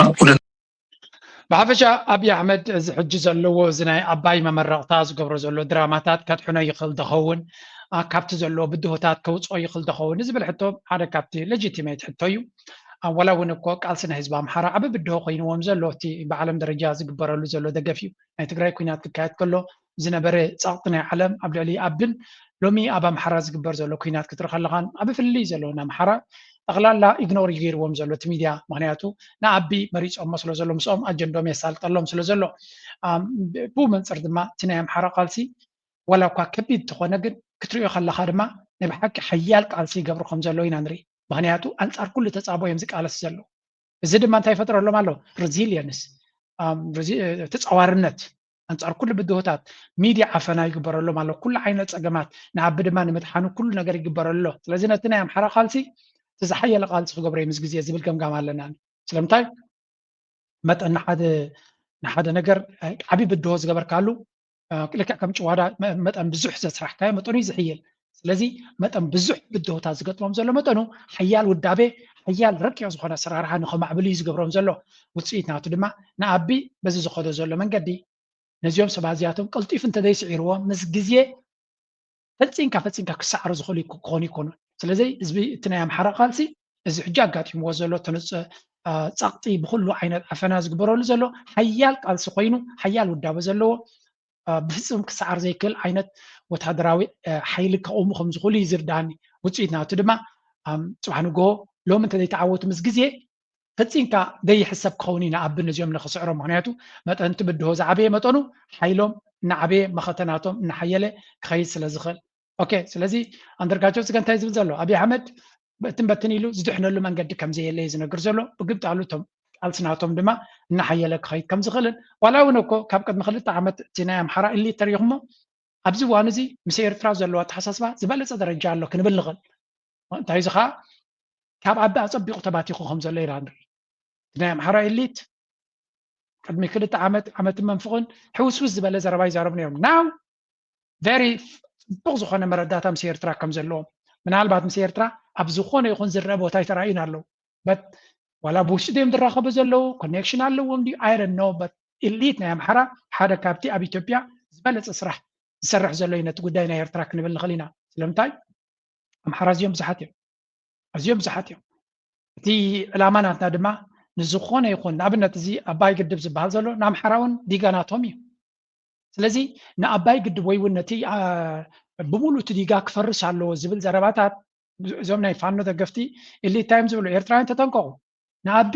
ብሓፈሻ ኣብይ ኣሕመድ እዚ ሕጂ ዘለዎ እዚ ናይ ኣባይ መመረቕታ ዝገብሮ ዘሎ ድራማታት ከድሕኖ ይኽእል ዝኸውን፣ ካብቲ ዘለዎ ብድሆታት ከውፅኦ ይኽእል ዝኸውን ዝብል ሕቶ ሓደ ካብቲ ሌጂቲሜት ሕቶ እዩ። ዋላ እውን እኮ ቃልሲ ናይ ህዝቢ ኣምሓራ ዓቢ ብድሆ ኮይንዎም ዘሎ እቲ ብዓለም ደረጃ ዝግበረሉ ዘሎ ደገፍ እዩ። ናይ ትግራይ ኩናት ክካየድ ከሎ ዝነበረ ጸቕጢ ናይ ዓለም ኣብ ልዕሊ ኣብን ሎሚ ኣብ ኣምሓራ ዝግበር ዘሎ ኩናት ክትርኢ ከለኻን ኣብ ፍልልይ ዘሎ ንኣምሓራ ጠቕላላ ኢግኖር እዩ ገይርዎም ዘሎ እቲ ሚድያ። ምክንያቱ ንኣቢ መሪጾሞ ስለ ዘሎ ምስኦም ኣጀንዶም የሳልጠሎም ስለ ዘሎ ብኡ መንፅር ድማ እቲ ናይ ኣምሓራ ቃልሲ ዋላ እኳ ከቢድ እንተኾነ ግን ክትሪኦ ከለኻ ድማ ናይ ብሓቂ ሓያል ቃልሲ ይገብሩ ከም ዘሎ ኢና ንርኢ። ምክንያቱ ኣንፃር ኩሉ ተፃቦ እዮም ዝቃለስ ዘለዉ። እዚ ድማ እንታይ ይፈጥረሎም ኣሎ? ሬዚሊየንስ፣ ተፃዋርነት ኣንፃር ኩሉ ብድሆታት። ሚድያ ዓፈና ይግበረሎም ኣሎ። ኩሉ ዓይነት ፀገማት ንኣቢ ድማ ንምድሓኑ ኩሉ ነገር ይግበረሉ ኣሎ። ስለዚ ነቲ ናይ ኣምሓራ ቃልሲ እቲ ዝሓየለ ቃልሲ ክገብሮ እዩ ምስ ግዜ ዝብል ገምጋም ኣለና። ስለምንታይ መጠን ንሓደ ንሓደ ነገር ዓብዪ ብድሆ ዝገበርካሉ ልክዕ ከም ጭዋዳ መጠን ብዙሕ ዘስራሕካዮ መጠኑ እዩ ዝሕይል። ስለዚ መጠን ብዙሕ ብድሆታት ዝገጥሞም ዘሎ መጠኑ ሓያል ውዳቤ ሓያል ረቂቕ ዝኾነ ኣሰራርሓ ንኸማዕብሉ እዩ ዝገብሮም ዘሎ። ውፅኢት ናቱ ድማ ንኣቢ በዚ ዝኸዶ ዘሎ መንገዲ ነዚኦም ሰባት እዚኣቶም ቀልጢፉ እንተዘይስዒርዎም ምስ ግዜ ፈፂንካ ፈፂንካ ክሰዓሩ ዝኽእሉ ክኾኑ ይኮኑን። ስለዚ ህዝቢ እቲ ናይ ኣምሓራ ቃልሲ እዚ ሕጂ ኣጋጢምዎ ዘሎ ተነፀ ፃቕጢ ብኩሉ ዓይነት ዓፈና ዝግበረሉ ዘሎ ሓያል ቃልሲ ኮይኑ ሓያል ውዳበ ዘለዎ ብፍፁም ክሰዓር ዘይክእል ዓይነት ወታደራዊ ሓይሊ ከቑሙ ከም ዝኽእሉ እዩ ዝርዳኒ። ውፅኢት ናቱ ድማ ፅባሕ ንግሆ ሎሚ እንተዘይተዓወቱ ምስ ግዜ ፈፂምካ ዘይሕሰብ ክኸውን ኢና ኣብ ነዚኦም ንክስዕሮም። ምክንያቱ መጠን እቲ ብድሆ ዝዓበየ መጠኑ ሓይሎም እናዓበየ መኸተ ናቶም እናሓየለ ክኸይድ ስለ ዝኽእል። ኦኬ ስለዚ ኣንደርጋቸው ፅገ እንታይ ዝብል ዘሎ ኣብይ ኣሕመድ በትን በትን ኢሉ ዝድሕነሉ መንገዲ ከም ዘየለ እዩ ዝነግር ዘሎ። ብግብጣሉ እቶም ቃልሲ ናቶም ድማ እናሓየለ ክኸይድ ከም ዝኽእልን ዋላ እውን እኮ ካብ ቅድሚ ክልተ ዓመት እቲ ናይ ኣምሓራ ኢሊት ተሪኢኹሞ ኣብዚ እዋን እዚ ምስ ኤርትራ ዘለዎ ኣተሓሳስባ ዝበለፀ ደረጃ ኣሎ ክንብል ንኽእል። እንታይ እዚ ከዓ ካብ ዓቢ ኣፀቢቑ ተባቲኹ ከም ዘሎ ኢና ንርኢ። ናይ ኣምሓራ ኢሊት ቅድሚ ክልተ ዓመት ዓመትን መንፍቕን ሕውስውስ ዝበለ ዘረባ ይዛረቡ ነይሮም። ናው ቨሪ ፅቡቕ ዝኾነ መረዳእታ ምስ ኤርትራ ከም ዘለዎም ምናልባት ምስ ኤርትራ ኣብ ዝኾነ ይኹን ዝረአ ቦታ ኣይተራእዩን ኣለዉ። በት ዋላ ብውሽጢ ድዮም ዝራኸቡ ዘለዉ ኮኔክሽን ኣለዎም ድዩ ኣይረን ኖ በት ኢሊት ናይ ኣምሓራ ሓደ ካብቲ ኣብ ኢትዮጵያ ዝበለፀ ስራሕ ዝሰርሕ ዘሎ እዩ ነቲ ጉዳይ ናይ ኤርትራ ክንብል ንኽእል ኢና። ስለምንታይ ኣምሓራ ኣዝዮም ብዙሓት እዮም። ኣዝዮም ብዙሓት እዮም። እቲ ዕላማ ናትና ድማ ንዝኾነ ይኹን ንኣብነት እዚ ኣባይ ግድብ ዝበሃል ዘሎ ንኣምሓራ እውን ዲጋ ናቶም እዩ። ስለዚ ንኣባይ ግድብ ወይ እውን ነቲ ብምሉእ እቲ ዲጋ ክፈርስ ኣለዎ ዝብል ዘረባታት እዞም ናይ ፋኖ ደገፍቲ ኢሊት እንታይ እዮም ዝብሉ? ኤርትራውያን ተጠንቀቑ፣ ንኣቢ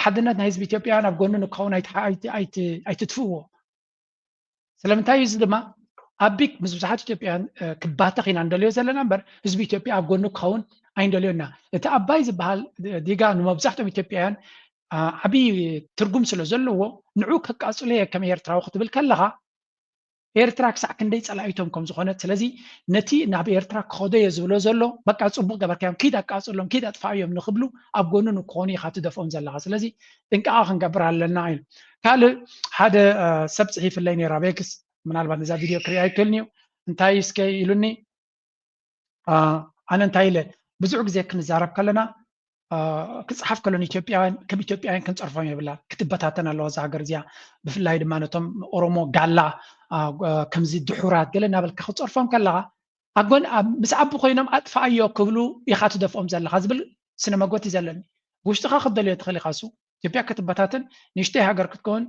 ሓድነት ናይ ህዝቢ ኢትዮጵያውያን ኣብ ጎኑ ንክኸውን ኣይትጥፍእዎ። ስለምንታይ እዩ እዚ ድማ ኣቢ ምስ ብዙሓት ኢትዮጵያውያን ክባተኽ ኢና እንደልዮ ዘለና እምበር ህዝቢ ኢትዮጵያ ኣብ ጎኑ ክኸውን ኣይንደልዮ ኢና። እቲ ኣባይ ዝበሃል ዲጋ ንመብዛሕትኦም ኢትዮጵያውያን ዓብዪ ትርጉም ስለ ዘለዎ ንዑ ከቃፅሎ እየ ከም ኤርትራዊ ክትብል ከለኻ ኤርትራ ክሳዕ ክንደይ ጸላኢቶም ከም ዝኾነት። ስለዚ ነቲ ናብ ኤርትራ ክኸዶ እየ ዝብሎ ዘሎ፣ በቃ ጽቡቕ ገበርካዮም፣ ኪድ ኣቃጽሎም፣ ኪድ ኣጥፋእዮም ንኽብሉ ኣብ ጎኑ ንክኾኑ ኢኻ ትደፍኦም ዘለኻ። ስለዚ ጥንቃቐ ክንገብር ኣለና ኢሉ። ካልእ ሓደ ሰብ ጽሒፍለይ ነይሩ ኣብ ኤክስ፣ ምናልባት ነዛ ቪድዮ ክሪኣ ይክእልኒ እዩ። እንታይ እስከ ኢሉኒ፣ ኣነ እንታይ ኢለ፣ ብዙሕ ግዜ ክንዛረብ ከለና ክፅሓፍ ከሎ ንኢትዮጵያውያን ከም ኢትዮጵያውያን ክንፀርፎም የብላ። ክትበታተን ኣለዋ እዛ ሃገር እዚኣ። ብፍላይ ድማ ነቶም ኦሮሞ ጋላ ከምዚ ድሑራት ገለ እናበልካ ክትፀርፎም ከለካ ኣጎን ምስ ኣቢ ኮይኖም ኣጥፋኣዮ ክብሉ ኢካ ትደፍኦም ዘለካ ዝብል ስነ መጎት እዩ ዘለኒ። ብውሽጥካ ክትደልዮ ትኽእል ኢካ። እሱ ኢትዮጵያ ክትበታተን ንእሽተይ ሃገር ክትከውን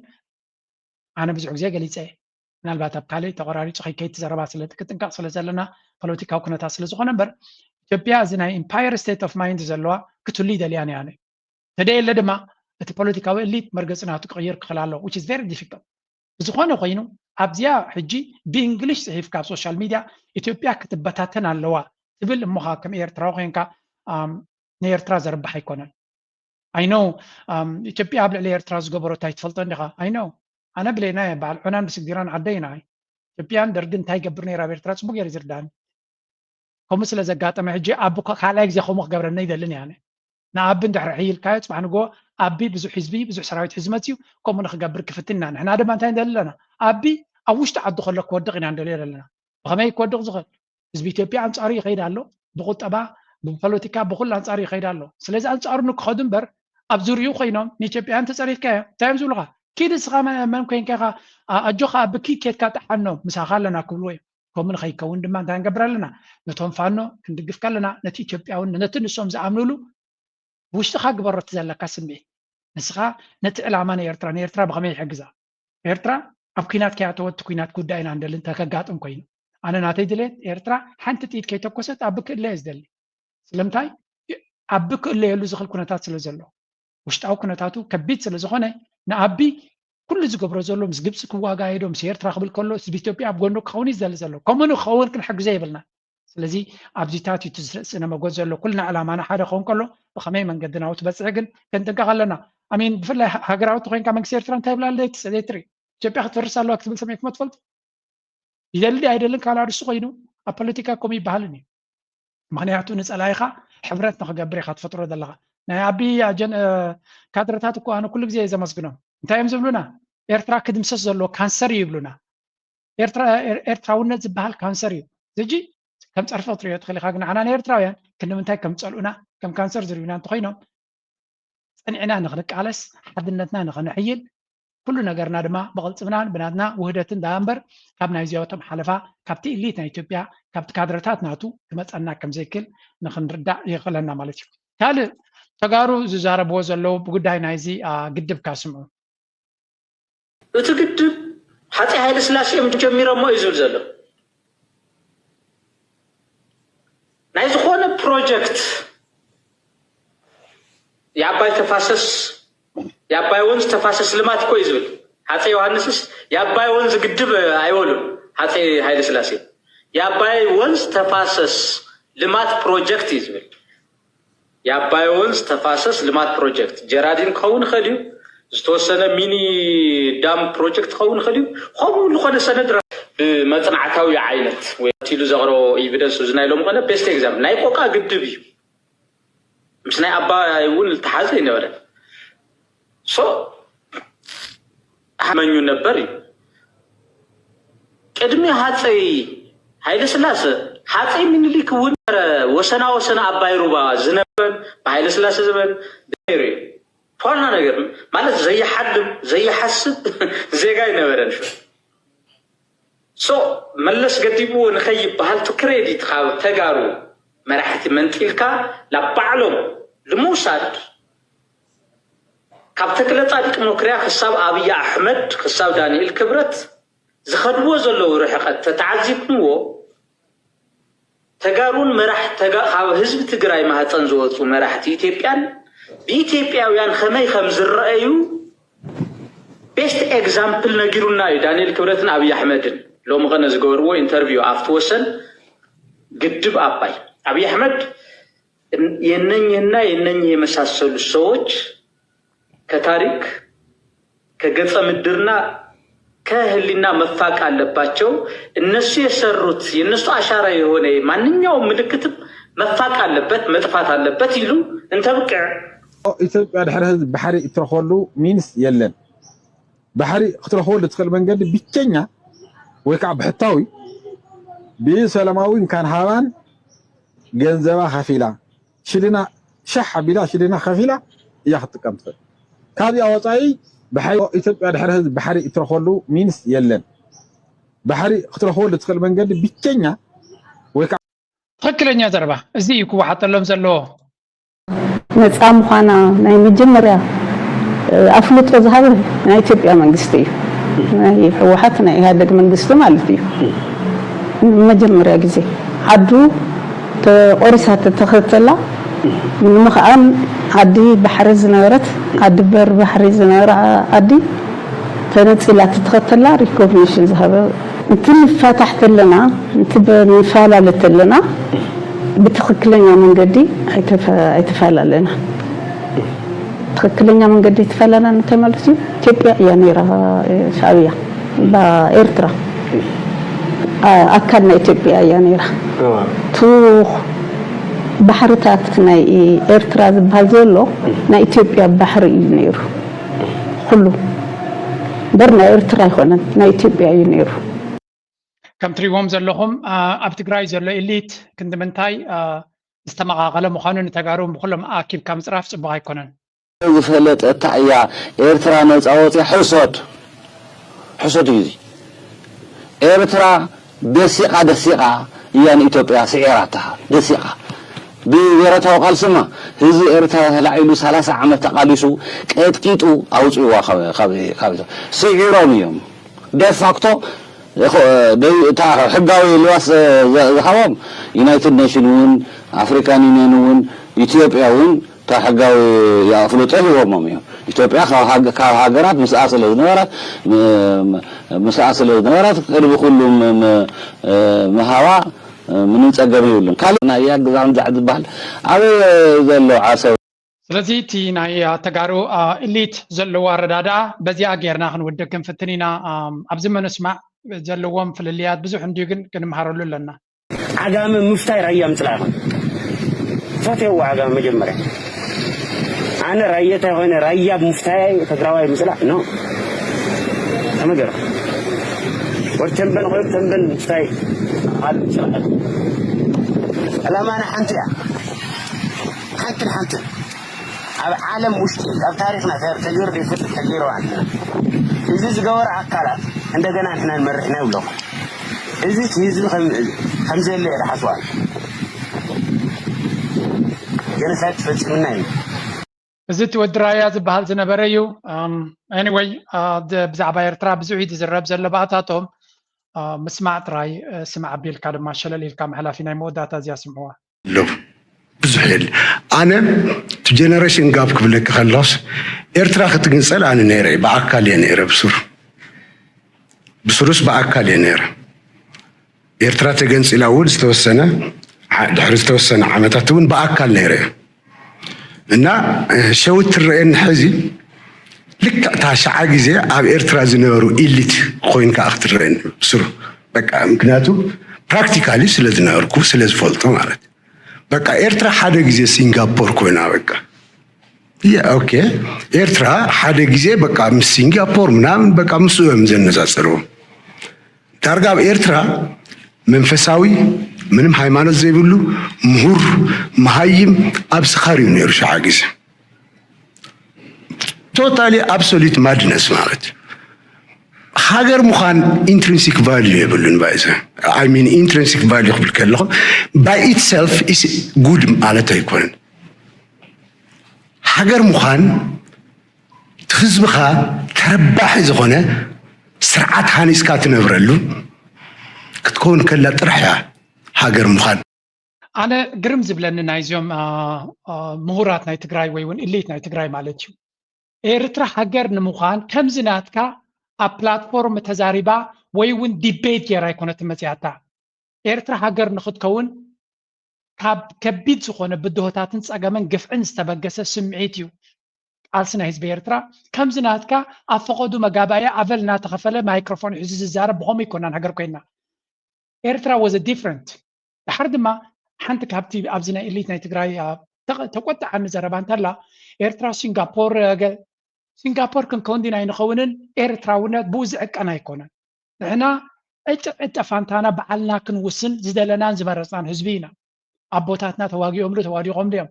ኣነ ብዙሕ ግዜ ገሊፀ እየ። ምናልባት ኣብ ካልእ ተቆራሪፁ ከይከይድ ዘረባ ስለ ክትጥንቀቕ ስለ ዘለና ፖለቲካዊ ኩነታት ስለ ዝኾነ እምበር ኢትዮጵያ እዚ ናይ ኢምፓየር ስቴት ኦፍ ማይንድ ዘለዋ ክትህሉ ይደልያ ነያ። ተደየለ ድማ እቲ ፖለቲካዊ ኤሊት መርገፂ ናቱ ክቕይር ክኽእል ኣለዎ which is very difficult። ብዝኾነ ኮይኑ ኣብዚኣ ሕጂ ብእንግሊሽ ፅሒፍካ ኣብ ሶሻል ሚድያ ኢትዮጵያ ክትበታተን ኣለዋ ትብል እሞኻ ከም ኤርትራዊ ኮይንካ ንኤርትራ ዘርብሕ ኣይኮነን። I know ኢትዮጵያ ኣብ ልዕሊ ኤርትራ ዝገበሮ እንታይ ትፈልጦ እንዲኻ? I know ኣነ ብሌና እየ በዓል ዑናን ብስግዲራን ዓደይ ኢና። ኢትዮጵያን ደርግን እንታይ ይገብር ነይሩ ኣብ ኤርትራ ፅቡቅ ገይሩ ዝርዳኒ። ከምኡ ስለ ዘጋጠመ ሕጂ ኣቢ ካልኣይ ግዜ ከምኡ ክገብረኒ ይደልን እየ ኣነ። ንኣቢ እንድሕር ሕይልካዮ ፅባሕ ንግሆ ኣቢ ብዙሕ ህዝቢ ብዙሕ ሰራዊት ሕዚ መፅዩ ከምኡ ንክገብር ክፍትን ኢና። ንሕና ድማ እንታይ ንደሊ ኣለና? ኣቢ ኣብ ውሽጢ ዓዱ ከሎ ክወድቕ ኢና ንደልዮ ዘለና። ብኸመይ ክወድቕ ዝኽእል? ህዝቢ ኢትዮጵያ ኣንጻሩ ይኸይድ ኣሎ። ብቁጠባ፣ ብፖለቲካ፣ ብኹሉ ኣንጻሩ ይኸይድ ኣሎ። ስለዚ ኣንጻሩ ንክኸዱ እምበር ኣብ ዙሪኡ ኮይኖም ንኢትዮጵያውያን ተጸሪፍካዮ እንታይ እዮም ዝብሉኻ? ኪድ እስኻ መን ኮይንካ ኢኻ ኣጆኻ ብኪድ ኬድካ ጠሓኖም ምሳኻ ኣለና ክብልዎ እዮም። ከምኡ ንኸይከውን ድማ እንታይ ንገብር ኣለና? ነቶም ፋኖ ክንድግፍ ከለና ነቲ ኢትዮጵያውን ነቲ ንሶም ዝኣምኑሉ ብውሽጥኻ ግበሮ እቲ ዘለካ ስምዒት። ንስኻ ነቲ ዕላማ ናይ ኤርትራ ንኤርትራ ብኸመይ ይሕግዛ? ኤርትራ ኣብ ኩናት ከይኣተወት እቲ ኩናት ጉዳይና እንደሊ እንተከጋጥም ኮይኑ ኣነ ናተይ ድሌት ኤርትራ ሓንቲ ጥይት ከይተኮሰት ኣብ ክእለ እየ ዝደሊ። ስለምንታይ ኣብ ክእለየሉ ዝኽእል ኩነታት ስለ ዘሎ ውሽጣዊ ኩነታቱ ከቢድ ስለ ዝኾነ ንኣቢ ኩሉ ዝገብሮ ዘሎ ምስ ግብፂ ክዋጋ ዶ ምስ ኤርትራ ክብል ከሎ ህዝቢ ኢትዮጵያ ኣብ ጎኑ ክኸውን እዩ ዝደሊ ዘሎ። ከምኡ ንክኸውን ክንሕግዞ የብልና። ስለዚ ኣብዚታት እዩ ስነ መጎት ዘሎ ኩልና ዕላማና ሓደ ክኸውን ከሎ ብኸመይ መንገዲ ናብኡ ትበፅሒ ግን ክንጥንቀቕ ኣለና። ኣሚን ብፍላይ ሃገራዊ ተኮይንካ መንግስቲ ኤርትራ እንታይ ይብላ ዘይትርኢ ኢትዮጵያ ክትፈርስ ኣለዋ ክትብል ሰሚዕኩም ትፈልጡ? ይደሊ ኣይደልን ካልእ ኣርእስቲ ኮይኑ ኣብ ፖለቲካ ከምኡ ይበሃልን እዩ። ምክንያቱ ንፀላኢኻ ሕብረት ንክገብር ኢካ ትፈጥሮ ዘለካ። ናይ ኣቢ ካድረታት እኮ ኣነ ኩሉ ግዜ እየ ዘመስግኖም። እንታይ እዮም ዝብሉና? ኤርትራ ክድምሰስ ዘለዎ ካንሰር እዩ ይብሉና። ኤርትራውነት ዝበሃል ካንሰር እዩ። ሕጂ ከም ፀርፊ ክትሪኦ ትኽእል ኢኻ፣ ግን ንዓና ንኤርትራውያን ክንዲ ምንታይ ከም ዝፀልኡና ከም ካንሰር ዝርእዩና እንተኾይኖም ፀኒዕና ንክንቃለስ ሓድነትና ንክንሕይል ኩሉ ነገርና ድማ ብቕልፅምናን ብናትና ውህደትን ደኣ እምበር ካብ ናይዚኣቶም ሓለፋ ካብቲ ኢሊት ናይ ኢትዮጵያ ካብቲ ካድረታት ናቱ ክመፀና ከም ዘይክእል ንክንርዳእ የኽእለና ማለት እዩ። ካልእ ተጋሩ ዝዛረብዎ ዘለዉ ብጉዳይ ናይዚ ግድብካ ስምዑ። እቲ ግድብ ሃፀይ ሃይለስላሴ እዮም ጀሚሮሞ እዩ ዝብል ዘሎ። ናይ ዝኾነ ፕሮጀክት የዓባይ ተፋሰስ የዓባይ ወንዝ ተፋሰስ ልማት እኮ እዩ ዝብል። ሃፀይ ዮሃንስስ የዓባይ ወንዝ ግድብ ኣይበሉን። ሃፀይ ሃይለስላሴ የዓባይ ወንዝ ተፋሰስ ልማት ፕሮጀክት እዩ ዝብል። የዓባይ ወንዝ ተፋሰስ ልማት ፕሮጀክት ጀራዲን ክኸውን ይኽእል እዩ፣ ዝተወሰነ ሚኒ ዳም ፕሮጀክት ክኸውን ይኽእል እዩ። ከምኡ ዝኾነ ሰነድ ብመፅናዕታዊ ዓይነት ወይ ኢሉ ዘቕረቦ ኤቪደንስ እዚ ናይ ሎሚ ኮነ ቤስት ኤግዛምፕል ናይ ቆቃ ግድብ እዩ። ምስ ናይ ኣባይ እውን ዝተሓዘ ይነበረ ሶ ሃመኙ ነበር እዩ። ቅድሚ ሃፀይ ሃይለ ስላሰ ሃፀይ ሚኒሊክ እውን ወሰና ወሰና ኣባይ ሩባ ዝነበረን ብሃይለ ስላሰ ዘበን ነይሩ እዩ። ዋና ነገር ማለት ዘይሓልም ዘይሓስብ ዜጋ ይነበረን። ሶ መለስ ገዲብዎ ንኸይበሃል እቲ ክሬዲት ካብ ተጋሩ መራሕቲ መንጢልካ ናብ ባዕሎም ንምውሳድ ካብ ተክለ ፃድቅ መኩርያ ክሳብ ኣብይ ኣሕመድ ክሳብ ዳንኤል ክብረት ዝኸድዎ ዘለዉ ርሕቐት ተተዓዚብኩምዎ ተጋሩን መራሕ ካብ ህዝቢ ትግራይ ማህፀን ዝወፁ መራሕቲ ኢትዮጵያን ብኢትዮጵያውያን ከመይ ከም ዝረአዩ ቤስት ኤግዛምፕል ነጊሩና እዩ ዳንኤል ክብረትን ኣብይ ኣሕመድን ሎሚ ኸነ ዝገበርዎ ኢንተርቪው ኣብቲ ወሰን ግድብ ኣባይ ኣብይ ኣሕመድ የነኝህና የነኝህ የመሳሰሉ ሰዎች ከታሪክ ከገፀ ምድርና ከህሊና መፋቅ ኣለባቸው። እነሱ የሰሩት የእነሱ አሻራ የሆነ ማንኛውም ምልክትም መፋቅ አለበት፣ መጥፋት አለበት ይሉ እንተብቅዕ ኢትዮጵያ ድሕሪ ህዝብ ባሕሪ እትረኽበሉ ሚንስ የለን። ባሕሪ ክትረኽበሉ ትኽእል መንገዲ ብቸኛ ወይ ከዓ ብሕታዊ ብሰላማዊ እንካን ሃባን ገንዘባ ከፊላ ሽልና ሻሕ ኣቢላ ሽልና ከፊላ እያ ክትጥቀም ትኽእል። ካብዚኣ ወፃኢ ብሓይ ኢትዮጵያ ድሕሪ ህዝብ ባሕሪ እትረኽበሉ ሚንስ የለን። ባሕሪ ክትረኽበሉ ትኽእል መንገዲ ብቸኛ ወይ ከዓ ትኽክለኛ ዘረባ እዚ እዩ ክወሓጠሎም ዘለዎ። ነፃ ምዃና ናይ መጀመርያ ኣፍልጦ ዝሃበ ናይ ኢትዮጵያ መንግስቲ እዩ። ናይ ህወሓት ናይ ኢህኣደግ መንግስቲ ማለት እዩ። መጀመርያ ግዜ ዓዱ ተቆሪሳ ተተኸተላ ንምኽኣል ዓዲ ባሕሪ ዝነበረት ዓዲ በር ባሕሪ ዝነበረ ዓዲ ተነፂላ ተተኸተላ ሪኮግኒሽን ዝሃበ። እንትንፋታሕ ተለና እንትንፈላለ ተለና ብትኽክለኛ መንገዲ ኣይተፈላለና። ትኽክለኛ መንገዲ ኣይተፈላለናን እንታይ ማለት እዩ? ኢትዮጵያ እያ ነይራ ሻዕብያ፣ ኤርትራ ኣካል ናይ ኢትዮጵያ እያ ነይራ። እቲ ባሕርታት ናይ ኤርትራ ዝበሃል ዘሎ ናይ ኢትዮጵያ ባሕሪ እዩ ነይሩ። ኩሉ እምበር ናይ ኤርትራ ኣይኮነን፣ ናይ ኢትዮጵያ እዩ ነይሩ። ከም ትሪእዎም ዘለኹም ኣብ ትግራይ ዘሎ ኢሊት ክንዲ ምንታይ ዝተመቓቐለ ምዃኑ ንተጋሩ ብኩሎም ኣኪብካ ምፅራፍ ፅቡቕ ኣይኮነን። ዝፈለጠታ እያ ኤርትራ ነፃ ወፅያ። ሕሶት ሕሶት እዩ እዚ። ኤርትራ ደሲቓ ደሲቓ እያ ንኢትዮጵያ ስዒራታ። ደሲቓ ብብረታዊ ቃልስማ ህዝቢ ኤርትራ ተላዒሉ ሰላሳ ዓመት ተቓሊሱ ቀጥቂጡ ኣውፅእዋ። ስዒሮም እዮም። ደፋክቶ እታ ሕጋዊ ልዋስ ዝሃቦም ዩናይትድ ኔሽን እውን ኣፍሪካን ዩኒየን እውን ኢትዮጵያ እውን እታ ሕጋዊ ኣፍልጦ ሂቦሞም እዮም። ኢትዮጵያ ካብ ሃገራት ምስኣ ስለ ዝነበረት ምስኣ ስለ ዝነበረት ቅድሚ ኩሉ ምሃባ ምንም ፀገም የብሉን። ካልእ ናይ ያግዛን ዛዕ ዝበሃል ኣበይ ዘሎ ዓሰብ ስለዚ እቲ ናይ ተጋሩ ኢሊት ዘለዎ ኣረዳድኣ በዚኣ ጌርና ክንውድእ ክንፍትን ኢና። ኣብዚ ምንስማዕ ዘለዎም ፍልልያት ብዙሕ እንድዩ፣ ግን ክንምሃረሉ ኣለና። ዓጋመ ምፍታይ ራያ ምፅላእ ይኹን ፈትየዎ ዓጋመ መጀመርያ ኣነ ራየታይ ኮይነ ራያ ምፍታያይ ትግራዋይ ምፅላእ ኖ ተመገረ ወድ ተንበን ኮይኑ ተንበን ምፍታይ ኣብ ምፅላእ ዕላማና ሓንቲ እያ። ሓንትን ሓንትን ኣብ ዓለም ውሽጢ ኣብ ታሪክና ተገይሩ ዘይፈልጥ ተገይሩ ኣለና። እዚ ዝገበረ ኣካላት እንደገና ንሕና ንመርሕ ኢና ይብለኹ። እዚ ህዝቢ ከምዘየለ እየ ዝሓስቡ ኣነ። ጀኖሳይድ ፈፂምና እዩ። እዚ እቲ ወዲ ራያ ዝበሃል ዝነበረ እዩ። Anyway ብዛዕባ ኤርትራ ብዙሕ እዩ ዝዝረብ ዘሎ ብኣታቶም ምስማዕ ጥራይ ስማዕ ኣቢልካ ድማ ሸለል ኢልካ ምሕላፍ እዩ ናይ መወዳእታ እዚኣ ስምዕዋ። ኣለዉ ብዙሕ የለ ኣነ እቲ ጀነሬሽን ጋፕ ክብለኪ ከለስ ኤርትራ ክትግንፀል ኣነ ነይረ ብኣካል እየ ነይረ ብሱር ብሱሩስ ብኣካል እየ ነይረ ኤርትራ ተገንፂላ እውን ዝተወሰነ ድሕሪ ዝተወሰነ ዓመታት እውን ብኣካል ነይረ እየ እና ሸዊት ትረአየኒ ሕዚ ልክዕ እታ ሸዓ ግዜ ኣብ ኤርትራ ዝነበሩ ኢሊት ኮይንካ ክትረአየኒ ብሱሩ በቃ ምክንያቱ ፕራክቲካሊ ስለ ዝነበርኩ ስለ ዝፈልጦ ማለት በቃ ኤርትራ ሓደ ግዜ ሲንጋፖር ኮይና በቃ ኦኬ ኤርትራ ሓደ ግዜ በቃ ምስ ሲንጋፖር ምናምን በቃ ምስ እዮም ዘነጻጽርዎ ዳርጋ ኣብ ኤርትራ መንፈሳዊ ምንም ሃይማኖት ዘይብሉ ምሁር መሃይም ኣብ ስኻር እዩ ነይሩ ሸዓ ግዜ totally absolute madness ማለት ሃገር ምዃን intrinsic value የብሉን ባይዘ I mean intrinsic value ክብል ከለኹ by itself is good ማለት ኣይኮነን ሃገር ምዃን ህዝብኻ ተረባሒ ዝኾነ ስርዓት ሃኒፅካ ትነብረሉ ክትከውን ከላ ጥራሕ እያ ሃገር ምዃን ኣነ ግርም ዝብለኒ ናይዚኦም ምሁራት ናይ ትግራይ ወይ እውን ኢሊት ናይ ትግራይ ማለት እዩ ኤርትራ ሃገር ንምዃን ከምዚ ናትካ ኣብ ፕላትፎርም ተዛሪባ ወይ እውን ዲቤት ጌራ ኣይኮነትን መፅያታ ኤርትራ ሃገር ንክትከውን ካብ ከቢድ ዝኾነ ብድሆታትን ፀገምን ግፍዕን ዝተበገሰ ስምዒት እዩ ቃልሲ ናይ ህዝቢ ኤርትራ። ከምዚ ናትካ ኣብ ፈቐዱ መጋባእያ ኣበል እናተኸፈለ ማይክሮፎን ሒዙ ዝዛረብ ብኸምኡ ኣይኮናን ሃገር ኮይና። ኤርትራ was different። ድሓር ድማ ሓንቲ ካብቲ ኣብዚ ናይ ኤሊት ናይ ትግራይ ተቆጣዓኒ ዘረባ እንተላ፣ ኤርትራ ሲንጋፖር ሲንጋፖር ክንከውን ዲና ኣይንኸውንን፣ ኤርትራውነት ብኡ ዝዕቀን ኣይኮነን። ንሕና ዕጥቕ ዕጠፋንታና ባዕልና ክንውስን ዝደለናን ዝመረፅናን ህዝቢ ኢና። ኣቦታትና ተዋጊኦምሉ ተዋዲቖምሉ እዮም።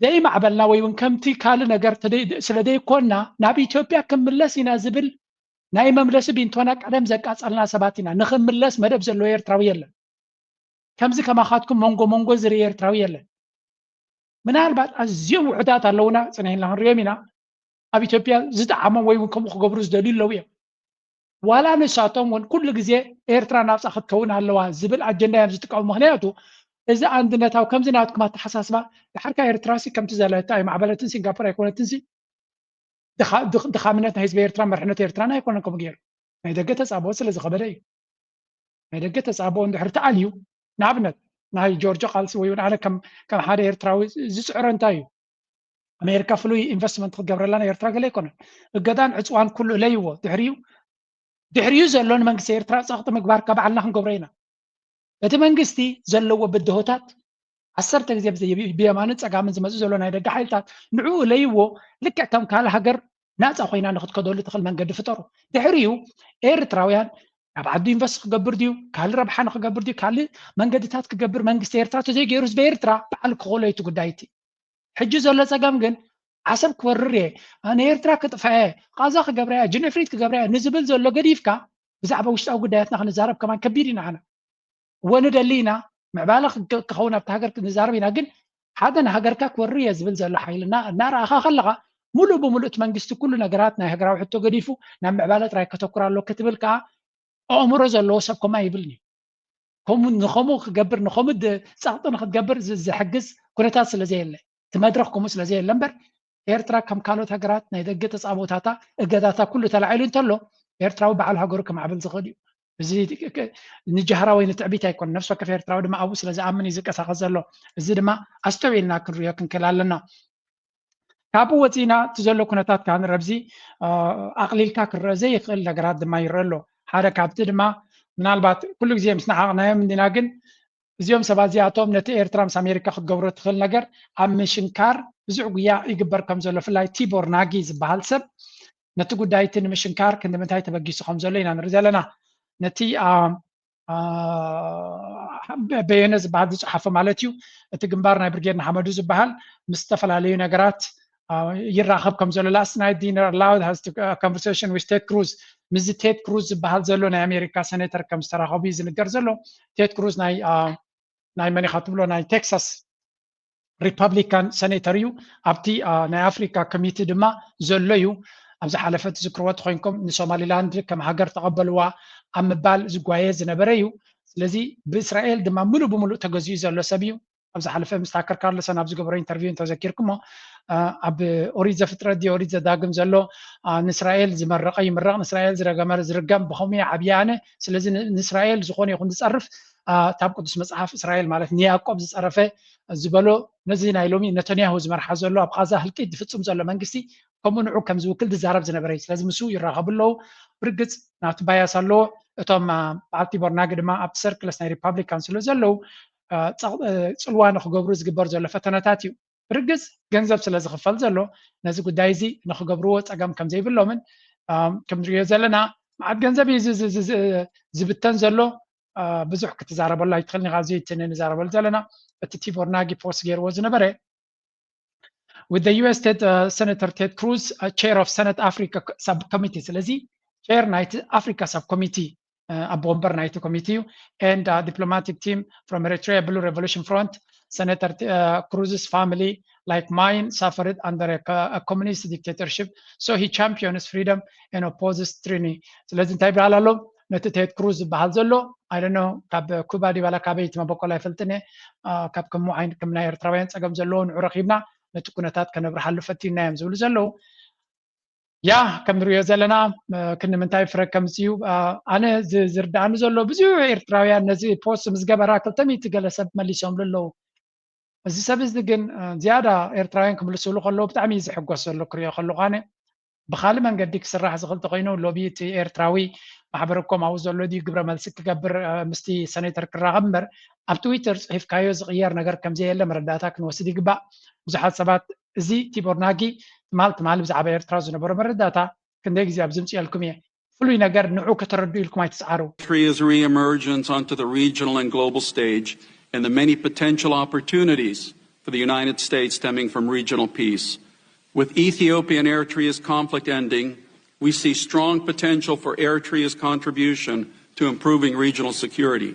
ዘይማዕበልና ወይ እውን ከምቲ ካልእ ነገር ስለ ዘይኮንና ናብ ኢትዮጵያ ክንምለስ ኢና ዝብል ናይ መምለሲ ቢንቶና ቀደም ዘቃጸልና ሰባት ኢና። ንኽንምለስ መደብ ዘለዎ ኤርትራዊ የለን። ከምዚ ከማኻትኩም መንጎ መንጎ ዝርኢ ኤርትራዊ የለን። ምናልባት ኣዝዮም ውሑዳት ኣለውና፣ ጽንሕ ኢልና ክንሪኦም ኢና። ኣብ ኢትዮጵያ ዝጠዓሞም ወይ እውን ከምኡ ክገብሩ ዝደልዩ ኣለዉ እዮም። ዋላ ንሳቶም እውን ኩሉ ግዜ ኤርትራ ናጻ ክትከውን ኣለዋ ዝብል ኣጀንዳ እዮም ዝጥቀሙ። ምኽንያቱ እዚ ኣንድነታዊ ከምዚ ናትኩም ኣተሓሳስባ ድሓርካ ኤርትራሲ ከምቲ ዘለታ ኣይማዕበለትን ሲንጋፖር ኣይኮነትንሲ ድኻምነት ናይ ህዝቢ ኤርትራ መርሕነት ኤርትራን ኣይኮነን ከምኡ ገይሩ ናይ ደገ ተጻብኦ ስለ ዝኸበደ እዩ። ናይ ደገ ተጻብኦ እንድሕር ተኣልዩ ንኣብነት ናይ ጆርጆ ቃልሲ ወይ እውን ኣነ ከም ሓደ ኤርትራዊ ዝፅዕሮ እንታይ እዩ? ኣሜሪካ ፍሉይ ኢንቨስትመንት ክትገብረላ ናይ ኤርትራ ገለ ኣይኮነን። እገዳን ዕፅዋን ኩሉ እለይዎ ድሕሪኡ ድሕሪኡ ዘሎ ንመንግስቲ ኤርትራ ፀቕጢ ምግባር ካብ ባዕልና ክንገብሮ ኢና። እቲ መንግስቲ ዘለዎ ብድሆታት ዓሰርተ ግዜ ብየማንን ፀጋምን ዝመፁ ዘሎ ናይ ደገ ሓይልታት ንዕኡ እለይዎ ልክዕ ከም ካልእ ሃገር ናፃ ኮይና ንክትከደሉ ትኽእል መንገዲ ፍጠሩ። ድሕሪኡ ኤርትራውያን ናብ ዓዱ ኢንቨስት ክገብር ድዩ ካልእ ረብሓ ንክገብር ድዩ ካልእ መንገድታት ክገብር መንግስቲ ኤርትራ ተዘይገይሩ ህዝቢ ኤርትራ በዓል ክኽእሎ እዩ እቲ ጉዳይ እቲ። ሕጂ ዘሎ ፀገም ግን ዓሰብ ክወርር እየ፣ ንኤርትራ ክጥፍኣ እየ፣ ቃዛ ክገብራ እየ፣ ጅንፍሪት ክገብራ እየ ንዝብል ዘሎ ገዲፍካ ብዛዕባ ውሽጣዊ ጉዳያትና ክንዛረብ ከማን ከቢድ እዩ ንዓና። እወ ንደሊ ኢና፣ ምዕባለ ክኸውን ኣብቲ ሃገር ክንዛረብ ኢና። ግን ሓደ ንሃገርካ ክወርር እየ ዝብል ዘሎ ሓይሊ እናረኣኻ ከለኻ ሙሉእ ብሙሉእ እቲ መንግስቲ ኩሉ ነገራት ናይ ሃገራዊ ሕቶ ገዲፉ ናብ ምዕባለ ጥራይ ከተኩር ኣሎ ክትብል ከዓ ኣእምሮ ዘለዎ ሰብ ከምኡ ኣይብልን እዩ። ከምኡ ንኸምኡ ክገብር ንኸምኡ ጸቕጢ ንክትገብር ዝሕግዝ ኩነታት ስለ ዘየለ እቲ መድረኽ ከምኡ ስለ ዘየለ እምበር ኤርትራ ከም ካልኦት ሃገራት ናይ ደገ ተጻቦታታ እገዳታ ኩሉ ተላዒሉ እንተሎ ኤርትራዊ በዓል ሃገሩ ክማዕብል ዝኽእል እዩ። እዚ ንጃህራ ወይ ንትዕቢት ኣይኮነ ነፍሲ ወከፍ ኤርትራዊ ድማ ኣብኡ ስለ ዝኣምን እዩ ዝንቀሳቐስ ዘሎ። እዚ ድማ ኣስተውዒልና ክንሪኦ ክንክእል ኣለና። ካብኡ ወፂእና እቲ ዘሎ ኩነታት ከዓ ንረብዚ ኣቕሊልካ ክረአ ዘይኽእል ነገራት ድማ ይረአ ኣሎ። ሓደ ካብቲ ድማ ምናልባት ኩሉ ግዜ ምስ ነዓቕናዮም እንዲና ግን እዚኦም ሰባት እዚኣቶም ነቲ ኤርትራ ምስ ኣሜሪካ ክትገብሮ ትኽእል ነገር ኣብ ምሽንካር ብዙሕ ጉያ ይግበር ከም ዘሎ ብፍላይ ቲቦር ናጊ ዝበሃል ሰብ ነቲ ጉዳይ እቲ ንምሽንካር ክንዲ ምንታይ ተበጊሱ ከም ዘሎ ኢና ንርኢ ዘለና። ነቲ በየነ ዝበሃል ዝፀሓፎ ማለት እዩ። እቲ ግንባር ናይ ብርጌድ ንሓመዱ ዝበሃል ምስ ዝተፈላለዩ ነገራት ይራኸብ ከም ዘሎ last night dinner allowed has conversation with Ted Cruz ምስዚ ቴድ ክሩዝ ዝበሃል ዘሎ ናይ ኣሜሪካ ሰኔተር ከም ዝተራኸቡ እዩ ዝንገር ዘሎ። ቴድ ክሩዝ ናይ ናይ መን ኢኻ ትብሎ ናይ ቴክሳስ ሪፐብሊካን ሰኔተር እዩ። ኣብቲ ናይ ኣፍሪካ ኮሚቲ ድማ ዘሎ እዩ። ኣብ ዝሓለፈ ትዝክርዎ ተኮይንኩም ንሶማሊላንድ ከም ሃገር ተቐበልዋ ኣብ ምባል ዝጓየ ዝነበረ እዩ። ስለዚ ብእስራኤል ድማ ሙሉእ ብሙሉእ ተገዚኡ ዘሎ ሰብ እዩ። ኣብ ዝሓለፈ ምስ ታከር ካርልሰን ኣብ ዝገበሮ ኢንተርቪው እንተዘኪርኩሞ ኣብ ኦሪት ዘፍጥረት ድዩ ኦሪት ዘዳግም ዘሎ ንእስራኤል ዝመረቐ ይምረቕ፣ ንእስራኤል ዝረገመ ዝርገም፣ ብኸምኡ እየ ዓብየ ኣነ። ስለዚ ንእስራኤል ዝኾነ ይኹን ዝፀርፍ እታ ኣብ ቅዱስ መፅሓፍ እስራኤል ማለት ንያዕቆብ ዝፀረፈ ዝበሎ ነዚ ናይ ሎሚ ነተንያሁ ዝመርሓ ዘሎ ኣብ ቓዛ ህልቂት ዝፍፅም ዘሎ መንግስቲ ከምኡ ንዑ ከም ዝውክል ዝዛረብ ዝነበረ እዩ። ስለዚ ምስኡ ይራኸቡ ኣለዉ። ብርግፅ ናብቲ ባያስ ኣለዎ። እቶም በዓል ቲቦር ናጊ ድማ ኣብቲ ሰርክልስ ናይ ሪፓብሊካን ስለ ዘለዉ ፅልዋ ንክገብሩ ዝግበር ዘሎ ፈተነታት እዩ። ብርግፅ ገንዘብ ስለ ዝኽፈል ዘሎ ነዚ ጉዳይ እዚ ንክገብርዎ ፀገም ከም ዘይብሎምን ከም ንሪኦ ዘለና መዓት ገንዘብ እዩ ዝብተን ዘሎ። ብዙሕ ክትዛረበሉ ኣይትኽእልን ኢኻ። ኣብዚ እቲ ንዛረበሉ ዘለና እቲ ቲቦር ናጊ ፖስት ገይርዎ ዝነበረ with the U S Ted, uh, Senator Ted Cruz, uh, chair of Senate Africa subcommittee። ስለዚ ቸር ናይቲ ኣፍሪካ ሰብ ኮሚቲ ኣቦ ወንበር ናይቲ ኮሚቲ እዩ። And uh, diplomatic team from Eritrea Blue Revolution Front, Senator uh, Cruz's family like mine suffered under a, a communist dictatorship, so he champions freedom and opposes tyranny። ስለዚ እንታይ ይበሃል ኣሎ ነቲ ቴድ ክሩዝ ዝበሃል ዘሎ I don't know ካብ ኩባ ድዩ ዋላ ካበይ እቲ መበቆል ኣይፈልጥን እየ። ካብ ከምኡ ዓይነት ከም ናይ ኤርትራውያን ፀገም ዘለዎ ንዑ ረኺብና ነቲ ኩነታት ከነብርሃሉ ፈቲንና እዮም ዝብሉ ዘለዉ። ያ ከም ንሪኦ ዘለና ክንምንታይ ፍረ ከምፅኡ ኣነ ዝርድኣኒ ዘሎ ብዙሕ ኤርትራውያን ነዚ ፖስት ምስ ገበራ ክልተ ሚእቲ ገለ ሰብ መሊሶምሉ ኣለዉ። እዚ ሰብ እዚ ግን ዝያዳ ኤርትራውያን ክምልስሉ ከለዉ ብጣዕሚ እዩ ዝሕጎስ ዘሎ ክሪኦ ከለኹ ኣነ። ብካልእ መንገዲ ክስራሕ ዝኽእል ተኮይኑ ሎቢ እቲ ኤርትራዊ ማሕበረኮም ኣብኡ ዘሎ ድዩ ግብረ መልሲ ክገብር ምስቲ ሰኔተር ክራኸብ እምበር ኣብ ትዊተር ፅሒፍካዮ ዝቕየር ነገር ከምዘየለ መረዳእታ ክንወስድ ይግባእ። ብዙሓት ሰባት እዚ ቲቦር ናጊ ትማል ትማል ብዛዕባ ኤርትራ ዝነበሮ መረዳእታ ክንደይ ግዜ ኣብ ዝምፅየልኩም እየ። ፍሉይ ነገር ንዑ ከተረዱ ኢልኩም ኣይትፅዓሩ። Eritrea's re-emergence onto the regional and global stage and the many potential opportunities for the United States stemming from regional peace. With Ethiopia and Eritrea's conflict ending, we see strong potential for Eritrea's contribution to improving regional security.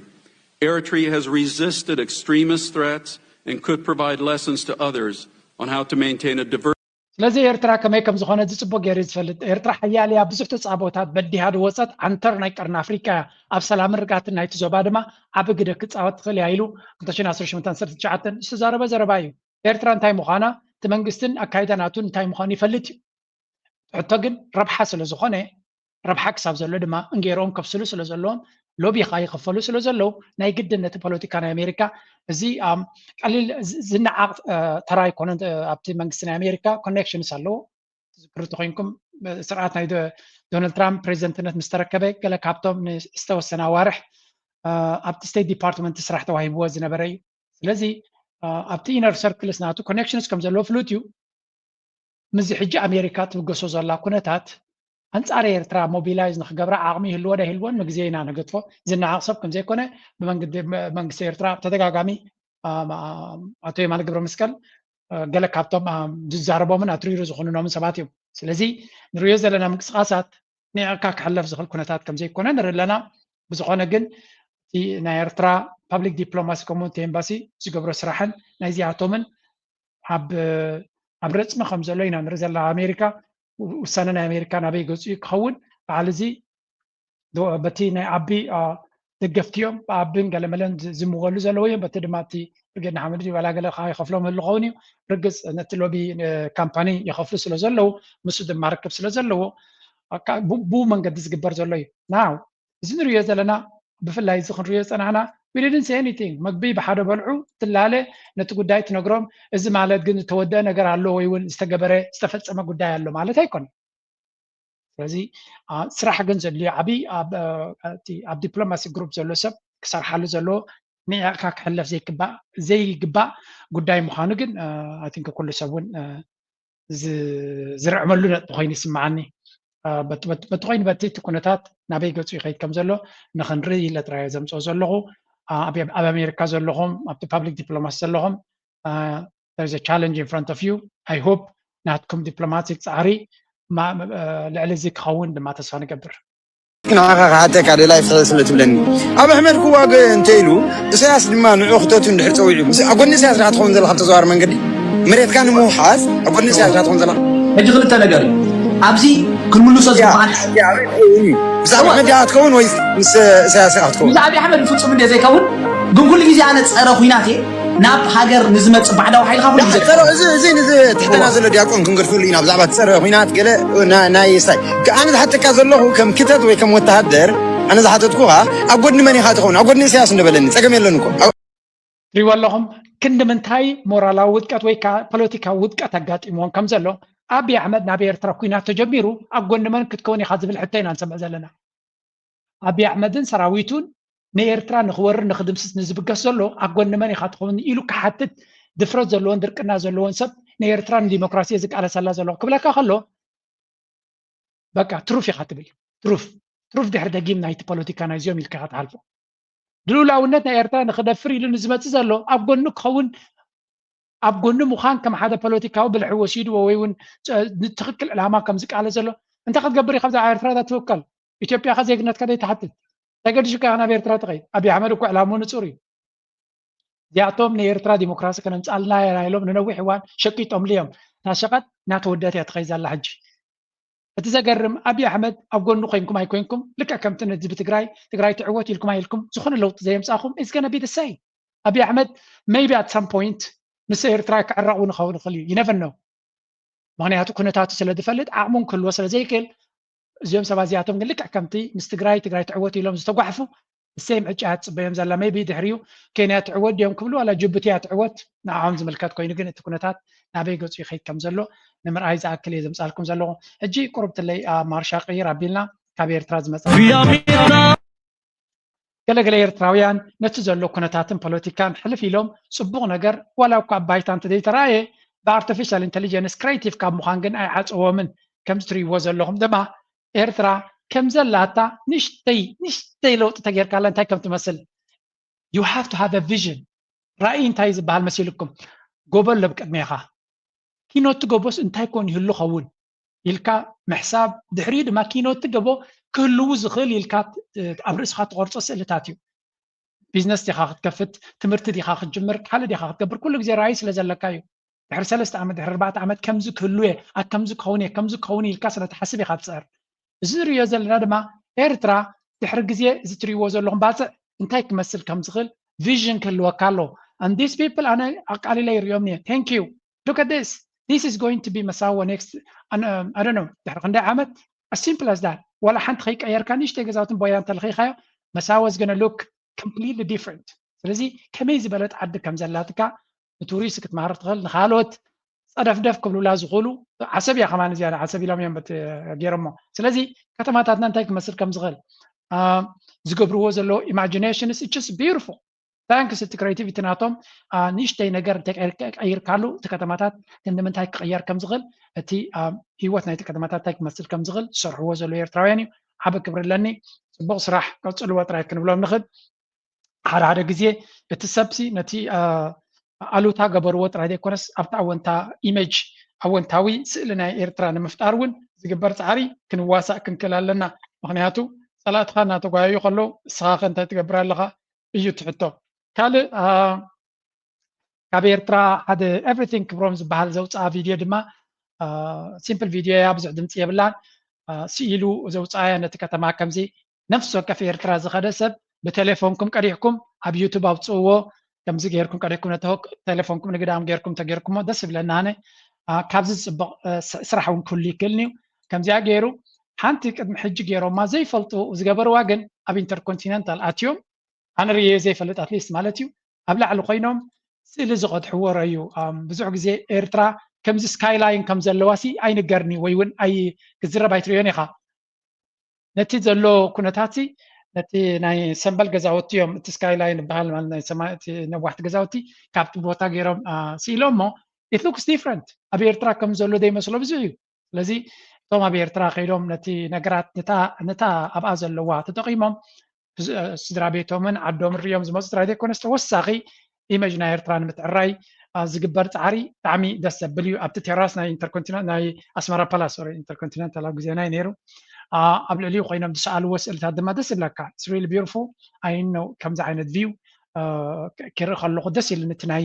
Eritrea has resisted extremist threats and could provide lessons to others on how to maintain a diverse ስለዚ ኤርትራ ከመይ ከም ዝኾነት ዝፅቡቅ ገይሩ እዩ ዝፈልጥ። ኤርትራ ሓያል እያ፣ ብዙሕ ተፃቦታት በዲሃ ዝወፀት ዓንተር ናይ ቀርኒ ኣፍሪቃ እያ። ኣብ ሰላምን ርግኣትን ናይቲ ዞባ ድማ ዓቢ ግደ ክፃወት ትኽእል እያ ኢሉ ክልተ ሽሕን ዓሰርተ ሸሞንተን ዓሰርተ ትሽዓተን ዝተዛረበ ዘረባ እዩ። ኤርትራ እንታይ ምዃና እቲ መንግስትን ኣካይዳ ናቱን እንታይ ምዃኑ ይፈልጥ እዩ። ሕቶ ግን ረብሓ ስለ ዝኾነ ረብሓ ክሳብ ዘሎ ድማ እንጌርኦም ከብስሉ ስለ ዘለዎም ሎቢ ከዓ ይኽፈሉ ስለ ዘለዉ ናይ ግድን ነቲ ፖለቲካ ናይ ኣሜሪካ እዚ ቀሊል ዝነዓቕ ተራ ኣይኮነን። ኣብቲ መንግስቲ ናይ ኣሜሪካ ኮኔክሽንስ ኣለዎ። ትዝክሩ ተኮይንኩም ስርዓት ናይ ዶናልድ ትራምፕ ፕሬዚደንትነት ምስ ተረከበ ገለ ካብቶም ንዝተወሰነ ኣዋርሕ ኣብቲ ስቴት ዲፓርትመንት ስራሕ ተዋሂብዎ ዝነበረ እዩ። ስለዚ ኣብቲ ኢነር ሰርክልስ ናቱ ኮኔክሽንስ ከም ዘለዎ ፍሉጥ እዩ። ምስዚ ሕጂ ኣሜሪካ ትብገሶ ዘላ ኩነታት ኣንጻር ኤርትራ ሞቢላይዝ ንክገብራ ዓቕሚ ይህልዎ ዶ ኣይህልዎን ንግዜ ኢና ንገድፎ። ዝነዓቕ ሰብ ከምዘይኮነ ብመንግስቲ ኤርትራ ብተደጋጋሚ ኣቶ የማነ ገብረ መስቀል ገለ ካብቶም ዝዛረቦምን ኣትሪሩ ዝኹንኖምን ሰባት እዮም። ስለዚ ንሪኦ ዘለና ምንቅስቃሳት ንዕቕካ ክሕለፍ ዝኽእል ኩነታት ከምዘይኮነ ንርኢ ኣለና። ብዝኾነ ግን እቲ ናይ ኤርትራ ፓብሊክ ዲፕሎማሲ ከምኡ እቲ ኤምባሲ ዝገብሮ ስራሕን ናይዚኣቶምን ኣብ ኣብ ረፅሚ ከም ዘሎ ኢና ንርኢ ዘለና። ኣሜሪካ ውሳነ ናይ ኣሜሪካ ናበይ ገፁ እዩ ክኸውን በዓል እዚ በቲ ናይ ኣቢ ደገፍቲ እዮም ብኣብን ገለመለን ዝምወሉ ዘለዉ እዮም። በቲ ድማ እቲ ብርጌድ ንሓመዱ ዲባላ ገለ ከዓ ይኸፍሎም ህሉ ኸውን እዩ። ርግፅ ነቲ ሎቢ ካምፓኒ ይኸፍሉ ስለ ዘለዉ ምስ ድማ ርክብ ስለ ዘለዎ ብኡ መንገዲ ዝግበር ዘሎ እዩ። ናው እዚ ንሪኦ ዘለና ብፍላይ እዚ ክንሪኦ ዝፀናሕና we didn't say anything። መግቢ ብሓደ በልዑ ትላለ ነቲ ጉዳይ ትነግሮም። እዚ ማለት ግን ዝተወደአ ነገር ኣሎ ወይ እውን ዝተገበረ ዝተፈፀመ ጉዳይ ኣሎ ማለት ኣይኮነን። ስለዚ ስራሕ ግን ዘድልዮ ዓብይ ኣብ ዲፕሎማሲ ግሩፕ ዘሎ ሰብ ክሰርሓሉ ዘለዎ ንዕቕካ ክሕለፍ ዘይግባእ ጉዳይ ምዃኑ ግን ኣይ ቲንክ ኩሉ ሰብ እውን ዝርዕመሉ ነጥቢ ኮይኑ ይስምዓኒ። በቲ ኮይኑ በቲ እቲ ኩነታት ናበይ ገፁ ይኸይድ ከም ዘሎ ንክንርኢ ኢለ ጥራይ ዘምፅኦ ዘለኹ። ኣብ ኣሜሪካ ዘለኹም ኣብቲ ፓብሊክ ዲፕሎማሲ ዘለኹም there is a challenge in front of you. I hope ናትኩም ዲፕሎማቲክ ፃዕሪ ልዕሊ እዚ ክኸውን ድማ ተስፋ ንገብር። ንዓኻ ክሓተካ ደላይ ፍትሒ ስለ ትብለኒ ኣብ ኣሕመድ ክዋገ እንተ ኢሉ እሳያስ ድማ ንዑ ክተቱ እንድሕር ፀዊዑ ኣብ ጎኒ እሳያስ ዲኻ ትኸውን ዘለኻ ብተዘዋር መንገዲ መሬትካ ንምውሓስ ኣብ ጎኒ እሳያስ ዲኻ ትኸውን ዘለኻ። ሕጂ ክልተ ነገር እዩ ኣብዚ ክንምልሶ ዝበሃል ብዛዕባ ኣሕመድ ዲኻ ትኸውን ወይ ምስ እሳያስ ዲኻ ትኸውን? ብዛዕባ ኣሕመድ ፍፁም እንደ ዘይከውን ግን ኩሉ ግዜ ኣነ ፀረ ኩናት እየ ናብ ሃገር ንዝመፅእ ባዕዳዊ ሓይልካ ኩሉ ግዜ እዚ እዚ ንዚ ትሕተና ዘሎ ዲያቆን ክንገድፈሉ ኢና ብዛዕባ ትፀረ ኩናት ገለ ናይ ስታይ ኣነ ዝሓተካ ዘለኹ ከም ክተት ወይ ከም ወተሃደር ኣነ ዝሓተትኩኻ ኣብ ጎድኒ መን ኢኻ ትኸውን ኣብ ጎድኒ ኢሳያስ እንደበለኒ ፀገም የለን እኮ ትሪእዎ ኣለኹም ክንዲ ምንታይ ሞራላዊ ውድቀት ወይ ከዓ ፖለቲካዊ ውድቀት ኣጋጢምዎም ከም ዘሎ ኣብይ ኣሕመድ ናብ ኤርትራ ኩናት ተጀሚሩ ኣብ ጎኒ መን ክትከውን ኢኻ ዝብል ሕቶ ኢና ንሰምዕ ዘለና ኣብይ ኣሕመድን ሰራዊቱን ንኤርትራ ንክወርር ንክድምስስ ንዝብገስ ዘሎ ኣብ ጎኒ መን ኢኻ ትኸውን ኢሉ ክሓትት ድፍረት ዘለዎን ድርቅና ዘለዎን ሰብ ንኤርትራ ንዲሞክራሲ ዝቃለሰላ ዘሎ ክብለካ ከሎ በቃ ትሩፍ ኢኻ ትብል ትሩፍ ትሩፍ ድሕሪ ደጊም ናይቲ ፖለቲካ ናይዚኦም ኢልካ ኢኻ ትሓልፎ ልኡላውነት ናይ ኤርትራ ንክደፍር ኢሉ ንዝመፅእ ዘሎ ኣብ ጎኑ ክኸውን ኣብ ጎኑ ምዃን ከም ሓደ ፖለቲካዊ ብልሒ ወሲድዎ ወይ እውን ንትኽክል ዕላማ ከም ዝቃለ ዘሎ እንታይ ክትገብር ኢኻ ብዛዕባ ኤርትራ እዛ ትውከል ኢትዮጵያ ከ ዜግነትካ ዘይትሓትት እንታይ ገዲሹካ ኢኻ ናብ ኤርትራ ትኸይድ ኣብይ ኣሕመድ እኮ ዕላምኡ ንፁር እዩ እዚኣቶም ንኤርትራ ዲሞክራሲ ከነምፅኣልና ኢና ኢሎም ንነዊሕ እዋን ሸቂጦምሉ እዮም እታ ሸቐጥ እናተወደት እያ ትኸይድ ዘላ ሕጂ እቲ ዘገርም ኣብይ ኣሕመድ ኣብ ጎኑ ኮይንኩም ኣይኮይንኩም ልክዕ ከምቲ ንህዝቢ ትግራይ ትግራይ ትዕወት ኢልኩም ኣይልኩም ዝኾነ ለውጢ ዘየምፃእኹም is gonna be the same ኣብይ ኣሕመድ maybe at some point ምስ ኤርትራ ክዕረቕ እውን ክኸውን ይኽእል እዩ you never know ምኽንያቱ ኩነታቱ ስለ ዝፈልጥ ዓቕሙን ክህልዎ ስለ ዘይክእል እዚኦም ሰባት እዚኣቶም ግን ልክዕ ከምቲ ምስ ትግራይ ትግራይ ትዕወት ኢሎም ዝተጓሕፉ ሴም ዕጫ እያ ትፅበዮም ዘላ። ሜቢ ድሕሪኡ ኬንያ ትዕወት ድዮም ክብሉ ዋላ ጅቡቲ እያ ትዕወት፣ ንዓኦም ዝምልከት ኮይኑ፣ ግን እቲ ኩነታት ናበይ ገፁ ይኸይድ ከም ዘሎ ንምርኣይ ዝኣክል እየ ዘምፃልኩም ዘለኹ። ሕጂ ቁርብትለይ ኣብ ማርሻ ቅይር ኣቢልና ካብ ኤርትራ ዝመፃ ገለገለ ኤርትራውያን ነቲ ዘሎ ኩነታትን ፖለቲካን ሕልፍ ኢሎም፣ ጽቡቕ ነገር ዋላ እኳ ኣብ ባይታ እንተዘይተራእየ፣ ብኣርቲፊሻል ኢንተሊጀንስ ክሬቲቭ ካብ ምዃን ግን ኣይዓጸዎምን። ከምዚ ትርእይዎ ዘለኹም ድማ ኤርትራ ከም ዘላታ ንሽተይ ንሽተይ ለውጢ ተጌርካላ እንታይ ከም ትመስል። You have to have a vision። ራእይ እንታይ ዝበሃል መሲልኩም? ጎቦ ኣሎ ብቅድሜኻ። ኪኖ እቲ ጎቦስ እንታይ ኮን ይህሉ ኸውን ኢልካ ምሕሳብ፣ ድሕሪኡ ድማ ኪኖ እቲ ጎቦ ክህልው ዝኽእል ኢልካ ኣብ ርእስኻ ትቐርጾ ስእልታት እዩ። ቢዝነስ ዲኻ ክትከፍት፣ ትምህርቲ ዲኻ ክትጅምር፣ ካልእ ዲኻ ክትገብር፣ ኩሉ ግዜ ራእይ ስለ ዘለካ እዩ። ድሕሪ ሰለስተ ዓመት፣ ድሕሪ ኣርባዕተ ዓመት ከምዚ ክህሉ እየ፣ ኣብ ከምዚ ክኸውን እየ፣ ከምዚ ክኸውን እየ ኢልካ ስለ ትሓስብ ኢኻ ትጽዕር። እዚ ንሪኦ ዘለና ድማ ኤርትራ ድሕሪ ግዜ እዚ ትሪእዎ ዘለኹም ባጽዕ እንታይ ክመስል ከም ዝኽእል ቪዥን ክህልወካ ኣለዎ። And these people ኣነ ኣቃሊለ ይሪኦም እየ። Thank you. Look at this. This is going to be መሳወ next. I don't know ድሕሪ ክንደይ ዓመት። As simple as that. ዋላ ሓንቲ ከይቀየርካ ንእሽተይ ገዛውትን ቦያን ተለኺኻዮ መሳወ is gonna look completely different. ስለዚ ከመይ ዝበለት ዓዲ ከም ዘላትካ ንቱሪስት ክትመሃር ትኽእል፣ ንኻልኦት ጸደፍደፍ ክብሉላ ዝኽእሉ። ዓሰብ እያ ከማን እዚኣ ዓሰብ ኢሎም እዮም በቲ ገይሮሞ። ስለዚ ከተማታትና እንታይ ክመስል ከም ዝኽእል ዝገብርዎ ዘለዉ ኢማጂኔሽንስ it's just beautiful. ታንክስ እቲ ክሬቲቪቲ ናቶም ንእሽተይ ነገር እንተቀይርካሉ እቲ ከተማታት ክንዲ ምንታይ ክቅየር ከም ዝኽእል፣ እቲ ህይወት ናይቲ ከተማታት እንታይ ክመስል ከም ዝኽእል ዝሰርሕዎ ዘለዉ ኤርትራውያን እዩ። ዓቢ ክብሪ ኣለኒ። ጽቡቕ ስራሕ ቀጽልዎ ጥራይ ክንብሎም ንኽእል። ሓደ ሓደ ግዜ እቲ ሰብሲ ነቲ ኣሉታ ገበርዎ ጥራይ ዘይኮነስ ኣብቲ ኣወንታ ኢሜጅ ኣወንታዊ ስእሊ ናይ ኤርትራ ንምፍጣር እውን ዝግበር ፃዕሪ ክንዋሳእ ክንክእል ኣለና። ምክንያቱ ፀላእትኻ እናተጓየዩ ከለዉ እስኻ ከ እንታይ ትገብር ኣለኻ እዩ እቲ ሕቶ። ካልእ ካብ ኤርትራ ሓደ ኤቭሪቲንግ ክብሮም ዝበሃል ዘውፅኣ ቪድዮ ድማ ሲምፕል ቪድዮ እያ፣ ብዙሕ ድምፂ የብላን። ስኢሉ ዘውፅኣያ ነቲ ከተማ ከምዚ ነፍሲ ወከፍ ኤርትራ ዝኸደ ሰብ ብቴሌፎንኩም ቀዲሕኩም ኣብ ዩቱብ ኣውፅእዎ። ከምዚ ገይርኩም ቀዲሕኩም ነቲ ቴሌፎንኩም ንግዳም ገይርኩም ተገይርኩሞ ደስ ይብለና። ኣነ ካብዚ ዝፅበቕ ስራሕ እውን ክህሉ ይክእል እዩ። ከምዚኣ ገይሩ ሓንቲ ቅድሚ ሕጂ ገይሮማ ዘይፈልጡ ዝገበርዋ ግን ኣብ ኢንተርኮንቲነንታል ኣትዮም ኣነ ርእየ ዘይፈልጥ ኣትሊስት ማለት እዩ ኣብ ላዕሊ ኮይኖም ስእሊ ዝቐድሕዎ ረዩ። ብዙሕ ግዜ ኤርትራ ከምዚ ስካይላይን ከም ዘለዋ ሲ ኣይንገርኒ ወይ እውን ኣይ ክዝረብ ኣይትርእዮን ኢኻ። ነቲ ዘሎ ኩነታት ነቲ ናይ ሰምበል ገዛውቲ እዮም እቲ ስካይላይን ዝበሃል ማለት ናይ ሰማይ እቲ ነዋሕቲ ገዛውቲ ካብቲ ቦታ ገይሮም ስኢሎሞ it looks different። ኣብ ኤርትራ ከም ዘሎ ዘይመስሎ ብዙሕ እዩ። ስለዚ እቶም ኣብ ኤርትራ ከይዶም ነቲ ነገራት ነታ ኣብኣ ዘለዋ ተጠቒሞም ስድራ ቤቶምን ዓዶምን ሪኦም ዝመፁ ጥራይ ዘይኮነስ ተወሳኺ ኢመጅ ናይ ኤርትራ ንምትዕራይ ዝግበር ፃዕሪ ብጣዕሚ ደስ ዘብል እዩ። ኣብቲ ቴራስ ናይ ኢንተርኮንቲነ ናይ ኣስመራ ፓላስ ሶሪ ኢንተርኮንቲነንታል ኣብ ግዜና እዩ ነይሩ። ኣብ ልዕሊኡ ኮይኖም ዝሰኣልዎ ስእልታት ድማ ደስ ይብለካ። It's really beautiful. I know ከምዚ ዓይነት ቪው ክርኢ ከለኹ ደስ ኢሉኒ። እቲ ናይ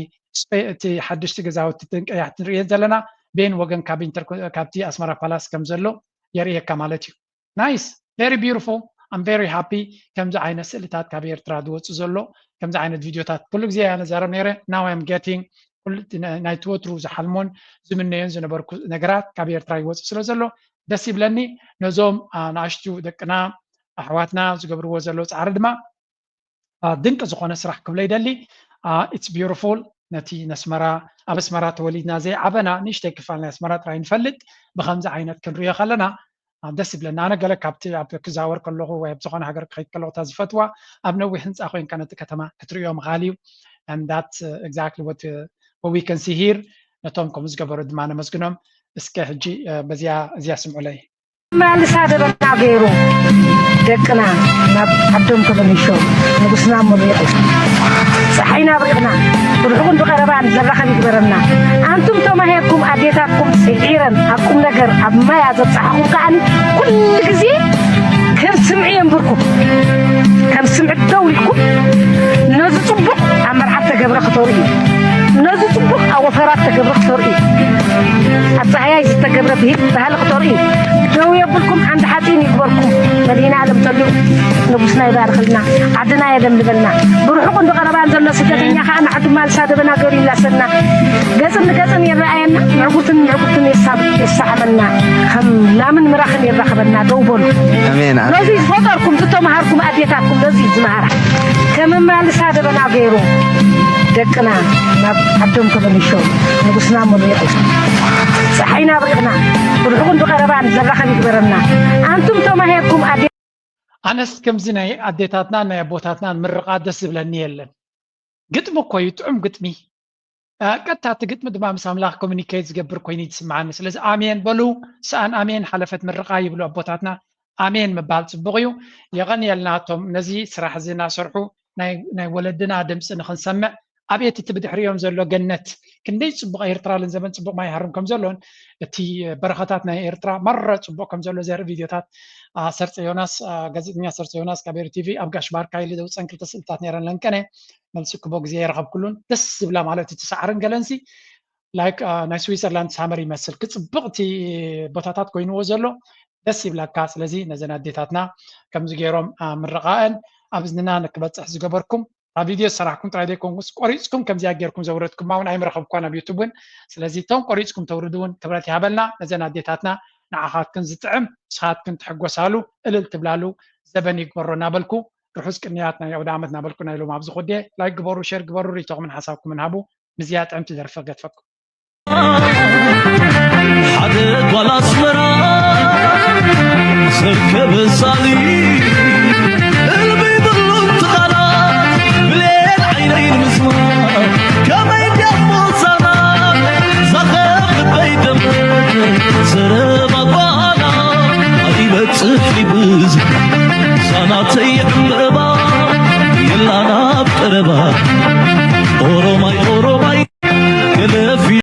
እቲ ሓደሽቲ ገዛውቲ ቀያሕቲ ንሪኦ ዘለና ቤን ወገን ካብቲ ኣስመራ ፓላስ ከም ዘሎ የርእየካ ማለት እዩ። Nice, very beautiful. I'm very happy ከምዚ ዓይነት ስእልታት ካብ ኤርትራ ዝወፁ ዘሎ ከምዚ ዓይነት ቪድዮታት ኩሉ ግዜ እያ ነዛረብ ነይረ። Now I'm getting ናይቲ ወትሩ ዝሓልሞን ዝምነዮን ዝነበርኩ ነገራት ካብ ኤርትራ ይወፁ ስለ ዘሎ ደስ ይብለኒ። ነዞም ንኣሽቱ ደቅና ኣሕዋትና ዝገብርዎ ዘለዉ ፃዕሪ ድማ ድንቂ ዝኾነ ስራሕ ክብሎ ይደሊ። It's beautiful። ነቲ ነስመራ ኣብ ኣስመራ ተወሊድና ዘይዓበና ንእሽተይ ክፋል ናይ ኣስመራ ጥራይ ንፈልጥ ብከምዚ ዓይነት ክንሪኦ ከለና ደስ ይብለና። ኣነ ገለ ካብቲ ኣብ ክዛወር ከለኹ ወይ ኣብ ዝኾነ ሃገር ክኸይድ ከለኹ እታ ዝፈትዋ ኣብ ነዊሕ ህንፃ ኮይንካ ነቲ ከተማ ክትሪኦ ምኻል እዩ። And that's exactly what we can see here። ነቶም ከምኡ ዝገበሩ ድማ ነመስግኖም። እስከ ሕጂ በዚያ እዚያ ስምዑለይ። ማልሳ ደበና ገይሩ ደቅና ናብ ዓዶም ተመሊሾም ንጉስና መሪቑ ፀሓይና ኣብሪቕና ብርሑቕን ብቐረባን ዘራኸብ ይግበረና። ኣንቱም ተማሂርኩም ኣዴታትኩም ስዒረን ኣብ ቁም ነገር ኣብ ማያ ዘብፅሓኹም ከዓኒ ኩሉ ግዜ ከም ስምዒ የንብርኩም። ከም ስምዒ ደው ኢልኩም ነዚ ፅቡቕ ኣብ መርዓት ተገብረ ክተርኢ እዩ። ነዚ ፅቡቕ ኣብ ወፈራት ተገብረ ክተርኢ እዩ። ኣብ ፃህያይ ዝተገብረ ብሂል ባህሊ ክተርኢ እዩ። ደው የብልኩም፣ ዓንዲ ሓፂን ይግበርኩም። መድኃኔዓለም ጠሊዑ ንጉስና ይባርኽልና፣ ዓድና የለምልመልና። ብርሑቕን ብቐረባን ዘሎ ስደተኛ ከዓ ንዓዱ ማልሳ ደበና ገይሩ ይላሰና። ገፅን ንገፅን ይረኣየና፣ ምዕጉርትን ምዕጉርትን የሳብ-፣ የሰዓመና። ከም ላምን ምራኽን ይራኸበና። ደው በሉ። ኣሜን፣ ኣሜን። ነዚ ዝፈጠርኩም ዝተምሃርኩም ኣዴታትኩም ነዚ ዝመሃራ ከም ማልሳ ደበና ገይሩ ደቅና ናብ ዓዶም ተመሊሾም ንጉስና መሪቑ ፀሓይና ኣብሪቕና ብርሑቕን ብቐረባን ዘራኸብ ይግበረና። ኣንቱም ተማሂርኩም ኣዴ ኣነስ ከምዚ ናይ ኣዴታትናን ናይ ኣቦታትናን ምርቓ ደስ ዝብለኒ የለን። ግጥሚ እኮ እዩ፣ ጥዑም ግጥሚ። እ፣ ቀጥታ እቲ ግጥሚ ድማ ምስ ኣምላኽ ኮሚኒኬት ዝገብር ኮይኑ እዩ ዝስምዓኒ። ስለዚ ኣሜን በሉ፣ ሰኣን ኣሜን ሓለፈት ምርቓ ይብሉ ኣቦታትና። ኣሜን ምባል ጽቡቕ እዩ። የቐንየልና እቶም ነዚ ስራሕ እዚ እናሰርሑ ናይ፣ ናይ ወለድና ድምፂ ንኽንሰምዕ። ኣብየት እቲ ብድሕሪኦም ዘሎ ገነት፣ ክንደይ ጽቡቕ ኤርትራ ለን ዘበን ጽቡቕ ማይ ሃሩን ከም ዘሎን እቲ በረኸታት ናይ ኤርትራ መረ ጽቡቕ ከም ዘሎ ዘርኢ ቪድዮታት፣ አ፣ ሰርጸ ዮናስ፣ አ፣ ጋዜጠኛ ሰርጸ ዮናስ ካብ ኤሪ ቲቪ ኣብ ጋሽ ባርካ ኢሉ ዘውፀን ክልተ ስእልታት ነይረን ለንቀነ መልሲ ክቦ ግዜ የረኸብኩሉን ደስ ዝብላ ማለት እቲ ሳዕርን ገለንሲ ላይክ፣ አ፣ ናይ ስዊዘርላንድ ሳመር ይመስል ክጽብቕ እቲ ቦታታት ኮይንዎ ዘሎ ደስ ይብለካ። ስለዚ ነዘን ኣዴታትና ከምዚ ገይሮም፣ አ፣ ምርቓአን ኣብ እዝንና ንክበጽሕ ዝገበርኩም ኣብ ቪድዮ ዝሰራሕኩም ጥራይ ዘይኮንኩስ ቆሪፅኩም ከምዚኣ ጌርኩም ዘውረድኩማ እውን ኣይምረኸብኳን ኣብ ዩቱብ እውን። ስለዚ እቶም ቆሪፅኩም ተውርዱ እውን ክብረት ይሃበልና። ነዘን ኣዴታትና ንዓኻትክን ዝጥዕም ንስኻትክን ትሕጎሳሉ እልል ትብላሉ ዘበን ይግበሮ እናበልኩ ርሑስ ቅንያት ናይ ኣውደ ዓመት እናበልኩ ናይ ሎም ኣብዚ ኮዴ ላይክ ግበሩ፣ ሼር ግበሩ፣ ርኢቶኹምን ሓሳብኩምን ሃቡ። ምዝያ ጥዕምቲ ደርፊ ገድፈኩም። ሓደ ጓል ኣስመራ ሰብ ከበሳሊ